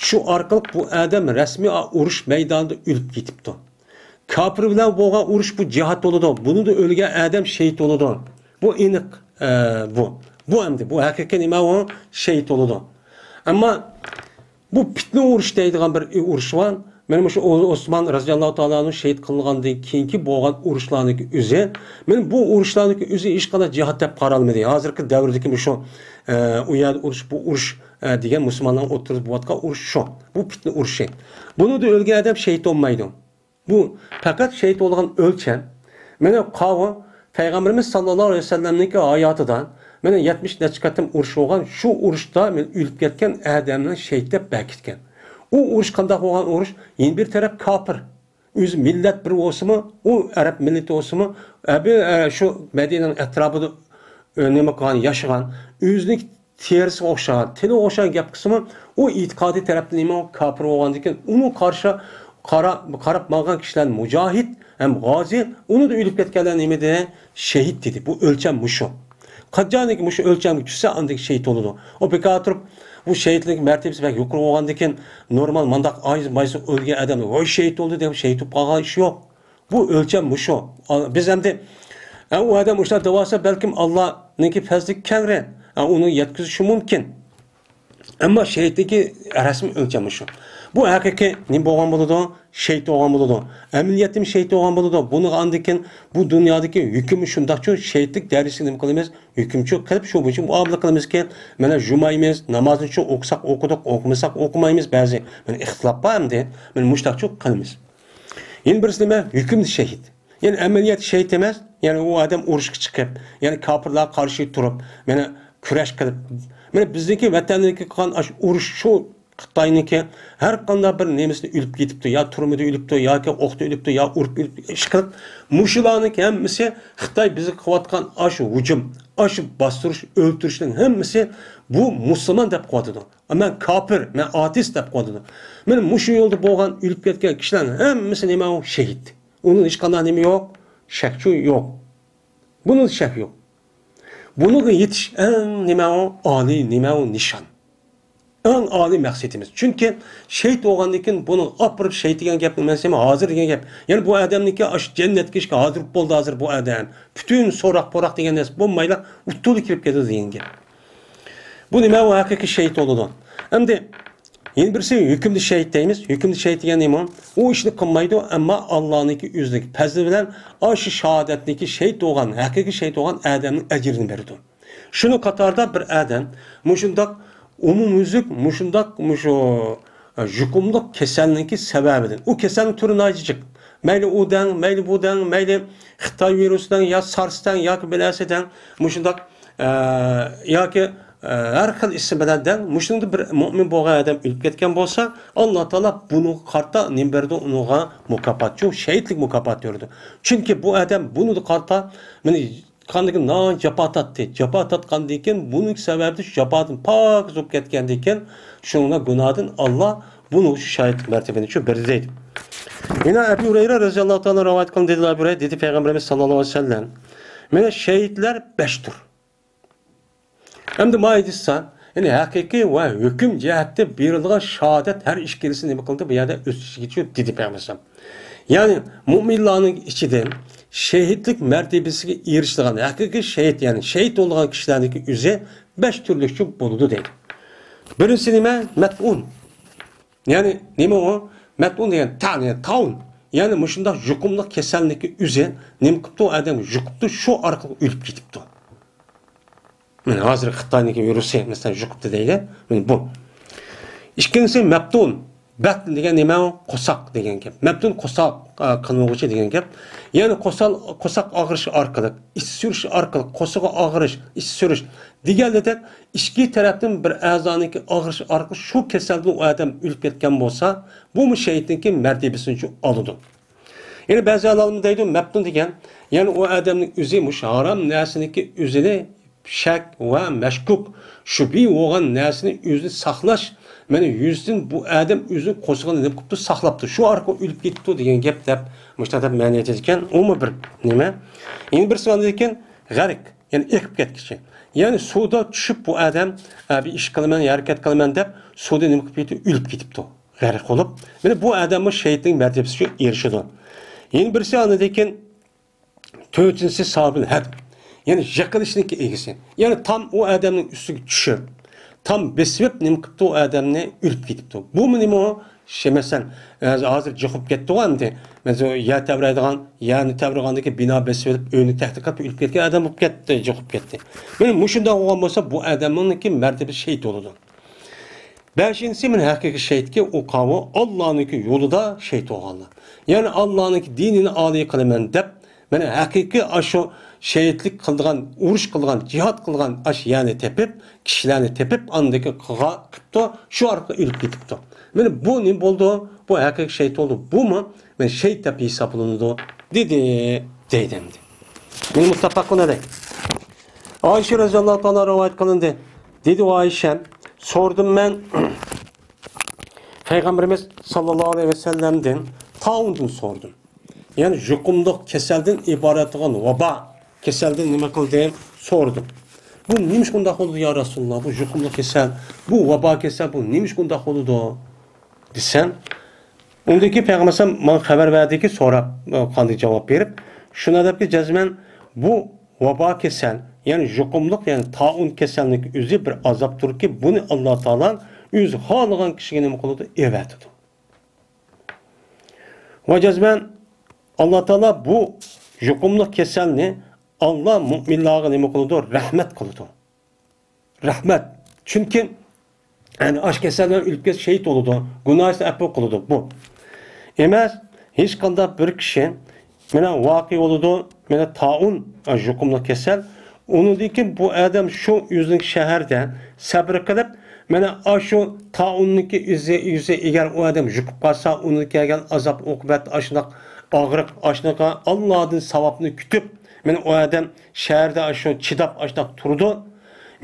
شۇ ئارقىلىق بۇ ئادەم رەسمىي ئا، ئۇرۇش مەيدانىدا ئۆلۈپ كېتىپتۇ. كاپىر بىلەن بولغان ئۇرۇش بۇ جىھاد بولىدۇ. بۇنىڭدا ئۆلگەن ئادەم شېھىت بولىدۇ. بۇ ئېنىق، ئە، بۇ. بۇ ئەمدى، بۇ ھەقىقىي نېمە ئۇ؟ شېھىت بولىدۇ. ئەمما بۇ پىتنە ئۇرۇش دەيدىغان بىر ئۇرۇش بار. مانا مۇشۇ ئو-، ئوسمان رەزىياللاھۇ تائالا ئەنھۇ شېھىت قىلىنغاندىن كېيىنكى بولغان ئۇرۇشلارنىڭكى ئۆزى، مانا بۇ ئۇرۇشلارنىڭكى ئۆزى ھېچقانداق جىھاد دەپ قارالمىدى. ھازىرقى دەۋردىكى مۇشۇ، ئە، ئۇ يەردە ئۇرۇش، بۇ ئۇرۇش، ئە، دېگەن مۇسۇلمانلارنىڭ ئوتتۇرىسىدا بولۇۋاتقان ئۇرۇش شۇ. بۇ پىتنە ئۇرۇشى. بۇنىڭدا ئۆلگەن ئادەم شېھىت بولمايدۇ. بۇ پەقەت شېھىت بولىدىغان ئۆلچەم. مانا قاۋۇ، پەيغەمبىرىمىز ساللاللاھۇ ئەلەيھى ۋەسەللەمنىڭكى ھاياتىدا مانا يەتمىش نەچچە قېتىم ئۇرۇش بولغان، شۇ ئۇرۇشتا مانا ئۆلۈپ كەتكەن ئادەمنى شېھىت دەپ بەكىتكەن. ئۇ ئۇرۇش قانداق بولغان ئۇرۇش؟ يەنە بىر تەرەپ كاپىر. ئۆزى مىللەت بىر بولسىمۇ، ئۇ ئەرەب مىللىتى بولسىمۇ، ئەبى، ئە، شۇ مەدىنىنىڭ ئەتراپىدا، ئە، نېمە قىلغان، ياشىغان، ئۆزىنىڭ تېرىسىغا ئوخشىغان، تىلىغا ئوخشىغان گەپ قىلسىمۇ، ئۇ ئېتىقادىي تەرەپتىن نېمە كاپىر بولغاندىكىن، ئۇنىڭ قارشى قارا-، قاراپ ماڭغان كىشىلەر مۇجاھىد ھەم غازى، ئۇنىڭدا ئۆلۈپ كەتكەنلەر نېمە دېدى؟ شېھىت دېدى. بۇ ئۆلچەم مۇشۇ. قاچانكى مۇشۇ ئۆلچەمگە چۈشسە، ئاندىن شېھىت بولىدۇ. ئۇ بىكار تۇرۇپ، بۇ شېھىتلىك مەرتىبىسى بەك يۇقىرى بولغاندىكىن، نورمال مانداق ئاجىز-ماجىز ئۆلگەن ئادەم، ۋاي شېھىت بولدى دەپ شېھىت بولۇپ قالغان ئىش يوق. بۇ ئۆلچەم مۇشۇ. ئا، بىز ئەمدى، ئە، ئۇ ئادەم ئۇشۇنداق دەۋالسا، بەلكىم ئاللانىڭكى پەزلى كەڭرى، ئە، ئۇنى يەتكۈزۈشى مۇمكىن. ئەمما شېھىتلىكى رەسمىي ئۆلچەم مۇشۇ. بۇ ھەقىقىي نېمە بولغان بولىدۇ؟ شېھىت بولغان بولىدۇ. ئەمەلىيەتتىمۇ شېھىت بولغان بولىدۇ. بۇنىڭغا ئاندىن كېيىن بۇ دۇنيادىكى ھۆكۈم شۇنداقچۇ، شېھىتلىك دەرىجىسىگە نېمە قىلىمىز؟ ھۆكۈمچۇ قىلىپ، شۇ بويىچە مۇئامىلە قىلىمىزكى، مانا جۇمايمىز، نامازنى شۇ ئوقۇساق ئوقۇدۇق، ئوقۇمىساق ئوقۇمايمىز بەزى. مانا ئىختىلاپ بار ئەمدى. مانا مۇشۇنداقچۇ قىلىمىز. يەنە بىرسى نېمە؟ ھۆكۈمدە شېھىت. يەنى ئەمەلىيەتتە شېھىت ئەمەس، يەنى ئۇ ئادەم ئۇرۇشقا چىقىپ، يەنى كاپىرلارغا قارشى تۇرۇپ، مانا كۈرەش قىلىپ. مانا بىزنىڭكى ۋەتەندىكى قىلغان ئاشۇ ئۇرۇش شۇ خىتاينىڭكى ھەر قانداق بىر نېمىسىدە ئۆلۈپ كېتىپتۇ، يا تۈرمىدە ئۆلۈپتۇ، ياكى ئوقتا ئۆلۈپتۇ، يا ئۇرۇپ ئۆلۈپتۇ، ئىشقىلىپ مۇشۇلارنىڭكى ھەممىسى خىتاي بىزگە قىلىۋاتقان ئاشۇ ھۇجۇم، ئاشۇ باستۇرۇش، ئۆلتۈرۈشنىڭ ھەممىسى بۇ مۇسۇلمان دەپ قىلىۋاتىدۇ. مەن كاپىر، مەن ئاتېئىست دەپ قىلىۋاتىدۇ. مانا مۇشۇ يولدا بولغان ئۆلۈپ كەتكەن كىشىلەرنىڭ ھەممىسى نېمە ئۇ؟ شېھىت. ئۇنىڭ ھېچقانداق نېمە يوق؟ شەكچۇ يوق. بۇنىڭدا شەك يوق. بۇنىڭغا يېتىش ئەڭ نېمە ئۇ؟ ئالىي نېمە ئۇ؟ نىشان. ئەڭ ئالىي مەقسىتىمىز. چۈنكى شېھىت بولغاندىن كېيىن بۇنى ئاپىرىپ شېھىت دېگەن گەپنى مەن سېمە ھازىر دېگەن گەپ. يەنى بۇ ئادەمنىڭكى ئاشۇ جەننەتكە ئىشقا ھازىر بولدى ھازىر بۇ ئادەم. پۈتۈن سوراق-پوراق دېگەن نەرسە بولمايلا ئۇتتۇردا كىرىپ كېتىدۇ دېگەن گەپ. بۇ نېمە؟ ئۇ ھەقىقىي شېھىت بولىدۇ. ئەمدى يەنە بىرسى ھۆكۈمدە شېھىت دەيمىز. ھۆكۈمدە شېھىت دېگەن نېمە؟ ئۇ ئىشنى قىلمايدۇ، ئەمما ئاللانىڭكى ئۆزىنىڭكى پەزلى بىلەن ئاشۇ شاھادەتنىڭكى شېھىت بولغان، ھەقىقىي شېھىت بولغان ئادەمنىڭ ئەجرىنى بېرىدۇ. شۇنىڭ قاتارىدا بىر ئادەم مۇشۇنداق ئومۇميۈزلۈك، مۇشۇنداق، مۇشۇ، ئە، يۇقۇملۇق كېسەلنىڭكى سەۋەبىدىن، ئۇ كېسەلنىڭ تۈرى ناھايىتى جىق. مەيلى ئۇ دەڭ، مەيلى بۇ دەڭ، مەيلى خىتاي ۋىرۇسى دەڭ يا سارس دەڭ ياكى بىر نەرسە دەڭ، مۇشۇنداق، ئە، ياكى، ئە، ھەر خىل ئىسىم بىلەن دەڭ، مۇشۇنىڭدا بىر مۇئمىن بولغان ئادەم ئۆلۈپ كەتكەن بولسا، ئاللا تائالا بۇنىڭغا قارىتا نېمە بېرىدۇ؟ ئۇنىڭغا مۇكاپات، شۇ شېھىتلىك مۇكاپاتى بېرىدۇ. چۈنكى بۇ ئادەم بۇنىڭغا قارىتا، مانا، قاندىكى ناھايىتى جاپا تارتتى. جاپا تارتقاندىن كېيىن، بۇنىڭ سەۋەبىدىن شۇ جاپادىن پاكىز بولۇپ كەتكەندىن كېيىن، شۇنىڭ گۇناھىدىن ئاللا بۇنىڭ شۇ شاھىتلىق مەرتىۋىنى شۇ بېرىدۇ دەيدۇ. يەنە ئەبۇ ھۇرەيرە رەزىياللاھۇ تائالا رىۋايەت قىلغان دېدى، ئەبۇ ھۇرەيرە دېدى، پەيغەمبىرىمىز ساللاللاھۇ ئەلەيھى ۋەسەللەم، مانا شېھىتلەر بەشتۇر. ئەمدى ما ئېيتسا، يەنى ھەقىقىي ۋە ھۆكۈم جەھەتتە بېرىلىدىغان شاھادەت ھەر ئىككىلىسى نېمە قىلدى؟ بۇ يەردە ئۆز ئىچىگە چۈشۈپ دېدى پەيغەمبەر ئەلەيھىسسالام. يەنى مۇئمىنلارنىڭ ئىچىدىن شېھىتلىك مەرتىۋىسىگە ئېرىشىدىغان ھەقىقىي شېھىت، يەنى شېھىت بولىدىغان كىشىلەرنىڭكى ئۆزى بەش تۈرلۈكچە بولىدۇ دەيدۇ. بىرىنچىسى نېمە؟ مەتئۇن. يەنى نېمە ئۇ؟ مەتئۇن دېگەن تەن، يەنى تاۋۇن. يەنى مۇشۇنداق يۇقۇملۇق كېسەلنىڭكى ئۆزى نېمە قىپتۇ؟ ئادەم يۇقۇپتۇ، شۇ ئارقىلىق ئۆلۈپ كېتىپتۇ. مانا ھازىر خىتاينىڭكى ۋىرۇسى، مەسىلەن، يۇقۇپتۇ دەيلى. مانا بۇ. ئىككىنچىسى مەپتۇن. بەتن دېگەن نېمە ئۇ؟ قورساق دېگەن گەپ. مەپتۇن قورساق، ئا، قىلمىغۇچى دېگەن گەپ. يەنى قورساق، قورساق ئاغرىشى ئارقىلىق، ئىچ سۈرۈشى ئارقىلىق، قورسىقى ئاغرىش، ئىچ سۈرۈش دېگەنلىدەك ئىچكى تەرەپتىن بىر ئەزانىڭكى ئاغرىشى ئارقىلىق شۇ كېسەلدىن ئۇ ئادەم ئۆلۈپ كەتكەن بولسا، بۇمۇ شېھىتنىڭكى مەرتىۋىسىنى ئالىدۇ. يەنە بەزى ئالىملار دەيدۇ، مەپتۇن دېگەن، يەنى ئۇ ئادەمنىڭ ئۆزى مۇشۇ ھارام نەرسىنىڭكى ئۆزىنى شەك ۋە مەشكۇك، شۈبھە بولغان نەرسىنى ئۆزىنى ساقلاش، مانا يۈزىدىن بۇ ئادەم ئۆزىنىڭ قورسىقىنى نېمە قىپتۇ؟ ساقلاپتۇ. شۇ ئارقىلىق ئۆلۈپ كېتىپتۇ دېگەن گەپ دەپ مۇشۇنداق دەپ مەنە ئېيتىدىكەن. ئۇمۇ بىر نېمە. يەنە بىرسى ئاندىن كېيىن غەرق، يەنى ئېقىپ كەتكۈچى. يەنى سۇدا چۈشۈپ بۇ ئادەم، ئە، بىر ئىش قىلىمەن، ھەرىكەت قىلىمەن دەپ سۇدا نېمە قىلىپ كېتىپ، ئۆلۈپ كېتىپتۇ. غەرق بولۇپ، مانا بۇ ئادەممۇ شېھىتنىڭ مەرتىۋىسىگە ئېرىشىدۇ. يەنە بىرسى ئاندىن كېيىن تۆتىنچىسى ساھىبىل ھەد. يەنى يىقىلىشنىڭكى ئىگىسى. يەنى تام ئۇ ئادەمنىڭ ئۈستىگە چۈشۈپ، تام بېسىۋېپ نېمە قىپتۇ ئۇ ئادەمنى؟ ئۆلۈپ كېتىپتۇ. بۇمۇ نېمە ئۇ؟ شۇ مەسىلەن، ھازىر جىقىپ كەتتىغۇ ئەمدى. مەسىلەن، يەر تەۋرەيدىغان، يەرنى تەۋرىغاندىكى بىنا بېسىۋېلىپ، ئۆينى تەختە قىلىپ ئۆلۈپ كەتكەن ئادەم بولۇپ كەتتى، جىقىپ كەتتى. مانا مۇشۇنداق بولغان بولسا، بۇ ئادەمنىڭكى مەرتىۋىسى شېھىت بولىدۇ. بەشىنچىسى، مانا ھەقىقىي شېھىتكى ئۇ قاۋۇ ئاللانىڭكى يولىدا شېھىت بولغانلار. يەنى ئاللانىڭكى دىنىنى ئالىي قىلىمەن دەپ، مانا ھەقىقىي ئاشۇ شېھىتلىك قىلىدىغان، ئۇرۇش قىلىدىغان، جىھاد قىلىدىغان ئاشۇ يەرنى تېپىپ، كىشىلەرنى تېپىپ، ئاندىكى قىلغا-، قىپتۇ، شۇ ئارقىلىق ئۆلۈپ كېتىپتۇ. مانا بۇ نېمە بولدى؟ بۇ ھەقىقىي شېھىت بولدى. بۇمۇ مانا شېھىت دەپ ھېسابلىنىدۇ، دېدى، دەيدۇ ئەمدى. مانا مۇتتەپەقۇن ئەلەيھ. ئائىشە رەزىياللاھۇ تائالا رىۋايەت قىلىندى. دېدى ئۇ ئائىشە، سورىدىم مەن پەيغەمبىرىمىز ساللاللاھۇ ئەلەيھى ۋەسەللەمدىن، تائۇندىن سورىدىم. يەنى يۇقۇملۇق كېسەلدىن ئىبارەت بولغان ۋابا كېسەلدىن نېمە قىلدىم؟ سورىدىم. بۇ نېمىشقا ئۇنداق بولدى يا رەسۇلاللا؟ بۇ يۇقۇملۇق كېسەل، بۇ ۋابا كېسەل، بۇ نېمىشقا ئۇنداق بولىدۇ؟ دېسەم، ئۇندىن كېيىن پەيغەمبەر ئەلەيھىسسالام ماڭا خەۋەر بەردىكى، سوراپ، قانداق جاۋاب بېرىپ، شۇنداق دەپكى، جەزمەن بۇ ۋابا كېسەل، يەنى يۇقۇملۇق، يەنى تائۇن كېسەلنىڭ ئۆزى بىر ئازابتۇركى، بۇنى ئاللا تائالا ئۆزى خالىغان كىشىگە نېمە قىلىدۇ؟ ئېۋەتىدۇ. ۋە جەزمەن ئاللا تائالا بۇ يۇقۇملۇق كېسەلنى ئاللا مۇئمىنلارغا نېمە قىلىدۇ؟ رەھمەت قىلىدۇ. رەھمەت. چۈنكى، يەنى، ئاش كېسەل بىلەن ئۆلۈپ كەتسە شېھىت بولىدۇ. گۇناھىسىنى ئەپۇ قىلىدۇ. بۇ ئەمەس، ھېچقانداق بىر كىشى، مانا، ۋەقە بولىدۇ، مانا، تائۇن، ئاش يۇقۇملۇق كېسەل. ئۇنىڭدىن كېيىن بۇ ئادەم شۇ ئۆزىنىڭ شەھەردە سەبرى قىلىپ، مانا، ئاشۇ تائۇننىڭكى ئۆزى، ئۆزى ئەگەر ئۇ ئادەم يۇقۇپ قالسا، ئۇنىڭ كەلگەن ئازاب ئوقۇبەت، ئاشۇنداق ئاغرىق، ئاشۇنداق ئاللادىن ساۋابنى كۈتۈپ، مانا، ئۇ ئادەم شەھەردە ئاشۇ چىداپ، ئاشۇنداق تۇرىدۇ.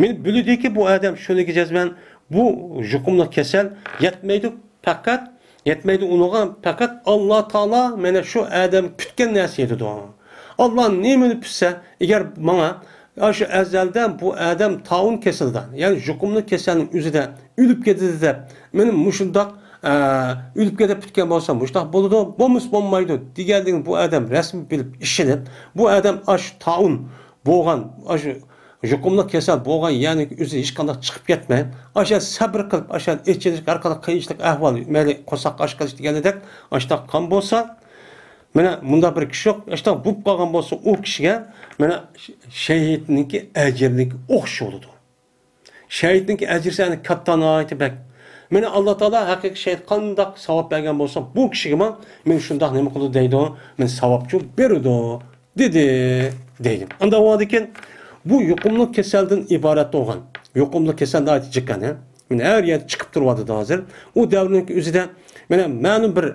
مانا بىلىدۇكى، بۇ ئادەم شۇنىڭكى جەزمەن بۇ يۇقۇملۇق كېسەل يەتمەيدۇ، پەقەت يەتمەيدۇ ئۇنىڭغا، پەقەت ئاللا تائالا مانا شۇ ئادەم كۈتكەن نەرسە يېتىدۇ. ئاللا نېمىنى كۈتسە، ئەگەر ماڭا ئاشۇ ئەزەلدە بۇ ئادەم تائۇن كېسىلىدە، يەنى يۇقۇملۇق كېسەلنىڭ ئۆزىدە ئۆلۈپ كېتىدۇ دەپ، مانا مۇشۇنداق، ئە، ئۆلۈپ كېتىپ كەتكەن بولسا، مۇشۇنداق بولىدۇ، بولمىسا بولمايدۇ دېگەندىن بۇ ئادەم رەسمىي بىلىپ، ئىشىنىپ، بۇ ئادەم ئاشۇ تائۇن بولغان، ئاشۇ يۇقۇملۇق كېسەل بولغان يەرنىڭ ئۆزى ھېچقانداق چىقىپ كەتمەي، ئاشۇ سەبرى قىلىپ، ئاشۇ ئېچىنىش، ھەر قانداق قىيىنچىلىق ئەھۋال، مەيلى قورساق ئاچ قېلىش دېگەندەك، ئاشۇنداق قىلغان بولسا، مانا مۇنداق بىر كىشى يوق، ئاشۇنداق بولۇپ قالغان بولسا، ئۇ كىشىگە مانا شېھىتنىڭكى ئەجرىنىڭكى ئوخشىشى بولىدۇ. شېھىتنىڭكى ئەجرىسى ئەنە كاتتا، ناھايىتى بەك. مېنى ئاللا تائالا ھەقىقىي شېھىت قانداق ساۋاب بەرگەن بولسا، بۇ كىشىگىمۇ مېنى شۇنداق نېمە قىلىدۇ دەيدۇ، مېنى ساۋابچۇ بېرىدۇ، دېدى، دەيدۇ. ئاندىن ئۇنىڭدىن كېيىن بۇ يۇقۇملۇق كېسەلدىن ئىبارەت بولغان، يۇقۇملۇق كېسەل ناھايىتى جىق ئەنە. مېنى ھەر يەردە چىقىپ تۇرۇۋاتىدۇ ھازىر. ئۇ دەۋرنىڭ ئۆزىدە مېنى مەلۇم بىر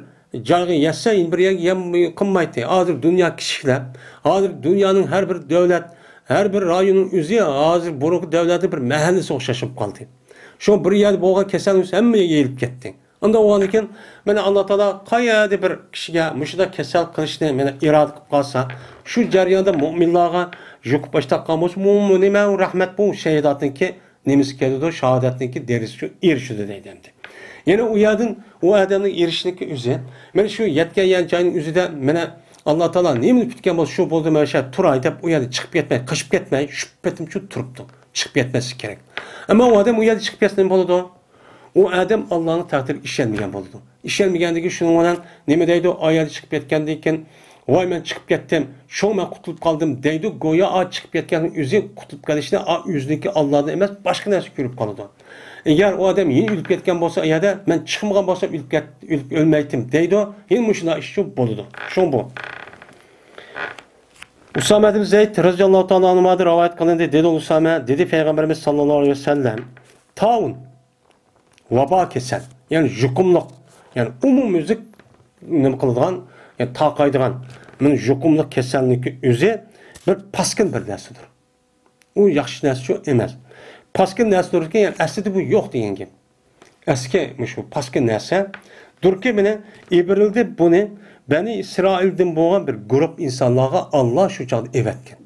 جايغا يەتسە، يەنە بىر يەرگە يەم قىلمايتتى. ھازىر دۇنيا كىچىكلەپ، ھازىر دۇنيانىڭ ھەر بىر دۆلەت، ھەر بىر رايوننىڭ ئۆزى ھازىر بۇرۇنقى دەۋرلەردە بىر مەھەللىسى ئوخشاش بولۇپ قالدى. شۇ بىر يەردە بولغان كېسەل ھەممە يەرگە يېيىلىپ كەتتى. ئۇنداق بولغاندىكىن، مانا، ئاللا تائالا قەيەردە بىر كىشىگە مۇشۇنداق كېسەل قىلىشنى مانا ئىرادە قىلىپ قالسا، شۇ جەرياندا مۆمىنلارغا يۇقۇپ ئاشتاق قالغان بولسا، بۇ نېمە، ئۇ رەھمەت، بۇ شەھىداتنىڭكى نېمىسى كېلىدۇ، شاھادەتنىڭكى دەرىجىسى ئېرىشىدۇ دەيدۇ ئەمدى. يەنە ئۇ يەردىن ئۇ ئادەمنىڭ ئېرىشىشنىڭكى ئۆزى، مانا شۇ يەتكەن يەر جاينىڭ ئۆزىدە، مانا، ئاللا تائالا نېمىنى پۈتكەن بولسا، شۇ بولدى، مانا شۇ يەردە تۇراي دەپ، ئۇ يەردە چىقىپ كەتمەي، قېچىپ كەتمەي، شۇ پېتىمچۇ تۇرۇپتۇ. چىقىپ كەتمەسلىك كېرەك. ئەمما ئۇ ئادەم ئۇ يەردە چىقىپ كەتسە نېمە بولىدۇ؟ ئۇ ئادەم ئاللانىڭ تەقدىرىگە ئىشەنمىگەن بولىدۇ. ئىشەنمىگەندىكىن شۇنىڭ بىلەن نېمە دەيدۇ؟ ئايالى چىقىپ كەتكەندىن كېيىن، ۋاي، مەن چىقىپ كەتتىم، شۇڭا مەن قۇتۇلۇپ قالدىم دەيدۇ. گويا ئا چىقىپ كەتكەننىڭ ئۆزى قۇتۇلۇپ قېلىشنى ئا ئۆزىنىڭكى ئاللادىن ئەمەس، باشقا نەرسە كۆرۈپ قالىدۇ. ئەگەر ئۇ ئادەم يەنە ئۆلۈپ كەتكەن بولسا، ئۇ يەردە مەن چىقمىغان بولسام ئۆلۈپ كەت-، ئۆلۈپ ئۆلمەيتتىم دەيدۇ. يەنە مۇشۇنداق ئىشچۇ بولىدۇ. شۇڭا بۇ. ئۇسامە ئىبن زەيد رەزىياللاھۇ تائالا ئەنھۇدىن رىۋايەت قىلىندى. دېدى ئۇسامە، دېدى پەيغەمبىرىمىز ساللاللاھۇ ئەلەيھى ۋەسەللەم، تاۋۇن، ۋابا كېسەل، يەنى يۇقۇملۇق، يەنى ئومۇميۈزلۈك نېمە قىلىدىغان، يەنى تارقايدىغان، مانا يۇقۇملۇق كېسەلنىڭكى ئۆزى بىر پاسكىنا بىر نەرسىدۇر. ئۇ ياخشى نەرسىچۇ ئەمەس. پاسكىنا نەرسىدۇركى، يەنى ئەسلىدە بۇ يوق دېگەن گەپ. ئەسكى مۇشۇ پاسكىنا نەرسە دۇركى، مانا ئىبرىلدى بۇنى بەنى ئىسرائىلدىن بولغان بىر گۇرۇپ ئىنسانلارغا ئاللا شۇ چاغدا ئەۋەتكەن.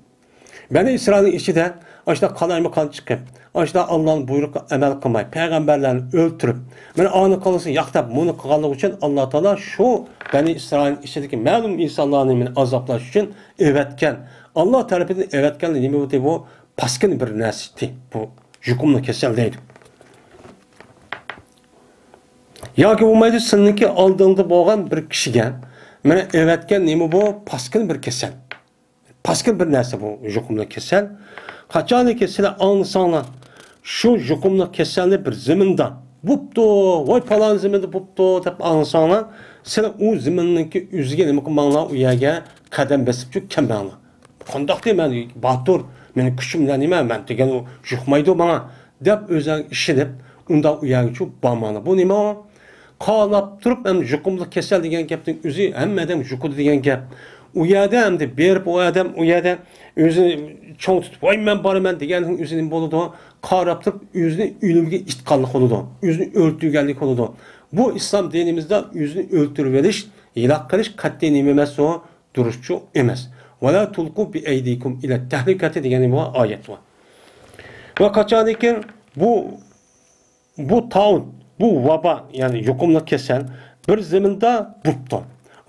بەنى ئىسرائىلنىڭ ئىچىدە ئاشۇنداق قالايمىقان چىقىپ، ئاشۇنداق ئاللانىڭ بۇيرۇقىغا ئەمەل قىلماي، پەيغەمبەرلەرنى ئۆلتۈرۈپ، مانا ئانى قىلغۇسى ياق دەپ، مۇنى قىلغانلىقى ئۈچۈن ئاللا تائالا شۇ بەنى ئىسرائىل ئىچىدىكى مەلۇم ئىنسانلارنى مانا ئازابلاش ئۈچۈن ئەۋەتكەن. ئاللا تەرىپىدىن ئەۋەتكەن نېمە بولدى؟ بۇ پاسكىنا بىر نەرسە ئىدى، بۇ يۇقۇملۇق كېسەل دەيدۇ. ياكى بولمايدۇ، سېنىڭكى ئالدىڭدا بولغان بىر كىشىگە مانا ئەۋەتكەن نېمە بۇ؟ پاسكىنا بىر كېسەل. پاسكىنا بىر نەرسە بۇ يۇقۇملۇق كېسەل. قاچانكى سىلەر ئاڭلىساڭلار، شۇ يۇقۇملۇق كېسەلنى بىر زېمىندا بوپتۇ، ۋاي پالان زېمىندا بوپتۇ دەپ ئاڭلىساڭلار، سىلەر ئۇ زېمىننىڭكى ئۆزىگە نېمە قىلماڭلار، ئۇ يەرگە قەدەم بېسىپچۇ كەلمەڭلار. قانداق دەيمەن، باتۇر، مېنىڭ كۈچۈم بىلەن نېمە، مەن دېگەن ئۇ يۇقمايدۇ ماڭا، دەپ ئۆزۈڭ ئىشىنىپ، ئۇنداق ئۇ يەرگىچۇ بارماڭلار. بۇ نېمە ئۇ؟ قاراپ تۇرۇپ، ھەم يۇقۇملۇق كېسەل دېگەن گەپنىڭ ئۆزى ھەممە ئادەم يۇقىدۇ دېگەن گەپ. ئۇ يەردە ئەمدى بېرىپ، ئۇ ئادەم ئۇ يەردە ئۆزىنى چوڭ تۇتۇپ، ۋاي، مەن بارىمەن دېگەننىڭ ئۆزى نېمە بولىدۇ؟ قاراپ تۇرۇپ، ئۆزىنى ئۆلۈمگە ئىتقانلىق بولىدۇ. ئۆزىنى ئۆلتۈرگەنلىك بولىدۇ. بۇ ئىسلام دىنىمىزدا ئۆزىنى ئۆلتۈرۈۋېلىش، ھالاك قىلىش قەتئىي نېمە ئەمەس ئۇ؟ دۇرۇسچۇ ئەمەس. ۋەلا تۇلقۇ بىئەيدىكۇم ئىلە تەھلىكەتى دېگەن بۇ ئايەت بار. ۋە قاچانكى بۇ، بۇ تاۋۇن، بۇ ۋابا، يەنى يۇقۇملۇق كېسەل بىر زېمىندا بوپتۇ.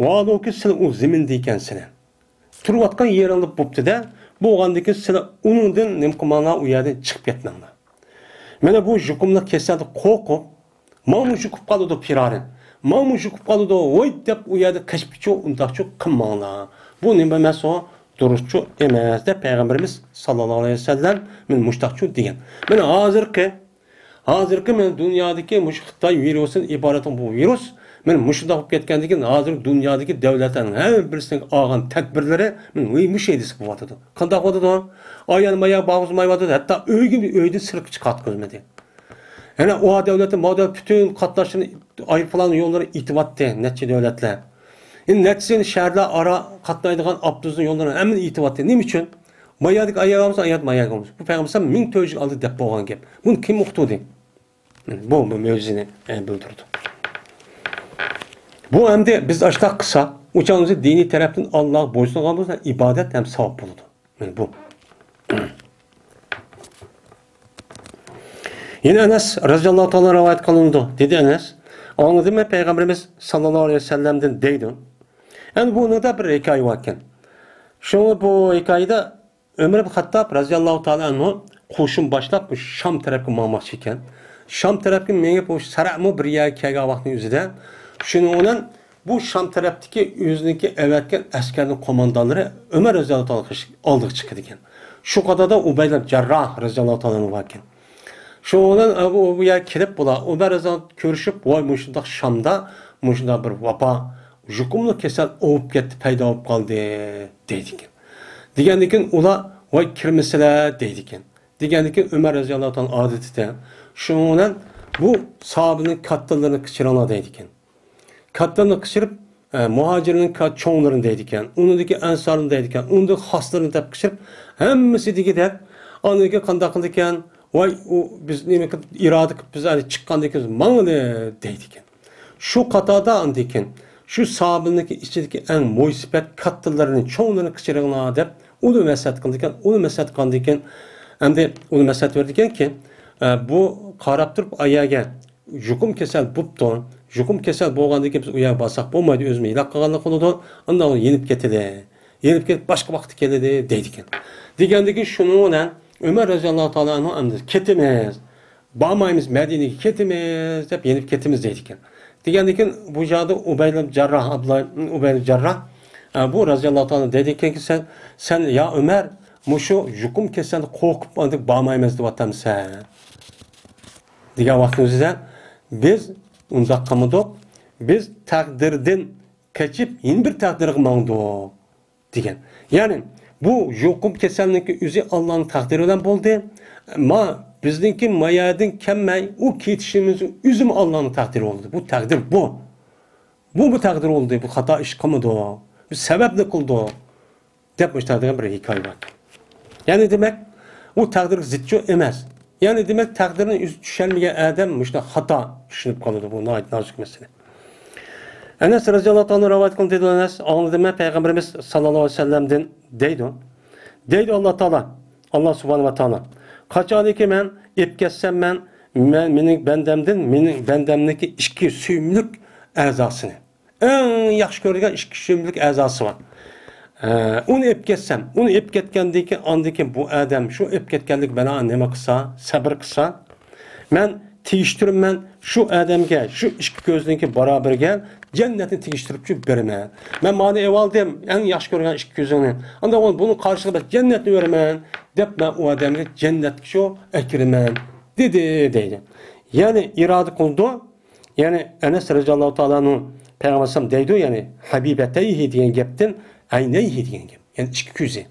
ۋاھالۇكى سىلەر ئۇ زېمىندا ئىكەنسىلەر. تۇرۇۋاتقان يېرىڭلار بوپتۇ-دە، بولغاندىكىن سىلەر ئۇنىڭدىن نېمە قىلماڭلار، ئۇ يەردىن چىقىپ كەتمەڭلار. مانا بۇ يۇقۇملۇق كېسەلدىن قورقۇپ، ماڭا مۇشۇ قىلىپ قالىدۇ پىرارەن، ماڭا مۇشۇ قىلىپ قالىدۇ ۋاي دەپ ئۇ يەردە قېچىپچۇ، ئۇنداقچۇ قىلماڭلار. بۇ نېمە ئەمەس ئۇ؟ دۇرۇسچۇ ئەمەس دەپ پەيغەمبىرىمىز ساللاللاھۇ ئەلەيھى ۋەسەللەم مانا مۇشۇنداقچۇ دېگەن. مانا ھازىرقى، ھازىرقى مانا دۇنيادىكى مۇشۇ خىتاي ۋىرۇسىدىن ئىبارەت بۇ ۋىرۇس، مانا مۇشۇنداق بولۇپ كەتكەندىكىن، ھازىر دۇنيادىكى دۆلەتلەرنىڭ ھەر بىرسىنىڭ ئالغان تەدبىرلىرى مانا مۇشۇ ھەدىسى بولۇۋاتىدۇ. قانداق بولىدۇ؟ ئايان مايان بارغۇزمايۋاتىدۇ، ھەتتا ئۆيگە، ئۆيدىن سىرتقا چىقارتقۇزمىدى. يەنە ئۇ دۆلەتنى، ما دۆلەت پۈتۈن قاتناشلىرىنى، ئايروپىلان يوللىرى ئېتىۋاتتى، نەچچە دۆلەتلەر. يەنە نەچچىسىنى شەھەرلەر ئارا قاتنايدىغان ئاپتوبۇسنىڭ يوللىرىنى ھەممىنى ئېتىۋاتتى. نېمە ئۈچۈن؟ ما يەردىكى ئايال بولسا، ئايال ما يەرگە بولسا. بۇ پەيغەمبەر مىڭ تۆت يۈز يىل ئالدىن دەپ بولغان گەپ. بۇنى كىم ئۇقتۇردى؟ بۇ، بۇ مۆجىزىنى، ئە، بىلدۈرىدۇ. بۇ ئەمدى بىز ئاشتاق قىلساق، ئۇ چاغدا دىنىي تەرەپتىن ئاللاغا بويسۇنغان بولسا، ئىبادەت ھەم ساۋاب بولىدۇ. مانا بۇ. يەنە ئەنەس رەزىياللاھۇ تائالا رىۋايەت قىلىنىدۇ. دېدى ئەنەس، ئاڭلىدىم مەن پەيغەمبىرىمىز ساللاللاھۇ ئەلەيھى ۋەسەللەمدىن دەيدۇ. ئەمدى بۇنىڭدا بىر ھېكايە باركەن. شۇڭا بۇ ھېكايىدە ئۆمەر ئىبن خەتتاب رەزىياللاھۇ تائالا ئەنھۇ قوشۇن باشلاپ شام تەرەپكە ماڭماقچى ئىكەن. شام تەرەپكە مېڭىپ، ئۇ سەرەمۇ بىر يەرگە كەلگەن ۋاقىتنىڭ ئۆزىدە، شۇنىڭ بىلەن بۇ شام تەرەپتىكى ئۆزىنىڭكى ئەۋەتكەن ئەسكەرنىڭ قوماندانلىرى ئۆمەر رەزىياللاھۇ تائالا ئالدىغا چىقىدىكەن. شۇ قاتاردا ئۇبەي ئىبن جەرراھ رەزىياللاھۇ تائالا ئەنھۇ باركەن. شۇنىڭ بىلەن ئۇ، ئۇ يەرگە كېلىپ، بۇلار ئۇمەر رەزىياللاھۇ كۆرۈشۈپ، ۋاي، مۇشۇنداق شامدا مۇشۇنداق بىر ۋاپا، يۇقۇملۇق كېسەل ئوۋۇپ كەتتى، پەيدا بولۇپ قالدى، دەيدىكەن. دېگەندىن كېيىن ئۇلار، ۋاي، كىرمىسىلە، دەيدىكەن. دېگەندىن كېيىن ئۆمەر رەزىياللاھۇ تائالا ئادىتىدە، شۇنىڭ بىلەن بۇ ساھابىنىڭ كاتتىلىرىنى قىچىرىڭلار، دەيدىكەن. كاتتىلىرىنى قىچىرىپ، ئە، مۇھاجىرنىڭ كا-، چوڭلىرىنى دەيدىكەن، ئۇنىڭدىكى ئەنسارنى دەيدىكەن، ئۇنىڭدىكى خاسلىرىنى دەپ قىچىرىپ، ھەممىسى دېگۈدەك، ئاندىن كېيىن قانداق قىلىدىكەن؟ ۋاي، ئۇ بىز نېمە قىلىپ، ئىرادە قىلىپ، بىز ھەلى چىققاندىن كېيىن ماڭىلى، دەيدىكەن. شۇ قاتاردا ئاندىن كېيىن شۇ ساھابىلىرنىڭكى ئىچىدىكى ئەڭ مويسىپەت كاتتىلىرىنى، چوڭلىرىنى قىچىرىڭلار دەپ، ئۇنى مەسلىھەت قىلىدىكەن. ئۇنى مەسلىھەت قىلغاندىن كېيىن، ئەمدى ئۇنى مەسلىھەت بېرىدىكەنكى، ئە، بۇ قاراپ تۇرۇپ ئايەرگە يۇقۇم كېسەل بوپتۇ. يۇقۇم كېسەل بولغاندىن كېيىن بىز ئۇ يەرگە بارساق بولمايدۇ، ئۆزىمۇ ھېلاك قىلغانلىق قىلىدۇ. ئاندىن يېنىپ كېتىلى. يېنىپ كېتىپ باشقا ۋاقىتتا كېلىدۇ دەيدىكەن. دېگەندىن كېيىن شۇنىڭ بىلەن ئۆمەر رەزىياللاھۇ تائالا ئەنھۇ ئەمدى كېتىمىز، بارمايمىز، مەدىنىگە كېتىمىز دەپ يېنىپ كېتىمىز دەيدىكەن. دېگەندىن كېيىن بۇ چاغدا ئۇبەي ئىبن جەرراھ، ئابدۇللا ئىبن ئۇبەي ئىبن جەرراھ، ئە، بۇ رەزىياللاھۇ تائالا دەيدىكەنكى، سەن، سەن يا ئۆمەر، مۇشۇ يۇقۇم كېسەلدىن قورقۇپ ئاندىن بارمايمىز دەۋاتامسەن؟ دېگەن ۋاقتىمىزدا بىز ئۇنداق قىلمىدۇق. بىز تەقدىردىن قېچىپ يەنە بىر تەقدىرگە ماڭدۇق، دېگەن. يەنى بۇ يۇقۇم كېسەلنىڭكى ئۆزى ئاللانىڭ تەقدىرى بىلەن بولدى. ما بىزنىڭكى ما يەردىن كەلمەي ئۇ كېتىشىمىز ئۆزىمۇ ئاللانىڭ تەقدىرى بولدى. بۇ تەقدىر بۇ. بۇ، بۇ تەقدىر بولدى. بۇ خاتا ئىش قىلمىدۇق. بىز سەۋەبنى قىلدۇق. دەپ مۇشۇنداق دېگەن بىر ھېكايە بار. يەنى دېمەك، ئۇ تەقدىرگە زىتچۇ ئەمەس. يەنى دېمەك، تەقدىرنى ئۆزى چۈشەنمىگەن ئادەم مۇشۇنداق خاتا چۈشىنىپ قالىدۇ. بۇ ناھايىتى نازۇك مەسىلە. ئەنەس رەزىياللاھۇ تائالا رىۋايەت قىلدى، دەيدۇ ئەنەس، ئاڭلىدىم مەن پەيغەمبىرىمىز ساللاللاھۇ ئەلەيھى ۋەسەللەمدىن، دەيدۇ. دەيدۇ ئاللا تائالا، ئاللا سۇبھانەھۇ ۋە تائالا، قاچانكى مەن ئېپ كەتسەم، مەن، مەن، مېنىڭ بەندەمدىن، مېنىڭ بەندەمنىڭكى ئىككى سۆيۈملۈك ئەزاسىنى، ئەڭ ياخشى كۆرىدىغان ئىككى سۆيۈملۈك ئەزاسى بار. ئە، ئۇنى ئېپ كەتسەم، ئۇنى ئېپ كەتكەندىن كېيىن، ئاندىن كېيىن بۇ ئادەم شۇ ئېپ كەتكەنلىك بىلەن نېمە قىلسا، سەبرى قىلسا، مەن تېگىشتۈرىمەن شۇ ئادەمگە، شۇ ئىككى كۆزنىڭكى بارابىرىگە جەننەتنى تېگىشتۈرۈپ بېرىمەن. مەن مانا ئېۋالدىم، ئەڭ ياخشى كۆرگەن ئىككى كۆزۈڭنى. ئاندىن بۇنىڭ قارشىلىقىدا جەننەتنى بېرىمەن، دەپ مەن ئۇ ئادەمگە جەننەتكە شۇ ئەكىرىمەن، دېدى، دەيدۇ. يەنى ئىرادە قىلىدۇ. يەنى ئەنەس رەزىياللاھۇ تائالا ئەنھۇ پەيغەمبەر ئەلەيھىسسالام دەيدۇ، يەنى ھەبىبەتەيھى دېگەن گەپتىن ئەينەيھى دېگەن گەپ. يەنى ئىككى كۆزى.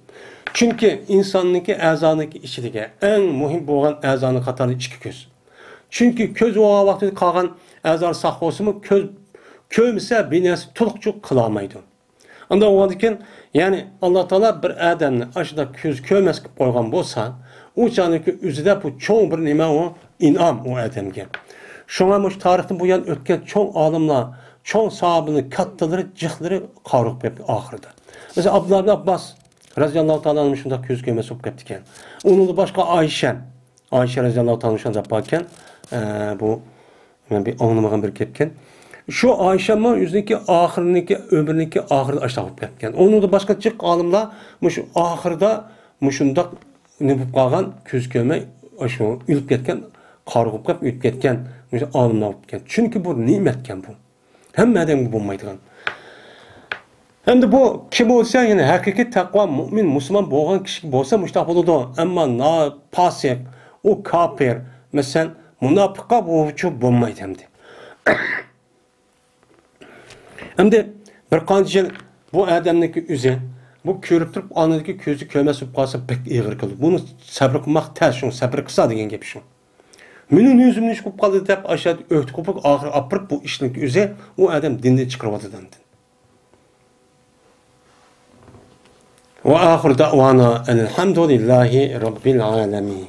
چۈنكى ئىنساننىڭكى ئەزانىڭكى ئىچىدىكى ئەڭ مۇھىم بولغان ئەزانىڭ قاتارىدا ئىككى كۆز. چۈنكى كۆز بولغان ۋاقتىدا قالغان ئەزالار ساق بولسىمۇ، كۆز كۆرمىسە بىر نەرسە تولۇقچە قىلالمايدۇ. ئانداق بولغاندىكىن، يەنى ئاللا تائالا بىر ئادەمنى ئاشۇنداق كۆز كۆرمەس قىلىپ قويغان بولسا، ئۇ چاغنىڭكى ئۆزىدە بۇ چوڭ بىر نېمە ئۇ؟ ئىنئام ئۇ ئادەمگە. شۇڭا مۇشۇ تارىختىن بۇيان ئۆتكەن چوڭ ئالىملار، چوڭ ساھابىنىڭ كاتتىلىرى، جىقلىرى قارىغۇپ كەتتى ئاخىرىدا. مەسىلەن، ئابدۇللا ئىبن ئابباس رەزىياللاھۇ تائالا ئەنھۇ شۇنداق كۆز كۆرمەس بولۇپ كەپتىكەن. ئۇنىڭدىن باشقا ئائىشە، ئائىشە رەزىياللاھۇ تائالا شۇنداق باركەن. ئە، بۇ مەن بىر ئاڭلىمىغان بىر گەپكەن. شۇ ئائىشەمۇ ئۆزىنىڭكى ئاخىرىنىڭكى، ئۆمرىنىڭكى ئاخىرىدا ئاشۇنداق بولۇپ كەتكەن. ئۇنىڭدىن باشقا جىق ئالىملار مۇشۇ ئاخىرىدا مۇشۇنداق نېمە بولۇپ قالغان، كۆز كۆرمەي، ئاشۇ ئۆلۈپ كەتكەن، قارىغۇپ قېلىپ ئۆلۈپ كەتكەن مۇشۇ ئالىملار بولۇپ كەتكەن. چۈنكى بۇ نېمەتكەن بۇ. ھەممە ئادەمگە بولمايدىغان. ئەمدى بۇ كىم بولسا، يەنى ھەقىقىي تەقۋا مۇئمىن، مۇسۇلمان بولغان كىشىگە بولسا مۇشۇنداق بولىدۇ. ئەمما نا-، پاسىق، ئۇ كاپىر، مەسىلەن، مۇناپىققا بۇچۇ بولمايدۇ ئەمدى. ئەمدى بىر قانچە يىل بۇ ئادەمنىڭكى ئۆزى، بۇ كۆرۈپ تۇرۇپ، ئاندىن كېيىن كۆزى كۆرمەس بولۇپ قالسا بەك ئېغىر كېلىدۇ. بۇنى سەبرى قىلماق تەس، شۇڭا سەبرى قىلسا دېگەن گەپ شۇ. مېنىڭ يۈزۈمدىن ئىش قىلىپ قالدى دەپ، ئاشۇ ئۆھدە قوپۇپ، ئاخىرى ئاپىرىپ، بۇ ئىشنىڭ ئۆزى ئۇ ئادەم دىندىن چىقىرىۋاتىدۇ ئاندىن. وآخر دعوانا أن الحمد لله رب العالمين.